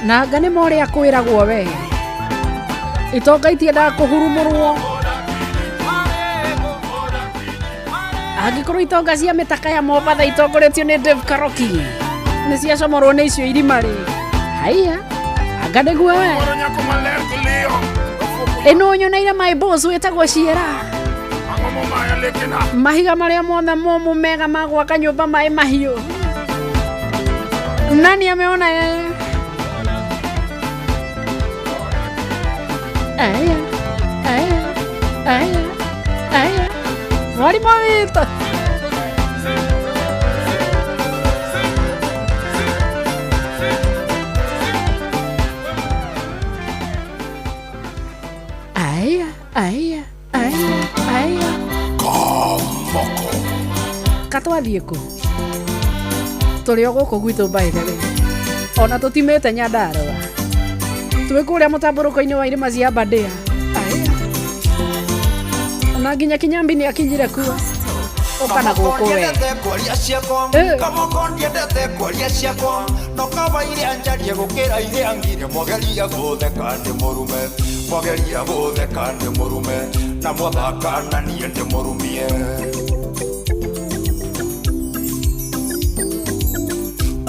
Speaker 3: Na anga nĩ ma ũrĩa kwĩragwo we itonga itiendaga kũhurumũrwo angĩkorwo itonga cia mĩtaka ya Mombatha itongoretio nĩ Dave Karoki nĩ ciacomorwo nĩ icio irima rĩ haiya anga nĩguo we ĩno nyoneire my boss wĩtagwo Ciera mahiga marĩa mothe momũ mega ma gwaka nyũmba maĩ mahiũ nani ameona yeye? Aya, aya, aya, aya. Mwalimu witũ. Aya, aya, aya. Twathiĩ kũ? Tũrĩ o gũkũ gwitũ, by the way, ona tũtimĩte Nyandarũa, twĩ kũrĩa mũtambũrũko-inĩ wa irĩma cia Aberdare. Aya. Na nginya Kinyambi nĩ akinyire kuo. Ũka na gũkũ we.
Speaker 12: Ndiendete kwaria ciakwa. Kamoko ndiendete kwaria ciakwa, no kaba iria njarie gũkĩra iria ngire. Mwageria gũtheka ndĩ mũrume, mwageria gũtheka ndĩ mũrume, na mwathaka na niĩ ndĩ mũrumie.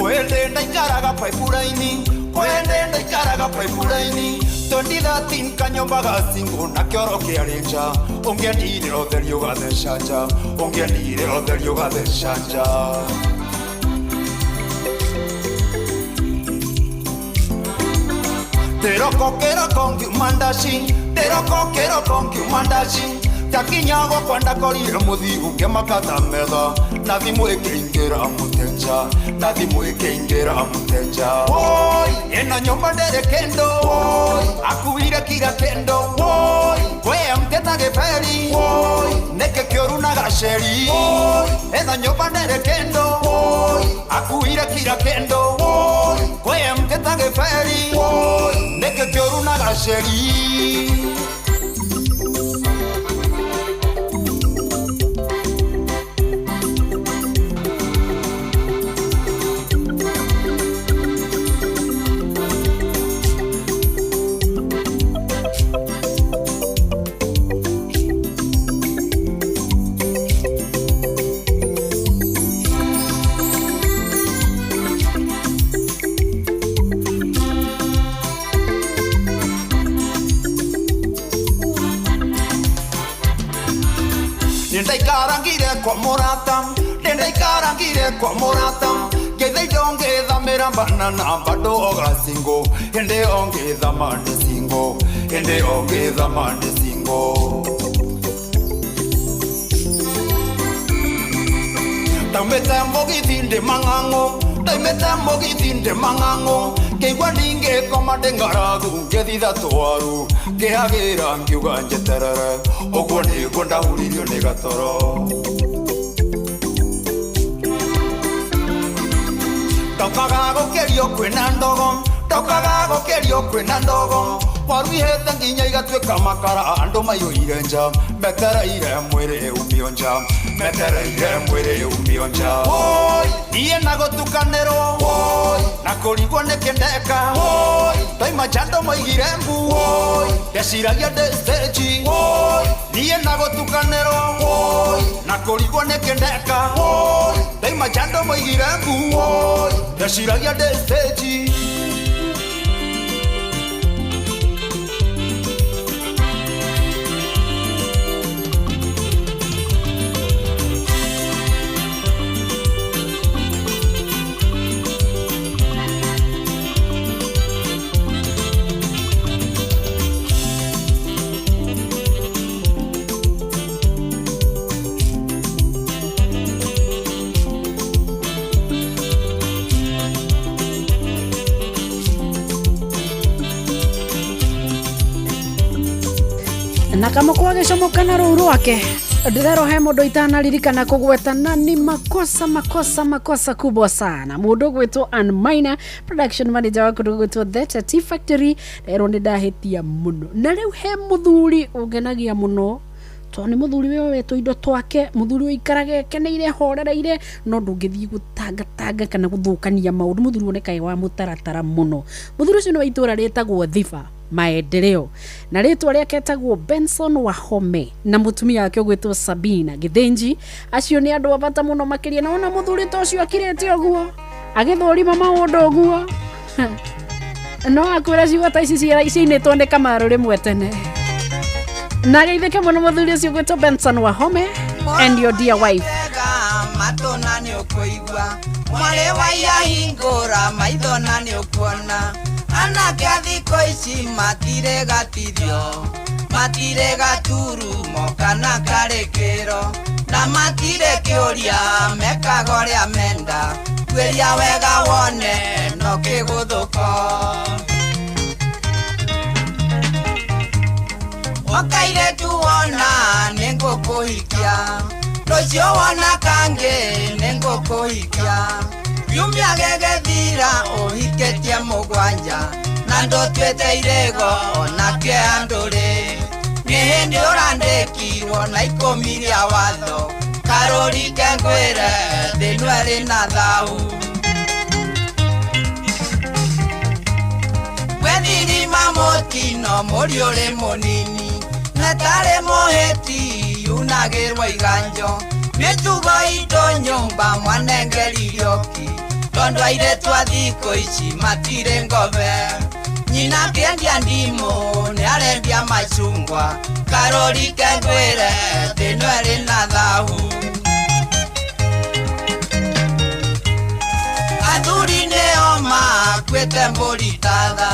Speaker 12: Kwende ndaikaraga pipeline, kwende ndaikaraga pipeline 2013, kanyomba ga single na kĩoro kĩarĩ nja. Ũngĩendire ũtheri ũgatheca nja, ũngĩendire ũtheri ũgatheca nja. Ndĩroko kĩroko ngiuma ndaci, ndĩroko kĩroko ngiuma ndaci, ndakinya gwakwa ndakorire mũthiu ngĩmakata metha, na thimũ ĩkĩingĩra mũtenja, na thimũ ĩkĩingĩra mũtenja. Woi, ĩno nyũmba ndĩrĩ kĩndũ. Woi, akuire kira kĩndũ. Woi, we mteta gĩberi. Woi, nĩkĩ kĩũru na gaceri? Woi, ĩno nyũmba ndĩrĩ kĩndũ. Woi, akuire kira kĩndũ. Woi, we mteta gĩberi. Woi, nĩkĩ kĩũru na gaceri? Nĩndaikarangire kwa mũrata, nĩndaikarangire kwa mũrata, ngeitha indo ngĩthamĩra banana, bado ogacingo, hĩndĩ ĩyo ngĩthama ndĩ single, hĩndĩ ĩyo ngĩthama ndĩ single. Ndaumĩte mũgithi ndĩ mang'ang'o, ndaumĩte mũgithi ndĩ mang'ang'o, ngĩigua ndingĩkoma ndĩ ng'aragu, ngĩthitha twaru ngĩhagĩra, ngiuga njeterere, ũguo nĩguo ndahuririo nĩ gatoro. Ndokaga gũkĩrio kwĩna ndogo, ndokaga gũkĩrio kwĩna ndogo, waru ihĩte nginya igatuĩka makara, andũ maiyũire nja metereire mwĩrĩ umio nja, metereire mwĩrĩ umio nja. Woi, niĩ na gũtukanĩrwo. Woi, na kũrigwo nĩkĩ ndeka. Woi, ndaima nja andũ maigire mbu. Woi, ndeciragia ndĩ stage. Woi, niĩ na gũtukanĩrwo. Woi, na kũrigwo nĩkĩ ndeka. Woi, ndaima nja andũ maigire mbu. Woi, ndeciragia ndĩ stage.
Speaker 3: Na kamũkwa agĩcomoka na rũu rwake, ndĩrerwo he mũndũ itanaririkana kũgweta, na ni makosa, makosa, makosa kubwa sana. Mũndũ ũgwĩtwo Ann Maina, production manager wa kũndũ gwĩtwo The Tea Factory, nderwo nĩ ndahĩtia mũno. Na rĩu he mũthuri ũngenagia mũno, tondũ nĩ mũthuri wĩyoete indo twake, mũthuri ũikaraga ekeneire, horereire, no ndũngĩthiĩ gũtangatanga kana gũthũkania maũndũ. Mũthuri wonekaga wa mũtaratara mũno. Mũthuri ũcio nĩ wa itũra rĩtagwo Thiba Maendeleo, na rĩtwa rĩake etagwo Benson Wahome, na mũtumia wake ũgwĩtwo Sabina Gĩthĩnji. Acio nĩ andũ a bata mũno makĩria. Na ona mũthuri ta ũcio akirĩte ũguo agĩthũrima maũndũ ũguo, no akwĩra ciugo ta ici ciinĩtwo nĩ Kamaru rĩmwe tene. Na geithĩke mũno mũthuri ũcio ũgwĩtwo Benson Wahome and your dear wife.
Speaker 13: Matũ na nĩ ũkũigua, mwarĩ wa ihingũra maitho na nĩ ũkuona, anake a thikũ ici matirĩ gatithio, matirĩ gaturumo kana karĩkĩro, na matirĩ kĩũria, mekaga ũrĩa menda. Tuĩria wega wone no kĩgũthũko. Wakairĩtu wona nĩ ngũkũhikia. Rũciũ wona kangĩ nĩngũkũhikia kiumia gĩgĩthira ũhikĩtie mũgwanja na ndũtuĩte irĩgo onake andũ-rĩ nĩ hĩndĩ ũrandĩkirwo na ikũmi rĩa watho karũri kengwĩre thĩ ĩno ĩrĩ na thahu Wethirima mũtino mũriũ ũrĩ mũnini netarĩ mũhĩti yunagĩrwo iganjo mĩtugo itũ nyũmba mwanengerioki tondũ airĩtu a thikũ ici matirĩ ngobe nyina akĩendia ndimũ nĩarendia macungwa karũri kengwĩre thĩ ĩno ĩrĩ na thahu athuri nĩo makuĩte mbũri tatha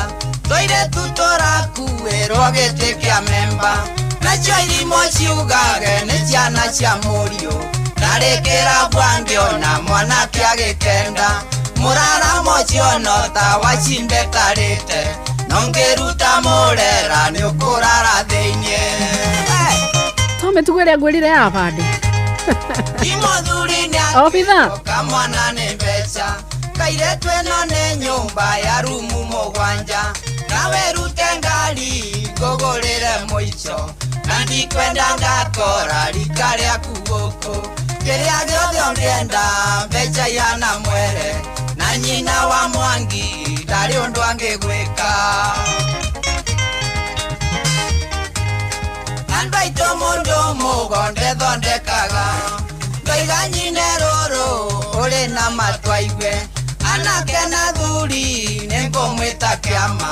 Speaker 13: tũirĩtu tũrakuĩrwo gĩtĩ kĩa memba nacio irimũ ciugage nĩ ciana cia mũriũ ndarĩkĩra bwangĩona mwanake agĩkenda mũraramo ũcio ta wacimbe tarĩte no ngĩruta mũrera nĩũkũrara thĩiniĩ
Speaker 3: to mĩtugo ĩrĩa ngwĩrire ya bande
Speaker 13: ti mũthuri
Speaker 3: obitha
Speaker 13: nĩakĩoka mwana nĩ mbeca kairĩtu ĩno nĩ nyũmba ya rumu mũgwanja nawe rute ngari ngũgũrĩre mũico na ndikwenda ngakora rika rĩaku gũkũ kĩrĩa gĩothe ũngĩenda mbeca ihana mwere na nyina wa Mwangi ndarĩ ũndũ angĩgwĩka andũ aitũ mũndũ mũgonde thondekaga ndoiga nyine rũrũ ũrĩ na matũ aigue anake na thuri nĩngũmwĩta kĩama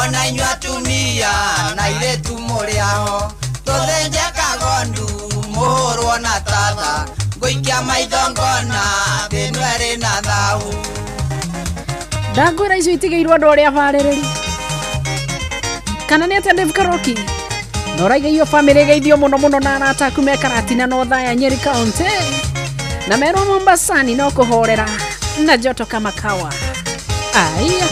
Speaker 13: ona inyuĩ atumia na airĩtu mũrĩ aho tũthĩnje kagondu mũhũrwo na tatha ngũikia maitho ngona thĩ ĩno ĩrĩ na thahu
Speaker 3: ndangwĩra icio itigĩirwo andũ arĩa abarĩrĩri kana nĩ atĩa Dave Karoki na ũraigeio bamĩrĩ ĩgeithio mũno mũno na arata aku me Karatina na Othaya Nyeri County na merwo Mombasani no kũhorera na joto kama kawa aya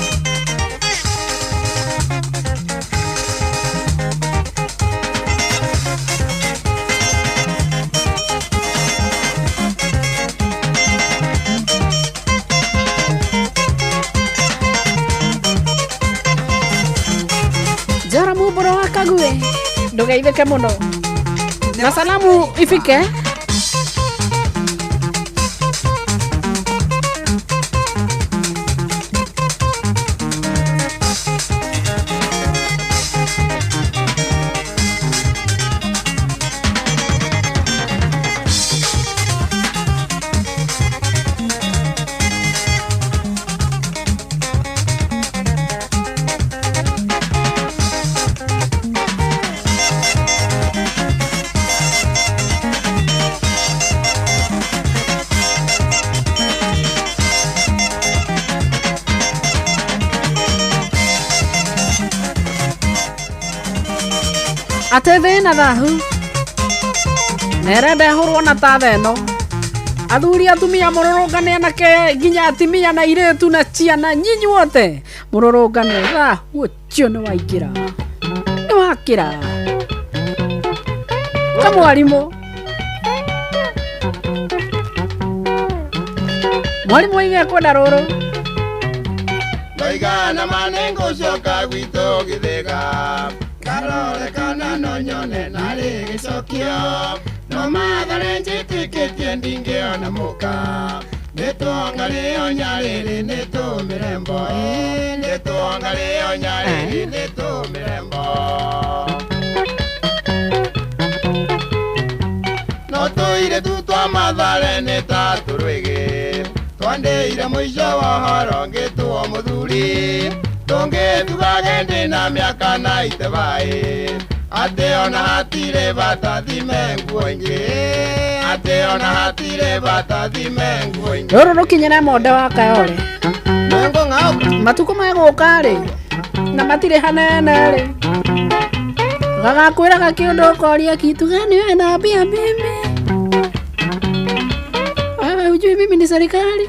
Speaker 3: Jara muboro wa Kague ndugeithĩke mũno na salamu ifike ate thĩna thahu nerenda ĩhũrwo na tatha ĩno athuri atumia mũrũrũngane anake nginya atimia na irĩtu na ciana nyinyi wote mũrũrũngane thahu ũcio nĩ waingĩra nĩ wakĩra kamwarimũ mwarimũ oige kwenda rũrũ
Speaker 19: ndoigana manengũcoka gwitũ gĩthĩga ngarore kana no nyone narĩ gĩcokio no mathare njĩtĩkĩtie ndingĩona mũka nĩtũangarĩo nyarĩrĩ nĩtũmĩrembo nĩtũangarĩo nyarĩrĩ nĩtũmĩrembo no tũire tu twa mathare nĩ ta tũrwĩgĩ twandĩire mũico wa ũhoro ngĩtwo mũthuri tũngĩtugage ndĩ na mĩaka na itebaĩ atĩ ona hatirĩ bata thime nguo ingĩ atĩ ona hatirĩ bata thime nguo ingĩ
Speaker 3: rũrũ rũkinyĩre monde wa Kayole matukũ megũka rĩ na matirĩ hanene rĩ gagakwĩraga kĩũndũ ũkoria kitu gani wewe naambia mimi wewe hujui mimi ni serikali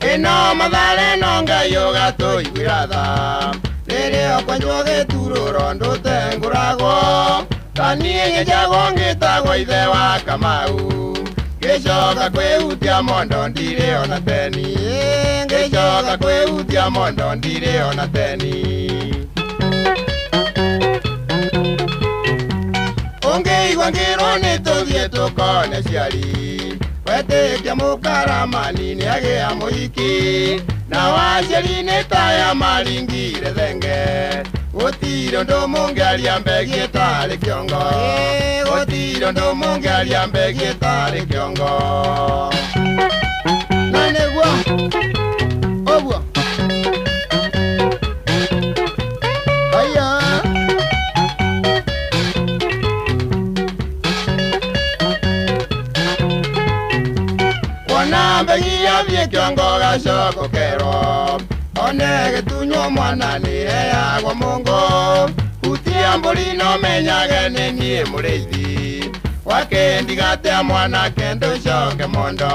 Speaker 19: ĩno mathare no Ngai ũgatũiguĩra tha rĩrĩa ũkwenjwo gĩturũro ndũtengũragwo ta niĩ nyenjagwo ngĩtagwo ithe wa Kamau Ngicoka kwĩhutia mondo ndirĩ ona teni. Ngicoka kwĩhutia mondo ndirĩ ona teni. Ũngĩigua ngĩrwo nĩ tũthiĩ tũkone ciari. Wetĩkia mũkaramani nĩagĩa mũhiki. Na waciari nĩ taya maringire thenge. Gũtirĩ ũndũ mũngĩaria mbegi ĩtarĩ kĩongo. Gũtirĩ ũndũ mũngĩaria mbegi ĩtarĩ kĩongo. Na nĩguo ũguo. Haya. Wona mbegi yathiĩ kĩongo gacoko kerwo. One gĩtunywo mwana nĩheagwo mũngũ. Hutia mbũri no menyage nĩ niĩ mũrĩithi. Wakendigatea mwanake ndũcoke mondo.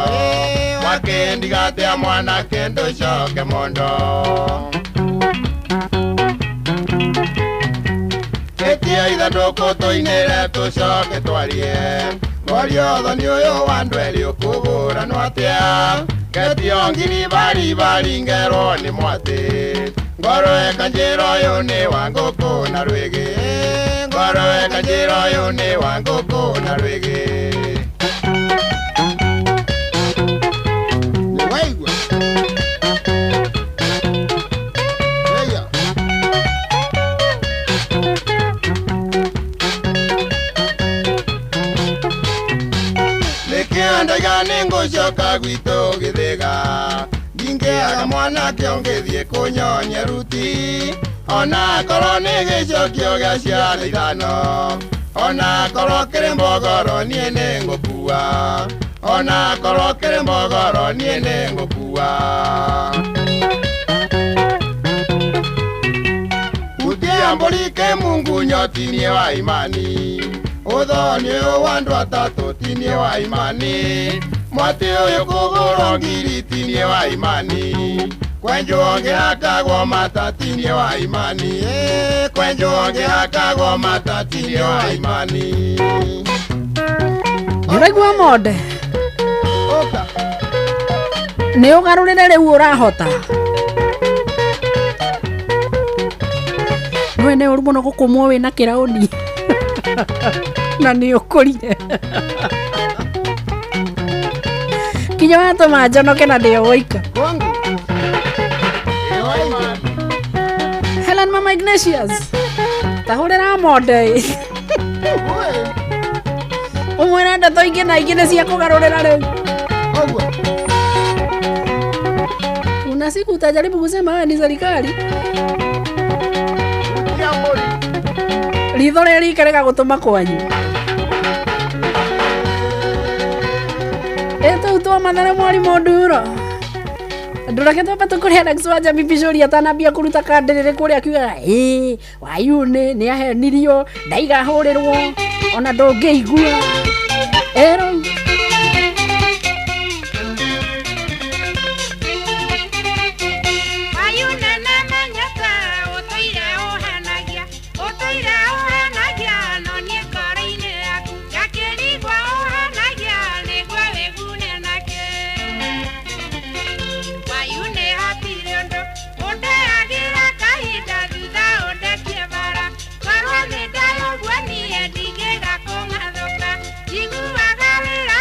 Speaker 19: Wakendigatea mwanake ndũcoke mondo. Ĩtia ithandũkũ tũinĩre tũcoke twarie. Ngorio ũthoni ũyũ wa andũ erĩ ũkũgũranwo atĩa. Ngetio ngiri bari bari ngerwo nĩ mwatĩ. Ngoro eka njĩra ũyũ nĩ wa ngũkũ na rwĩgĩ. Ngoro eka njĩra ũyũ nĩ wa ngũkũ na rwĩgĩ. Nĩwaigua? Eya. Nĩkĩo ndaiga nĩngũcoka gwitũ Gĩthĩga. Ndingĩaga mwanake ũngĩthiĩ kũnyonia ruti. Ona korwo nĩ gĩcokio gĩa ciana ithano. Ona korwo kĩrĩ mbogoro niĩ nĩngũkua. Ona korwo kĩrĩ mbogoro niĩ nĩngũkua. Hutia mbũri kĩmungunyo ti niĩ wa imani. Ũthoni ũyũ wa andũ atatũ ti niĩ wa imani. Mwatĩ ũyũ kũgũrwo ngiri ti niĩ wa imani. Kwenjwo ngĩhakagwo mata ti niĩ wa imani. Kwenjwo ngĩhakagwo mata ti niĩ wa imani.
Speaker 3: Nĩũraigua monde? Nĩ ũgarũrĩre rĩu ũrahota. Nĩũĩ nĩ ũru mũno gũkũmwo wĩna kĩraũni. Na nĩ ũkũrire. Kinya watũma njonoke na ndĩ o woika. Helen Mama Ignatius. Tahũrĩra monde. Ũmwĩre ndeto ingĩ na ingĩ nĩ cia kũgarũrĩra rĩu. Kuna siku utajaribu kusema wewe ni serikali. Ritho rĩrĩ rĩkarega gũtũma kwanyu. Ĩtũu twa Mathare mwarimũ Nduro. Ndũreke twambe tũkũrĩ Alex wa Njambi Bicũri atanambia kũruta kandĩrĩrĩ kũrĩa akiugaga ĩĩ Wayuni nĩ ahenirio ndaiga ahũrĩrwo ona ndũngĩigua. Ĩrũ.
Speaker 14: Ndigega kũng'athũka, njiguaga wĩra.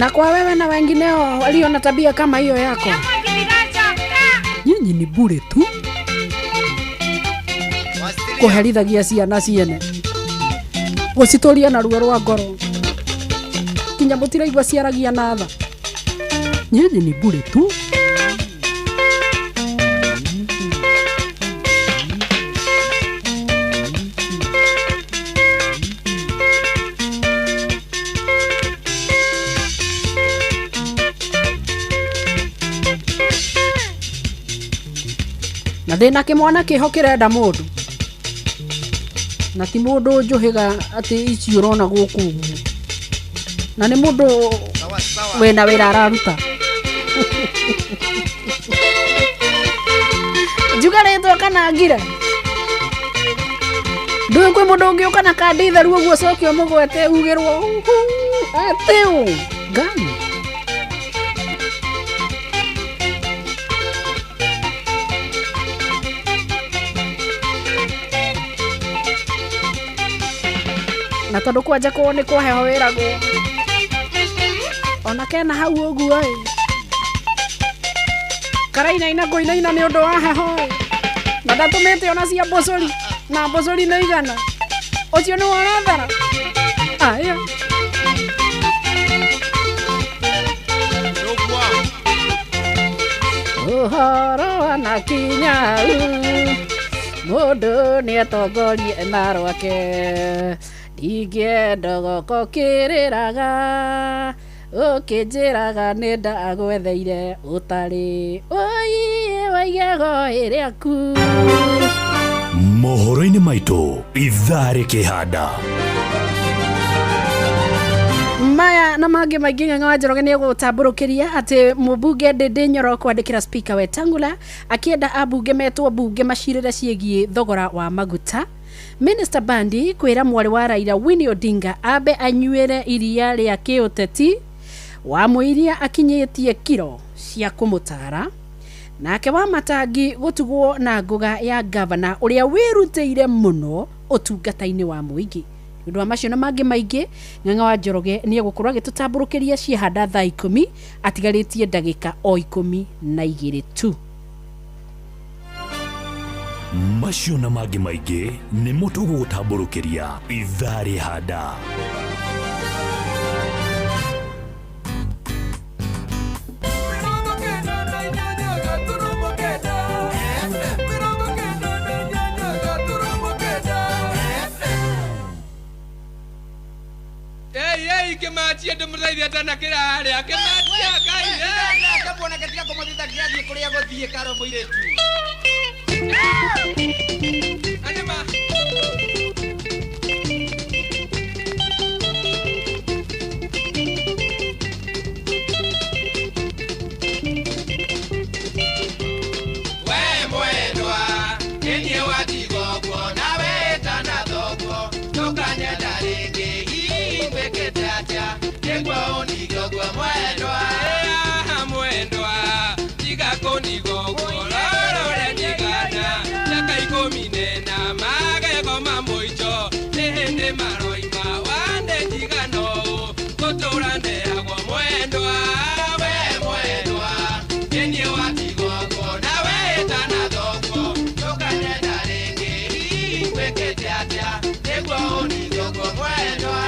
Speaker 3: Na kwa wewe na wengineo walio na tabia kama hiyo yako, nyinyi ni bure tu kũherithagia ciana ciene, gũcitũria na ruo rwa ngoro kinya mũtiraigua ciaragia na tha. Nyinyi ni bure tu. Na thĩna kĩmwana kĩho kĩrenda mũndũ, na ti mũndũ njũhĩga atĩ ici ũrona gũkũ ũguo, na nĩ mũndũ wĩna wĩra araruta. Njuga rĩtwa kana ngire, ndũĩ kwĩ mũndũ ũngĩũka na kandi theru ũguo ũcoke ũmũgwete ugĩrwo atĩ ũ ngani. Na tondũ kwanja kwao nĩ kwa heho wĩragwo ona kena hau ũguo ĩ, karainaina kũinaina nĩ ũndũ wa heho ĩ, na ndatũmĩte ona cia mbũcũri, na mbũcũri nĩ igana, ũcio nĩwe ũrathara aya. Ũhoro wanakinya mũndũ nĩetongorie na rwake, ndingĩenda goko kĩrĩraga ũkĩnjĩraga nĩ ndagwetheire ũtarĩ ũiĩ wa igego rĩaku.
Speaker 8: Mohoro-inĩ maitũ ithaa rĩkĩhanda.
Speaker 3: Maya na mangĩ maingĩ Ng'ang'a wa Njoroge nĩ egũgũtambũrũkĩria atĩ mũmbunge Ndindi Nyoro kwandĩkĩra Speaker Wetangula akĩenda ambunge metwo mbunge macirĩre ciĩgiĩ thogora wa maguta. Minister Bandi kwĩra mwarĩ wa Raila Winnie Odinga ambe anyuĩre iria rĩa kĩũteti, wamũiria akinyĩtie kiro cia kũmũtara. Nake wa Matangi gũtugwo na ngũga ya gavana ũrĩa wĩrutĩire mũno ũtungata-inĩ wa mũingĩ. Nĩ ũndũ wa macio na mangĩ maingĩ, Ng'ang'a wa Njoroge nĩ egũkorwo agĩtũtambũrũkĩria ciehanda thaa 10 atigarĩtie ndagĩka o 12 tu.
Speaker 8: Macio na mangĩ maingĩ nĩmo tũgũgũtambũrũkĩria ithaa rĩhanda.
Speaker 14: Kĩmatia ndĩmũteithia tana kĩrarĩa kĩmatia Ngai
Speaker 10: nake gatiga kũmũthita kĩrathiĩ kũrĩa gũthiĩ karo mũirĩtu.
Speaker 14: Anĩma we mwendwa nĩniĩ watigwo nawe tana thoguo ndũkanyenda rĩngĩ hihi ngwĩkĩte atĩa nĩguo ũnigũguo mwendwa. Mwendwa tiga kũnigũguo rora ũrĩa nyigana mĩaka 14 magego ma mũico nĩ hĩndĩ maroima wande njigana ũũ gũtũra ndeagwo mwendwa. We mwendwa nĩniĩ watigũguo nawe tana thoguo ndũkanyenda rĩngĩ hihi ngwĩkĩte atĩa nĩguo ũnigũguo mwendwa.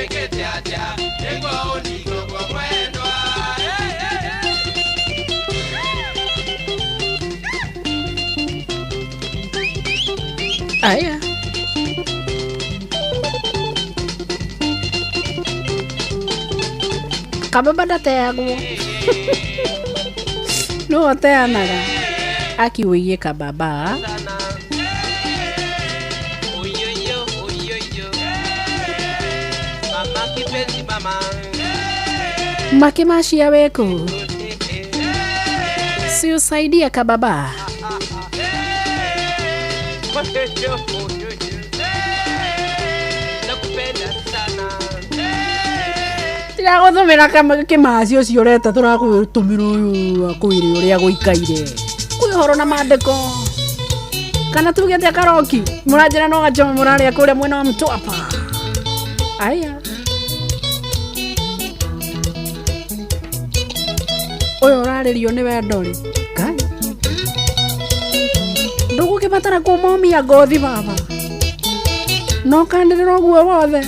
Speaker 14: Wĩkĩte atĩa nĩguo ũndigwo ũguo mwendwa?
Speaker 3: Aya. Kababa ndateagwo. No ateanaga. Akiwĩiye kababa.
Speaker 14: Oyoyo, oyoyo. Mama kipenzi mama.
Speaker 3: Makimacia wĩkũ? Si usaidie kababa.
Speaker 14: Oyoyo, oyoyo. Nakupenda sana.
Speaker 3: Tiragũthũmĩra kĩmaci ũcio ũreta tũragũtũmĩra ũyũ akwĩre ũrĩa gũikaire. Kwĩ ũhoro na mandĩko. Kana tuge atĩa Karoki? Mũranjĩra no gachoma mũrarĩa kũrĩa mwena wa Mtwapa. Aya. Ũyũ ũrarĩrio nĩ wendo rĩ. Ngai. Ndũgũkĩbatara kũmomia ngothi baba. No kanĩrĩra ũguo wothe.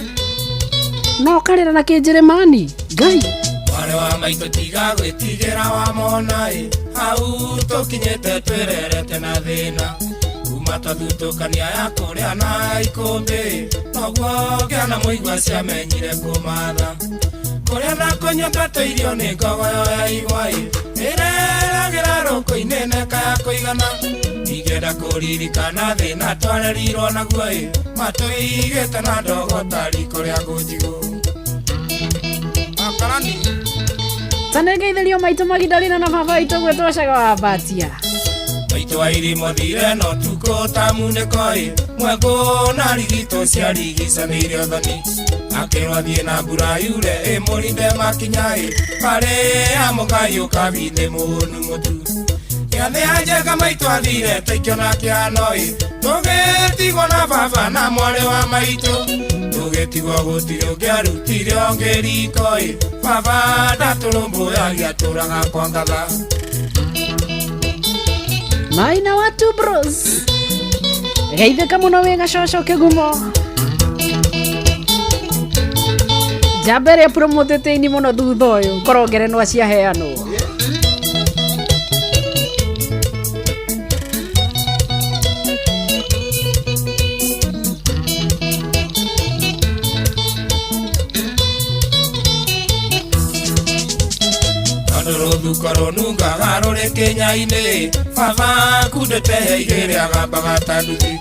Speaker 3: No karĩra na kĩnjĩrĩmani. Ngai.
Speaker 19: Mwarĩ wa maitũ tiga gwĩtigĩra wamona ĩ hau tũkinyĩte twĩrerete na thĩna kuma twathutũkania ya kũrĩa na ikũmbĩ noguo ngĩana mũigua ciamenyire kũmatha kũrĩa na kũnyua twatũirio nĩ ngogoyo ya igwa ĩ ĩreragĩra rũkũ-inĩ neka ya kũigana ingĩenda kũririkana thĩna twarerirwo naguo ĩ matũigĩte na ndogo ta riko rĩa ngũnjigũ. Akarani.
Speaker 3: Tanengeithĩrio maitũ Magdalena na baba witũ gwĩtwo Caga wa Batia.
Speaker 19: Maitũ wa irimo thire no tukũ ta munĩko ĩ mwekũ na rigito ciarigicanĩire ũthoni akĩrwo athiĩ na mbura yure ĩmũrinde makinya ĩ barĩ ya mũgai ũkabithĩ mũnu mũtu gĩathĩ ya njenga maitũ athire taikĩona kĩhano ĩ tũgĩtigwo na baba na mwarĩ wa maitũ tũgĩtigwo gũtirĩ ũngĩarutire ũngĩ riko ĩ baba ndatũrũmbũyagia atũraga kwa ngatha.
Speaker 3: Maina watu bros. Geithĩka mũno wĩ gacoco kĩgumo. Njamba ĩrĩa promotete ini mũno thutha ũyũ korwo ngerenwa ciaheanwo.
Speaker 19: Rũthuko rũnungaga rũrĩ kĩnya-inĩ baba kundĩte igĩrĩ agambaga ta nduthi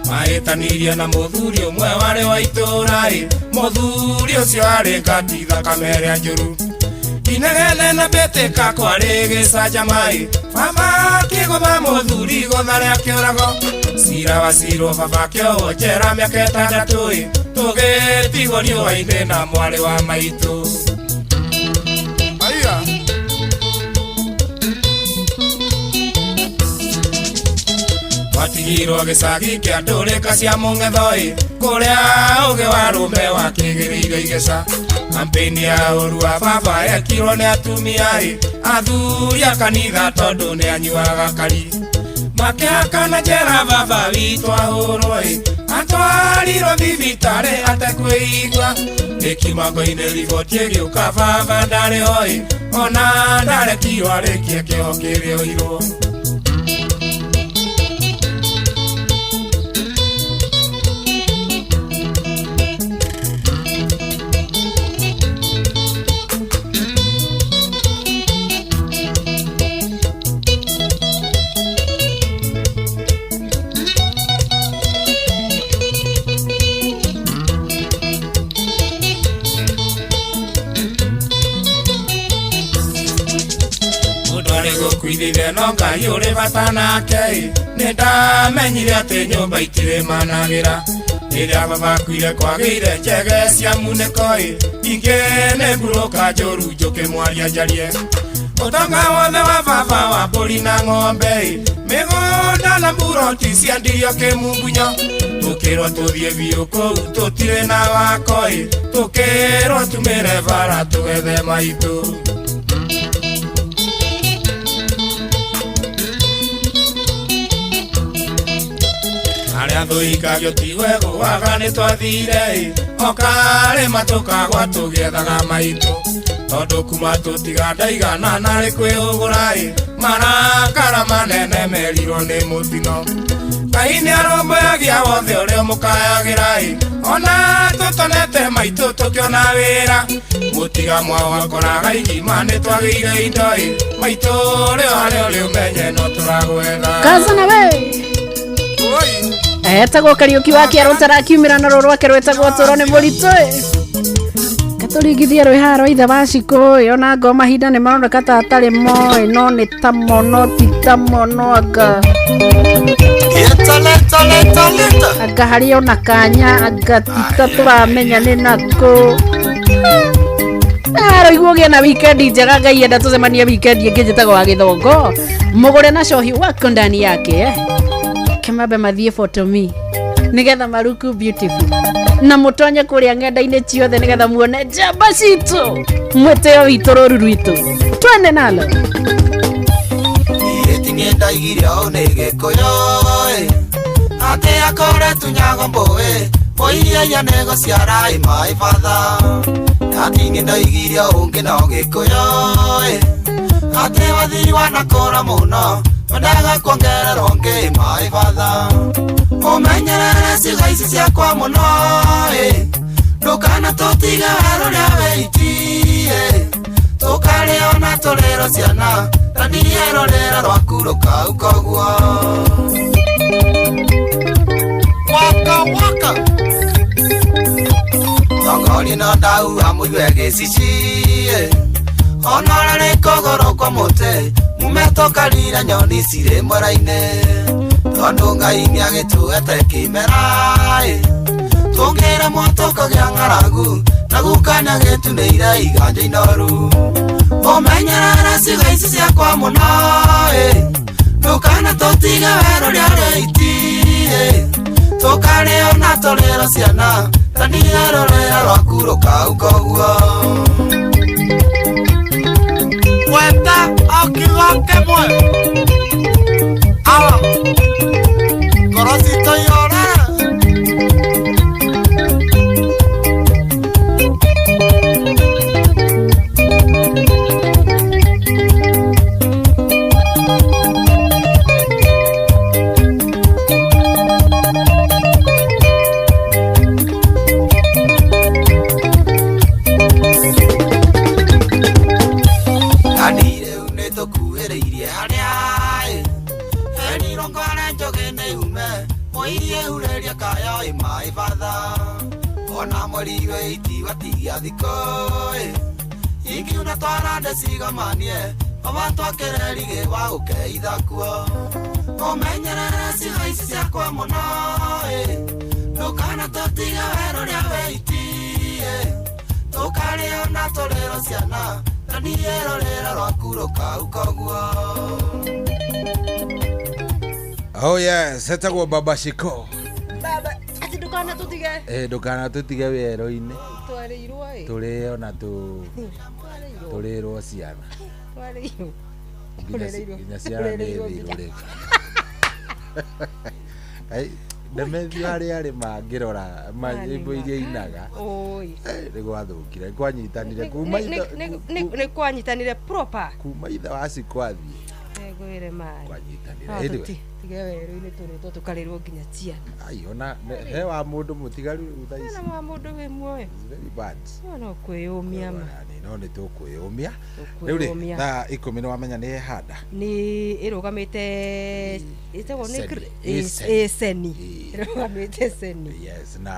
Speaker 19: mahĩtanirie na mũthuri ũmwe warĩ wa itũũra ĩ mũthuri ũcio arĩ ngati thakame ĩrĩa njũru inegene na mbĩtĩka kwarĩ gĩcanjama ĩ baba akĩgũtha mũthuri igũtha rĩa kĩũrago cira wacirwo baba akĩohwo njera mĩaka ĩtandatũ ĩ tũgĩtigwo riũa-inĩ na mwarĩ wa maitũ. Aya. Twatigirwo gĩcagi kĩa ndũrĩka cia mũng'etho ĩ kũrĩa ũgĩ wa rũme wakĩgĩrĩire igeca kampeni ya ũru wa baba yekirwo nĩ atumia ĩ athuri a kanitha tondũ nĩ anyuaga kari makĩhakana njera baba witũ ahũrwo ĩ atwarirwo thibitarĩ atekwĩigua ĩkiuma ngo-inĩ riboti ĩgĩũka baba ndarĩ ho ĩ ona ndarekirwo arĩkie kĩoho kĩrĩa oirwo. Gũkuithire no Ngai ũrĩ bata nake ĩ nĩ ndamenyire atĩ nyũmba itirĩ managĩra rĩrĩa baba akuire kwagĩire njege cia munĩko ĩ ingĩ nĩ mburũka njũru njũkĩ mwaria njarie ũtonga wothe wa baba wa mbũri na ng'ombe ĩ mĩgũnda na mburoti ciendirio kĩmungunyo tũkĩrwo tũthiĩ biũ kũu tũtirĩ na wako ĩ tũkĩrwo tumĩre bara tũgethe maitũ.
Speaker 15: Harĩa thũikagio tiwe gũaga nĩ twathire okarĩma tũkagwa tũgĩethaga maitũ tondũ kuma tũtiga ndaigana narĩ kwĩhũgũra marakara manene merirwo nĩ mũtino Ngai nĩ arũmbũyagia wothe ũrĩa mũkayagĩra ona tũtonete maitũ tũkĩona wĩra mũtiga mwao akoraga igima nĩ twagĩire indo maitũ rĩo harĩa ũrĩ ũmenye no tũragwetha
Speaker 3: Kazana we etagwo Kariuki wa Kĩaro tarakiumĩra na rũrũ rwake rwĩtagwo tũro nĩ mũritũ katũringithia rwĩ haha rwa ithe wa Cikũ ona ngo mahinda nĩ maroneka ta atarĩ moĩ no nĩ ta mono ti ta mono anga anga harĩ ona kanya anga ti ta tũramenya nĩ nakũ aroigwo gĩa na wikendi njega Ngai enda tũcemanie wikendi ĩngĩ njĩtagwo wa Gĩthongo mũgũre na cohi wako ndani yake kĩmambe mathiĩ photo me nigetha maruku beautiful na mutonye kuria ng'enda-inĩ ciothe nigetha muone njamba citũ mwĩtĩo witũ rũru rwitũ twende nalo
Speaker 16: Ĩting'enda ndaigire ũũ nĩ Gĩkũyũ atĩ akore tunyago mbũĩ mũiria nĩ gũciara ĩ maĩ batha Ndatinĩ ndaigire ũngĩ no Gĩkũyũ atĩ wathiri wanakũra mũno mendaga kuongererwo ngĩ maĩ batha Ũmenyerere ciugo ici ciakwa mũno ndũkana tũtige werũ rĩa wĩiti tũkarĩo na tũrĩrwo ciana ta ndirie rũrĩra rwaku rũkauka ũguo Waka waka Tongoria no ndauga mũigue gĩcici ona ũrĩa rĩ kũgũrũ kwa mũtĩ mume tũkarire nyoni cirĩ mwera-inĩ tondũ Ngai nĩagĩtũhete kĩmera tũngĩremwo tũkagĩa ng'aragu na guka nĩagĩtunĩire iganja inoru Ũmenyerere ciugo ici ciakwa mũno ndũkana tũtige werũ rĩa rĩiti tũkarĩo na tũrĩrwo ciana ta ndirie rũrĩra rwaku rũkauka ũguo Gweta o kiugo kĩmwe awa ngoro citũ ihorere Ingiuna twarande cigamanie baba twakĩrerigĩ wa gũkeitha kuo Ũmenyerere ciugo ici ciakwa mũno ndũkana tũtige werũ rĩa wĩiti tũkarĩo na tũrĩrwo ciana ta ndirie rũrĩra rwaku rũkauka ũguo
Speaker 18: Oh yes, etagwo Baba Shiko.
Speaker 17: Baba, ati ndũkana tũtige.
Speaker 18: Ndũkana tũtige werũ-inĩ.
Speaker 17: Twarĩirwo ĩ.
Speaker 18: Tũrĩo na tũrĩrwo ciana.
Speaker 17: Twarĩirwo.
Speaker 18: Nginya ciana nĩ thirwo rĩngĩ. Ai, ndemethio harĩa arĩ mangĩrora nyĩmbo iria inaga.
Speaker 17: Oi.
Speaker 18: Nĩ gwathũkire, kwanyitanire kuma ithe.
Speaker 17: Nĩ kwanyitanire proper.
Speaker 18: Kuma ithe wa Cikũ athiĩ.
Speaker 17: Ngwĩre maĩ.
Speaker 18: Kwanyitanire. Anyway.
Speaker 17: Tige werũ-inĩ tũrĩtwo tũkarĩrwo nginya ciana.
Speaker 18: Ai ona he wa mũndũ mũtigaru rĩu thaa ici.
Speaker 17: Hena wa mũndũ wĩ muoyo.
Speaker 18: It's very bad.
Speaker 17: No kwĩyũmia ma.
Speaker 18: No nĩ tũkwĩyũmia. Rĩu rĩ thaa 10 nĩ wamenya nĩ handa.
Speaker 17: Nĩ ĩrũgamĩte ĩtagwo nĩ ĩceni. Ĩrũgamĩte ceni.
Speaker 18: Yes, na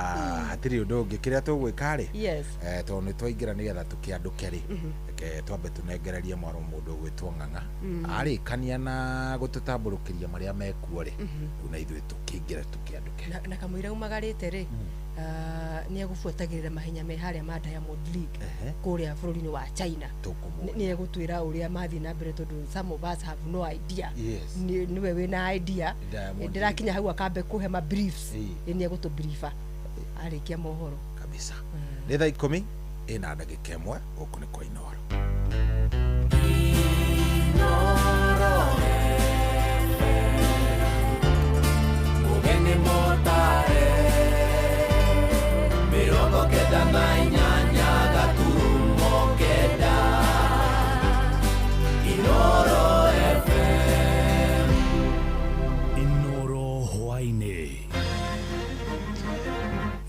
Speaker 18: hatirĩ ũndũ ũngĩ kĩrĩa tũgwĩka rĩ.
Speaker 17: Yes.
Speaker 18: Tondũ nĩ twaingĩra nĩgetha tũkĩandũke rĩ. Reke twambe tũnengererie mwaro mũndũ ũgwĩtwo Ng'ang'a. Arĩkania na gũtũtambũrũkĩria marĩa mekuo rĩ. Rĩu na ithuĩ tũkĩingĩra tũkĩandũke.
Speaker 17: Na kamũira umagarĩte rĩ nĩ egũbuatagĩrĩra mahenya me harĩa ma Diamond League kũrĩa bũrũri-inĩ wa China. Nĩ egũtwĩra ũrĩa mathiĩ na mbere tondũ some of us have no idea. Nĩwe wĩna idea. Ndĩrakinya hau akambe kũhe ma briefs. Nĩ egũtũbriefa arĩkia mohoro.
Speaker 18: Kabisa. Nĩ thaa 10 ĩna ndagĩka 1 gũkũ nĩ kwa Inooro.
Speaker 15: Inooro. Ũgeni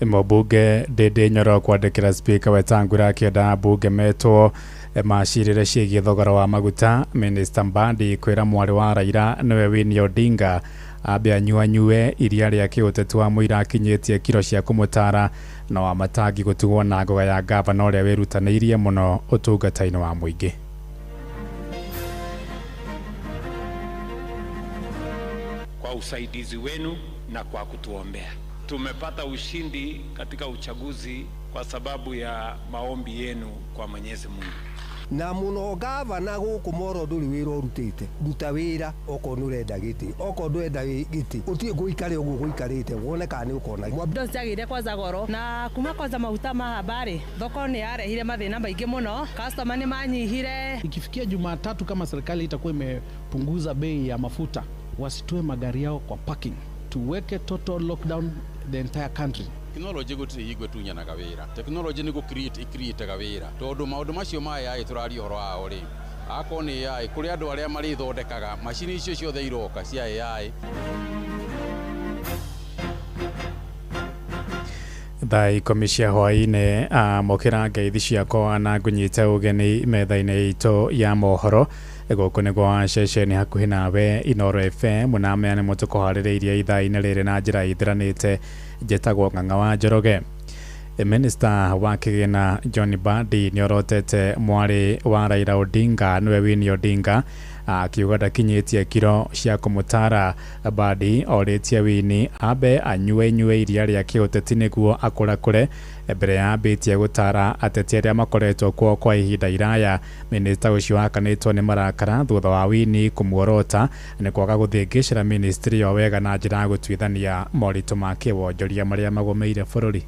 Speaker 9: Mũmbunge Ndindi Nyoro kwandĩkĩra Spika Wetangula akĩenda ambunge metwo macirĩre ciĩgiĩ thogora wa maguta. Minista Mbadi kwĩra mwarĩ wa Raila nĩwe Winnie Odinga ambe anyuanyue iria rĩa kĩũteti wa mũira akinyĩtie kiro cia kũmũtara, na Wamatangi gũtigwo na ngoga ya gavana ũrĩa wĩrutanĩirie mũno ũtungata-inĩ wa mũingĩ.
Speaker 20: Kwa usaidizi wenu na kwa kutuombea, tumepata ushindi katika uchaguzi kwa sababu ya maombi yenu kwa Mwenyezi Mungu.
Speaker 21: Na muno gavana guku Moro nduri wira urutite, ruta wira okorwo ni urenda giti, okorwo ndurenda giti utie guikare uguo guikarite wone kana ni ukona.
Speaker 22: Indo ciagĩire kwanza goro na kuma kwanza maguta ma habari thoko nĩ yarehire mathĩna maingĩ mũno, customer nĩ manyihire.
Speaker 23: Ikifikia Jumatatu kama serikali itakuwa imepunguza bei ya mafuta, wasitoe magari yao kwa parking, tuweke total lockdown the entire country.
Speaker 25: Tekinoronjĩ gũtirĩ hingo ĩtunyanaga wĩra. Tekinoronjĩ nĩ gũ-create ĩcreataga wĩra, tondũ maũndũ macio ma AI tũraria ũhoro wao rĩ, akorwo nĩ AI kũrĩ andũ arĩa marĩthondekaga macini icio ciothe iroka cia AI.
Speaker 9: Thaa 10 cia hwaĩ-inĩ, amũkĩra ngeithi ciakwa na ngũnyite ũgeni metha-inĩ itũ ya mohoro. Gũkũ nĩ gwa ceceni hakuhĩ nawe Inooro FM, na maya nĩmo tũkũharĩrĩirie ithaa-inĩ rĩrĩ na njĩra ĩthiranĩte. Njĩtagwo Ng'ang'a wa Njoroge. Minista wa kĩgĩna John Mbadi nĩorotete mwarĩ wa Raila Odinga nĩwe Winnie Odinga akiuga ndakinyĩtie kiro cia kũmũtara. Mbadi orĩtie Winnie ambe anyue nyue iria rĩa kĩũteti nĩguo akũrakũre mbere ya ambĩtie gũtara ateti arĩa makoretwo kuo kwa ihinda iraya. Minista ũcio akanĩtwo nĩ marakara thutha wa Winnie kũmuorota nĩ kwaga gũthĩngĩcĩra ministry ĩyo wega na njĩra ya gũtuithania moritũ ma kĩwonjoria marĩa magũmĩire bũrũri.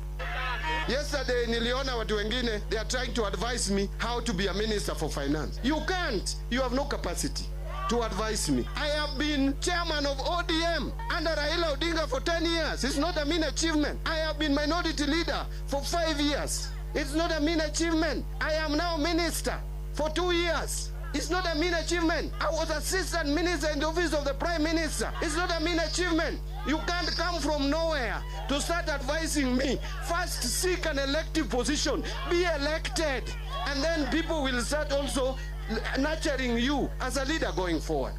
Speaker 26: Yesterday niliona watu wengine, they are trying to advise me how to be a minister for finance. You can't. You have no capacity to advise me. I have been chairman of ODM under Raila Odinga for 10 years. It's not a mean achievement. I have been minority leader for 5 years. It's not a mean achievement. I am now minister for 2 years. It's not a mean achievement. I was assistant minister in the office of the prime minister. It's not a mean achievement. You can't come from nowhere to start advising me. First, seek an elective position. Be elected. And then people will start also nurturing you as a leader going forward.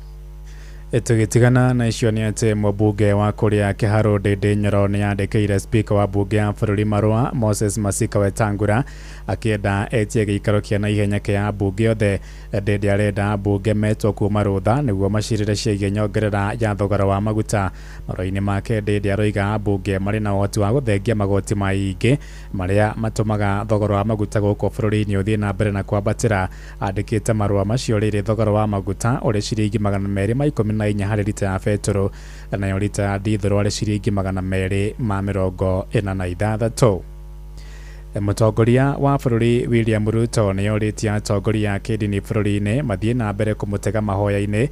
Speaker 9: Tũgĩtigana na icio nĩ atĩ mũmbunge wa kũrĩa Kĩharũ Ndindi Nyoro nĩ andĩkĩire spika wa mbunge ya bũrũri marũa Moses Masika Wetangula akĩenda etie gĩikaro kĩa naihenya kĩa ambunge othe. Ndindi arenda ambunge metwo kuma rũtha nĩguo macirĩre ciĩgiĩ nyongerera ya thogora wa maguta. Marũa-inĩ make Ndindi aroiga ambunge marĩ na ũhoti wa gũthengia magoti maingĩ marĩa matũmaga thogora wa maguta gũkũ bũrũri-inĩ ũthiĩ na mbere na kwambatĩra. Andĩkĩte marũa macio rĩrĩ thogora wa maguta ũrĩ ciringi 214 harĩ rita ya betũrũ, nayo rita ya ndithũrũ arĩ ciringi 246. Mũtongoria wa bũrũri William Ruto nĩ orĩtie atongoria a kĩndini bũrũri-inĩ mathiĩ na mbere kũmũtega mahoya-inĩ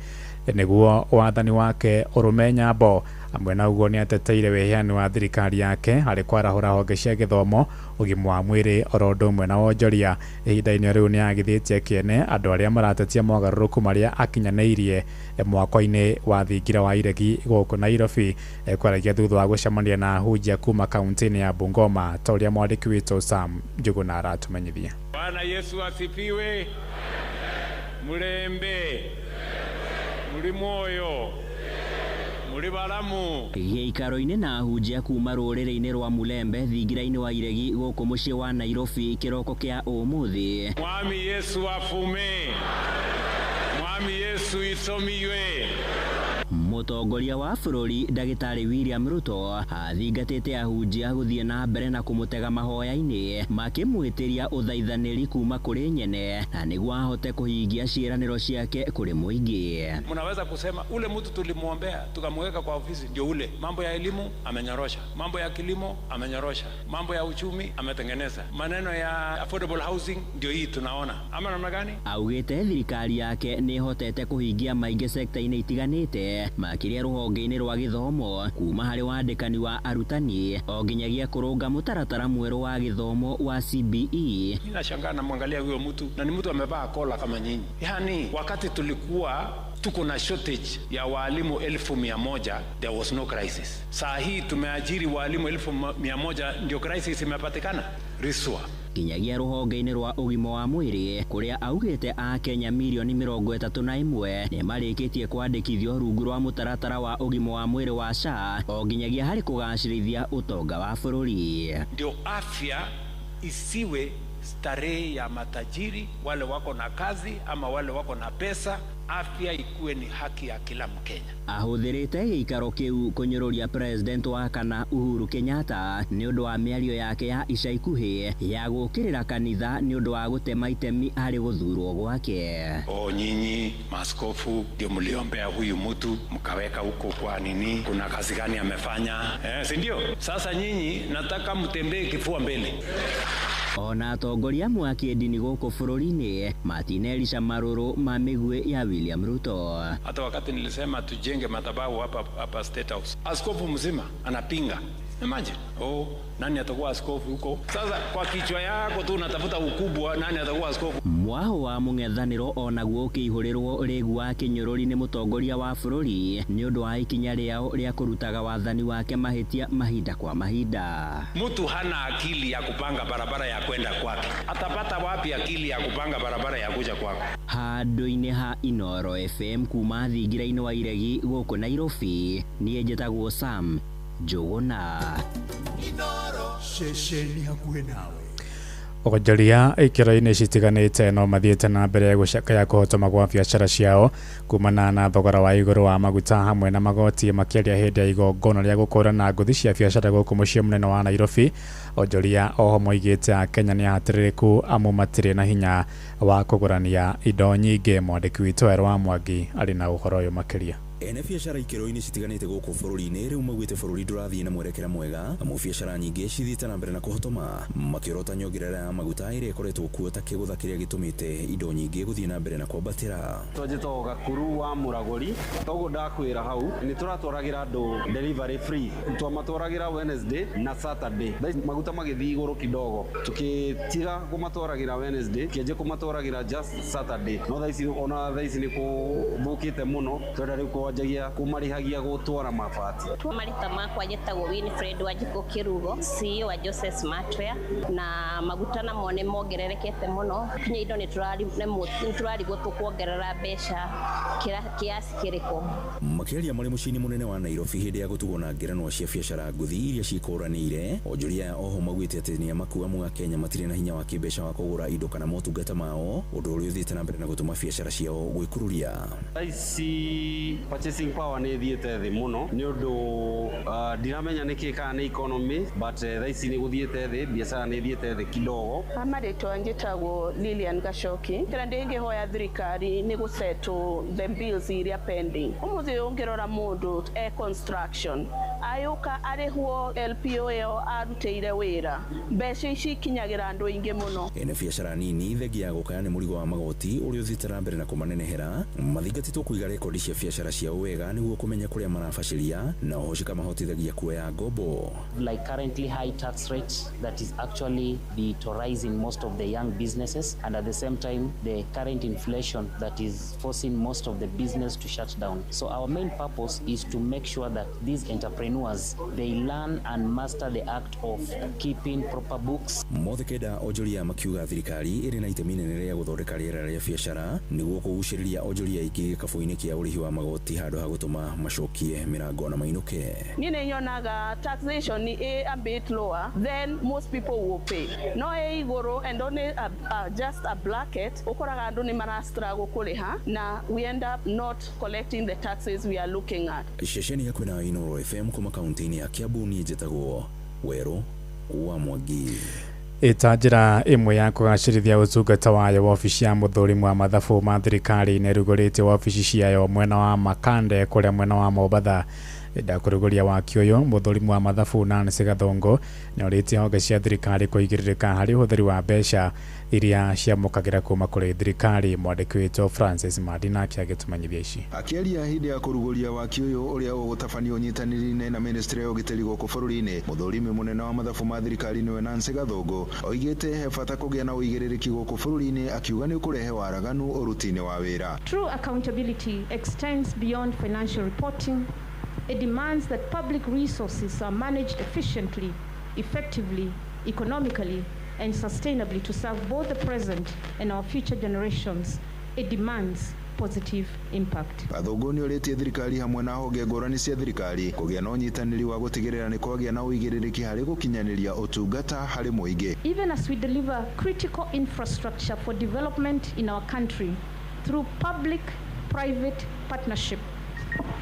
Speaker 9: nĩguo wathani wake ũrũme nyambo. Amwe na ũguo nĩ ateteire wĩheani wa thirikari yake harĩ kwarahũra honge cia gĩthomo, ũgima wa mwĩrĩ oro ũndũ ũmwe na wonjoria. Ihinda-inĩ rĩu nĩ agithĩtie kĩene andũ arĩa maratetia mogarũrũku marĩa akinyanĩirie mwako-inĩ wa thingira wa Iregi gũkũ Nairobi, kwaragia thutha wa gũcemania na ahunjia kuma kaunti-inĩ ya Bungoma, ta ũrĩa mwandĩki witũ Sam Njuguna aratũmenyithia.
Speaker 20: Bwana Yesu asifiwe. Mulembe muri moyo muri baramu.
Speaker 27: Gĩikaro-inĩ na ahunjia kuma rũrĩrĩ-inĩ rwa Mulembe thingira-inĩ wa Iregi gũkũ mũciĩ wa Nairobi kĩroko kĩa ũmũthĩ.
Speaker 20: Mwami Yesu afume. Mwami Yesu isomiwe.
Speaker 27: Mũtongoria wa bũrũri ndagĩtarĩ William Ruto athingatĩte ahunjia gũthiĩ na mbere na kũmũtega mahoya-inĩ makĩmwĩtĩria ũthaithanĩri kuma kũrĩ nyene na nĩguo ahote kũhingia ciĩranĩro ciake kũrĩ mũingĩ.
Speaker 20: Mnaweza kusema ule mtu tulimwombea tukamweka kwa ofisi ndio ule. Mambo ya elimu amenyorosha, mambo ya kilimo amenyorosha, mambo ya uchumi ametengeneza, maneno ya affordable housing ndio hii tunaona. Ama namna gani?
Speaker 27: Augĩte thirikari yake nĩ ĩhotete kũhingia maingĩ sekta-inĩ itiganĩte makĩria rũhonge-inĩ rwa gĩthomo kuma harĩ wandĩkani wa arutani o nginyagia kũrũnga mũtaratara mwerũ wa gĩthomo wa CBE.
Speaker 20: Ninashangaa namwangalia huyo mtu na ni mtu amevaa kola kama nyinyi. Yaani wakati tulikuwa Tuko na shortage ya waalimu 100,000, there was no crisis. Saa hii tumeajiri waalimu 100,000, ndio crisis imepatikana. Riswa
Speaker 27: Kinyagia rũhonge-inĩ rwa ũgima wa mwĩrĩ kũrĩa augĩte akenya mirioni 31 nĩ marĩkĩtie kwandĩkithio rungu rwa mũtaratara wa ũgima wa mwĩrĩ wa SHA o nginyagia harĩ kũgacĩrithia ũtonga wa bũrũri.
Speaker 20: Ndio afya isiwe starehe ya matajiri, wale wako na kazi ama wale wako na pesa. Afya ikuwe ni haki ya kila Mkenya.
Speaker 27: Ahũthĩrĩte gĩikaro kĩu kũnyũrũria president wa kana Uhuru Kenyatta nĩ ũndũ wa mĩario yake ya ica ikuhĩ ya gũũkĩrĩra kanitha nĩ ũndũ wa gũtema itemi harĩ gũthurwo gwake.
Speaker 20: O nyinyi maaskofu ndio mliombea huyu mtu mkaweka huko kwa nini? Kuna kazi gani amefanya? Si ndio? Sasa nyinyi nataka mtembee kifua mbele.
Speaker 27: Ona atongoria amwe a kĩndini gũkũ bũrũri-inĩ matinerica marũrũ ma mĩguĩ ya William Ruto.
Speaker 20: Hata wakati nilisema tujenge madhabahu hapa State House, askofu mzima anapinga. Imagine, oh, nani atakuwa askofu huko? Sasa kwa kichwa yako tu unatafuta ukubwa, nani atakuwa askofu?
Speaker 27: Mwaho wa mũng'ethanĩro onaguo ũkĩihũrĩrwo rĩgu wa kĩnyũrũri nĩ mũtongoria wa bũrũri nĩ ũndũ wa ikinya rĩao rĩa kũrutaga wathani wake mahĩtia mahinda kwa mahinda.
Speaker 20: Mtu hana akili ya kupanga barabara ya kwenda kwake, atapata wapi akili ya kupanga barabara ya kuja kwako?
Speaker 27: Handũ-inĩ ha Inoro FM kuma thingira-inĩ wa Iregi gũkũ Nairobi, niĩ njĩtagwo Sam Njũgũna.
Speaker 8: Ceceni hakuhĩ nawe.
Speaker 9: Onjoria ikĩro-inĩ citiganĩte no mathiĩte na mbere gũcakaya kũhotoma gwa biacara ciao kumana na thogora wa igũrũ wa maguta hamwe na magoti makĩaria hĩndĩ ya igongona rĩa gũkũrana ngũthi cia biacara gũkũ mũciĩ mũnene wa Nairobi. Onjoria oho moigĩte Akenya nĩ ahatĩrĩrĩku amu matirĩ na hinya wa kũgũrania indo nyingĩ. Mwandĩki witũ Werũ wa Mwangi arĩ na ũhoro ũyũ makĩria.
Speaker 1: Ene biacara ikĩro-inĩ citiganĩte gũkũ bũrũri-inĩ rĩu maugĩte bũrũri ndũrathiĩ na mwerekera mwega amu biacara nyingĩ cithiĩte na mbere na kũhotoma makĩorota nyongerera ya maguta ĩrĩa ĩkoretwo kuo ta kĩgũtha kĩrĩa gĩtũmĩte indo nyingĩ gũthiĩ na mbere na kwambatĩra.
Speaker 2: Twanjĩtagwo Gakuru wa Mũragũri, toguo ndakwĩra hau nĩ tũratwaragĩra andũ delivery free, twamatwaragĩra Wednesday na Saturday. Thaa maguta magĩthiĩ igũrũ kidogo, tũkĩtiga kũmatwaragĩra Wednesday kĩanjia kũmatwaragĩra just Saturday, no thaa ici ona thaa ici nĩ kũthũkĩte mũno, twenda rĩu kwanjagia kũmarĩhagia gũtwara mabati.
Speaker 4: Marĩtwa makwa njĩtagwo Winfred Wanjikũ Kĩrugo, CEO wa Joseph Smartwear, na maguta namo nĩ mongererekete mũno, kinya indo nĩ tũrarigwo tũkuongerera mbeca kiasi kĩrĩkũ.
Speaker 1: Makĩaria marĩ mũciĩ-inĩ mũnene wa Nairobi hĩndĩ ya gũtugwo na ngerenwa cia biacara ngũthi iria cikũranĩire, onjoria aya oho maugĩte atĩ nĩ amaku amwe a Kenya matirĩ na hinya wa kĩmbeca wa kũgũra indo kana motungata mao, ũndũ ũrĩa ũthiĩte na mbere na gũtũma biacara ciao gwĩkururia.
Speaker 2: Thaa ici purchasing power nĩ ĩthiĩte thĩ mũno nĩ ũndũ ndiramenya nĩkĩ kana nĩ economy, but thaa ici nĩ gũthiĩte thĩ, biacara nĩ ĩthiĩte thĩ kidogo.
Speaker 5: Marĩtwa njĩtagwo Lilian Gacoki. Kĩrĩa ndĩngĩhoya thirikari nĩ gũsettle the bills iria pending. Ũmũthĩ ũngĩrora mũndũ e construction ayũka arĩhwo LPO ĩyo arutĩire wĩra, mbeca ici ikinyagĩra andũ aingĩ mũno.
Speaker 1: Ene biacara nini thengia ya gũkaya nĩ mũrigo wa magoti ũrĩa ũthiĩte na mbere na kũmanenehera mathingatĩtwo kũiga rekondi cia biacara ciao wega nĩguo kũmenya kũrĩa marabacĩria na oho cikamahotithagia kuoya ngombo.
Speaker 6: Like currently high tax rate that is actually deteriorating most of the young businesses, and at the same time the current inflation that is forcing most of the business to shut down. So our main purpose is to make sure that these entrepreneurs, they learn and master the act of keeping proper books.
Speaker 1: Mothe kenda onjoria makiuga thirikari ĩrĩ na itemi inene rĩa gũthondeka rĩera rĩa biacara nĩguo kũgucĩrĩria onjoria aingĩ gĩkabũ-inĩ kĩa ũrĩhi wa magoti handũ ha gũtũma macokie mĩrango na mainũke.
Speaker 5: Niĩ nĩ nyonaga taxation ĩ a bit lower, then most people will pay. No ĩ igũrũ and only just a bracket, ũkoraga andũ nĩ mara struggle kũrĩha na we end up not collecting the taxes we are looking at.
Speaker 1: Ceceni ya kwĩna Inoro FM kuma kaunti-inĩ ya Kiambu, niĩ njĩtagwo Werũ wa Mwangi.
Speaker 9: Ĩta njĩra ĩmwe ya kũgacĩrithia ũtungata wayo, wabici ya mũthũrimu wa mathabu ma thirikari nĩ ĩrugũrĩtie wabici ciayo mwena wa Makande kũrĩa mwena wa Mombatha. Hĩndĩ ya kũrugũria waki ũyũ, mũthũrimu wa mathabu Nancy Gathũngũ nĩorĩtie honge cia thirikari kũigĩrĩrĩka harĩ ũhũthĩri wa mbeca iria ciamũkagĩra kuma kũrĩ thirikari. Mwandĩki witũ Francis Mandi nake agĩtũmenyithia ici.
Speaker 7: Akĩaria hĩndĩ ya kũrugũria waki ũyũ ũrĩa ũgũtabanio ũnyitanĩri-inĩ na ministry ya ũgitĩri gũkũ bũrũri-inĩ, mũthũrimi mũnene wa mathabu ma thirikari nĩwe Nancy Gathũngũ oigĩte he bata kũgĩa na ũigĩrĩrĩki gũkũ bũrũri-inĩ, akiuga nĩ ũkũrehe waraganu ũruti-inĩ wa wĩra.
Speaker 10: True accountability extends beyond financial reporting. It demands that public resources are managed efficiently, effectively, economically, and sustainably to serve both the present and our future generations. It demands positive impact.
Speaker 7: Gathũngũ nĩ orĩtie thirikari hamwe na honge ngũrani cia thirikari kũgĩa na ũnyitanĩri wa gũtigĩrĩra nĩ kwagĩa na ũigĩrĩrĩki harĩ gũkinyanĩria ũtungata harĩ mũingĩ.
Speaker 10: Even as we deliver critical infrastructure for development in our country through public-private partnership,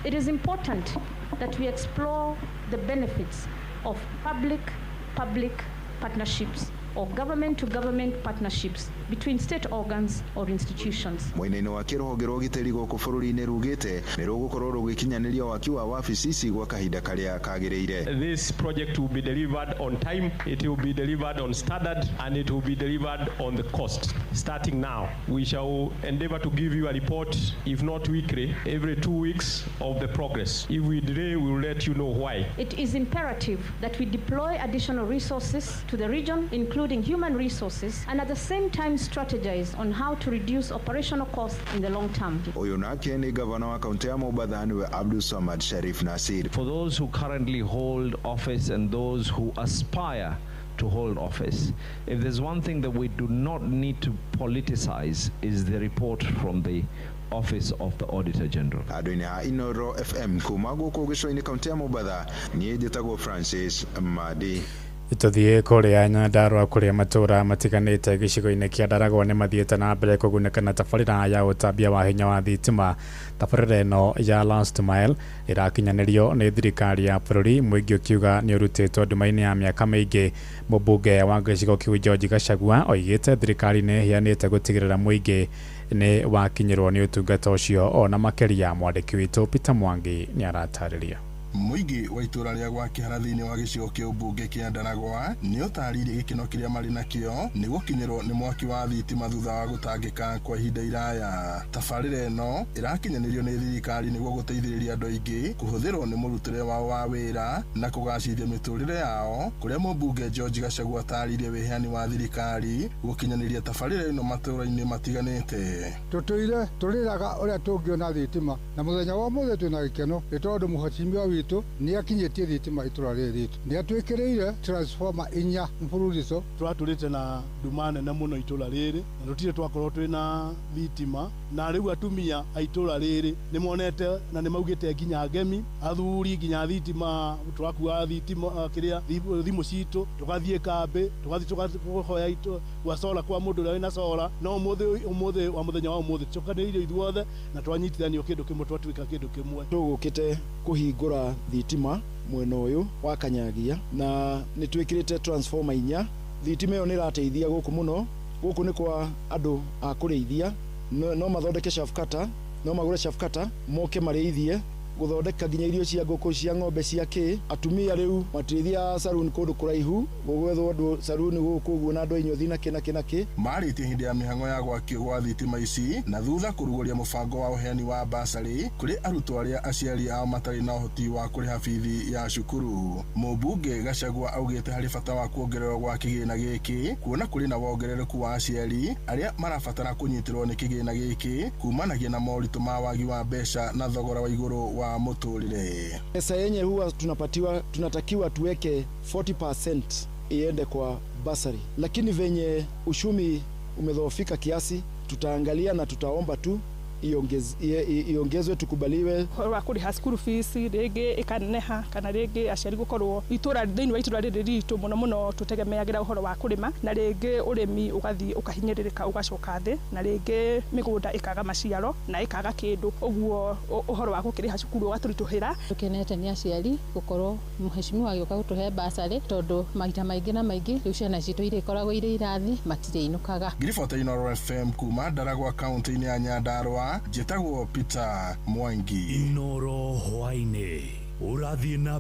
Speaker 10: it is important that we explore the benefits of public-public partnerships or government-to-government partnerships between state organs or institutions.
Speaker 7: Mwena-inĩ wake rũhonge rwa ũgitĩri gũkũ bũrũri-inĩ rugĩte nĩ rũgũkorwo rũgĩkinyanĩria waki wa wabici ici gwa kahinda karĩa kagĩrĩire.
Speaker 11: This project will be delivered on time, it will be delivered on standard, and it will be delivered on the cost. Starting now, we shall endeavor to give you a report, if not weekly, every 2 weeks of the progress. If we delay, we will let you know why.
Speaker 10: It is imperative that we deploy additional resources to the region, including human resources, and at the same time strategize on how to reduce operational costs in the long term.
Speaker 7: Ũyũ nake nĩ gavana wa kaunti ya Mombatha nĩwe Abdul Samad Sharif Nasir.
Speaker 12: For those who currently hold office and those who aspire to hold office, if there's one thing that we do not need to politicize is the report from the Office of the Auditor General.
Speaker 7: Andũ-inĩ a Inoro FM kuma gũkũ gĩcũa-inĩ kaunti ya Mombatha, niĩ njĩtagwo Francis Madi.
Speaker 9: Tũthiĩ kũrĩa Nyandarũa kũrĩa matũũra matiganĩte gĩcigo-inĩ kĩa Ndaragwa nĩ mathiĩte na mbere kũgunĩka na tabarĩra ya ũtambia wa hinya wa thitima. Tabarĩra ĩno ya Last Mile ĩrakinyanĩrio nĩ thirikari ya bũrũri, mũingĩ ũkiuga nĩ ũrutĩtwo nduma-inĩ ya mĩaka mĩingĩ. Mũmbunge wa gĩcigo kĩu George Gachagua oigĩte thirikari nĩ ĩheanĩte gũtigĩrĩra mũingĩ nĩ wakinyĩrwo nĩ ũtungata ũcio ona makĩria. Mwandĩki witũ Peter Mwangi nĩ aratarĩria.
Speaker 13: Mũingĩ wa itũra rĩa gwa Kĩhara thĩinĩ wa gĩcigo kĩa ũmbunge kĩa Ndaragwa nĩ ũtarĩirie gĩkeno kĩrĩa marĩ nakĩo nĩ gũkinyĩrwo nĩ mwaki wa thitima thutha wa gũtangĩka kwa ihinda iraya. Tabarĩra ĩno ĩrakinyanĩrio nĩ thirikari nĩguo gũteithĩrĩria andũ aingĩ kũhũthĩrwo nĩ mũrutĩre wao wa wĩra na kũgacĩrithia mĩtũrĩre yao, kũrĩa mũmbunge George Gachagua atarĩirie wĩheani wa thirikari gũkinyanĩria tabarĩra ĩno matũũra-inĩ matiganĩte.
Speaker 14: Tũtũire tũrĩraga ũrĩa tũngĩona thitima na mũthenya wa ũmũthĩ twĩna gĩkeno nĩ tondũ mũhecimiwa witũ nĩ akinyĩtie thitima itũra rĩrĩ ritũ, nĩ atwĩkĩrĩire transformer inya mfululizo.
Speaker 24: Tũratũrĩte na nduma nene mũno itũra rĩrĩ na tũtirĩ twakorwo twĩna thitima, na rĩu atumia a itũra rĩrĩ nĩ monete na nĩ maugĩte nginya ngemi athuri nginya thitima tũrakua thitima kĩrĩa thimũ citũ tũgathiĩ kambĩ tũgathiĩ tũkahoya gwa sola kwa mũndũ ũrĩa wĩna sola. No ũmũthĩ wa mũthenya wa ũmũthĩ tũcokanĩrĩire ithuothe na twanyitithanio kĩndũ kĩmwe twatuĩka kĩndũ kĩmwe.
Speaker 28: Tũgũkĩte kũhingũra thitima mwena ũyũ wa Kanyagia na nĩ twĩkĩrĩte transformer inya. Thitima ĩyo nĩ ĩrateithia gũkũ mũno. Gũkũ nĩ kwa andũ a kũrĩithia, no mathondeke chaff cutter, no magũre chaff cutter moke marĩithie, gũthondeka nginya irio cia ngũkũ cia ng'ombe cia kĩ. Atumia rĩu matirĩthiaga saruni kũndũ kũraihu gũgwethwo andũ saruni gũkũ ũguo na andũ a inyuthi na kĩ na kĩ na kĩ.
Speaker 13: Marĩtie hĩndĩ ya mĩhang'o ya gwakio gwa thitima ici na thutha kũrugũria mũbango wa ũheani wa basarĩ kũrĩ arutwo arĩa aciari ao matarĩ na ũhoti wa kũrĩha bithi ya cukuru. Mũmbunge Gachagua augĩte harĩ bata wa kuongererwo gwa kĩgĩna gĩkĩ kuona kũrĩ na wongerereku wa aciari arĩa marabatara kũnyitĩrwo nĩ kĩgĩna gĩkĩ kumanagia na moritũ ma wagi wa mbeca na thogora wa igũrũ wa mũtũrĩre.
Speaker 28: Pesa yenye huwa tunapatiwa, tunatakiwa tuweke 40% iende kwa basari, lakini venye ushumi umedhoofika kiasi, tutaangalia na tutaomba tu iongezwe tukubaliwe.
Speaker 5: Ũhoro wa kũrĩha school fees rĩngĩ ĩkaneneha kana rĩngĩ aciari gũkorwo itũra thĩinĩ wa itũra rĩrĩ ritũ mũno mũno tũtegemeagĩra ũhoro wa kũrĩma, na rĩngĩ ũrĩmi ũgathiĩ ũkahinyĩrĩrĩka ũgacoka thĩ, na rĩngĩ mĩgũnda ĩkaga maciaro na ĩkaga kĩndũ, ũguo ũhoro wa gũkĩrĩha cukuru ũgatũritũhĩra.
Speaker 29: Tũkenete nĩ aciari gũkorwo mheshimiwa agĩũka gũtũhe basarĩ tondũ maita maingĩ na maingĩ rĩu ciana citũ irĩkoragwo irĩ irathi matirĩinũkaga.
Speaker 13: Ngiribota Inoro FM kuma Ndaragwa kaunti-inĩ ya Nyandarũa, njĩtagwo Peter Mwangi.
Speaker 8: Inoro hwaĩ-inĩ. Ũrathiĩ na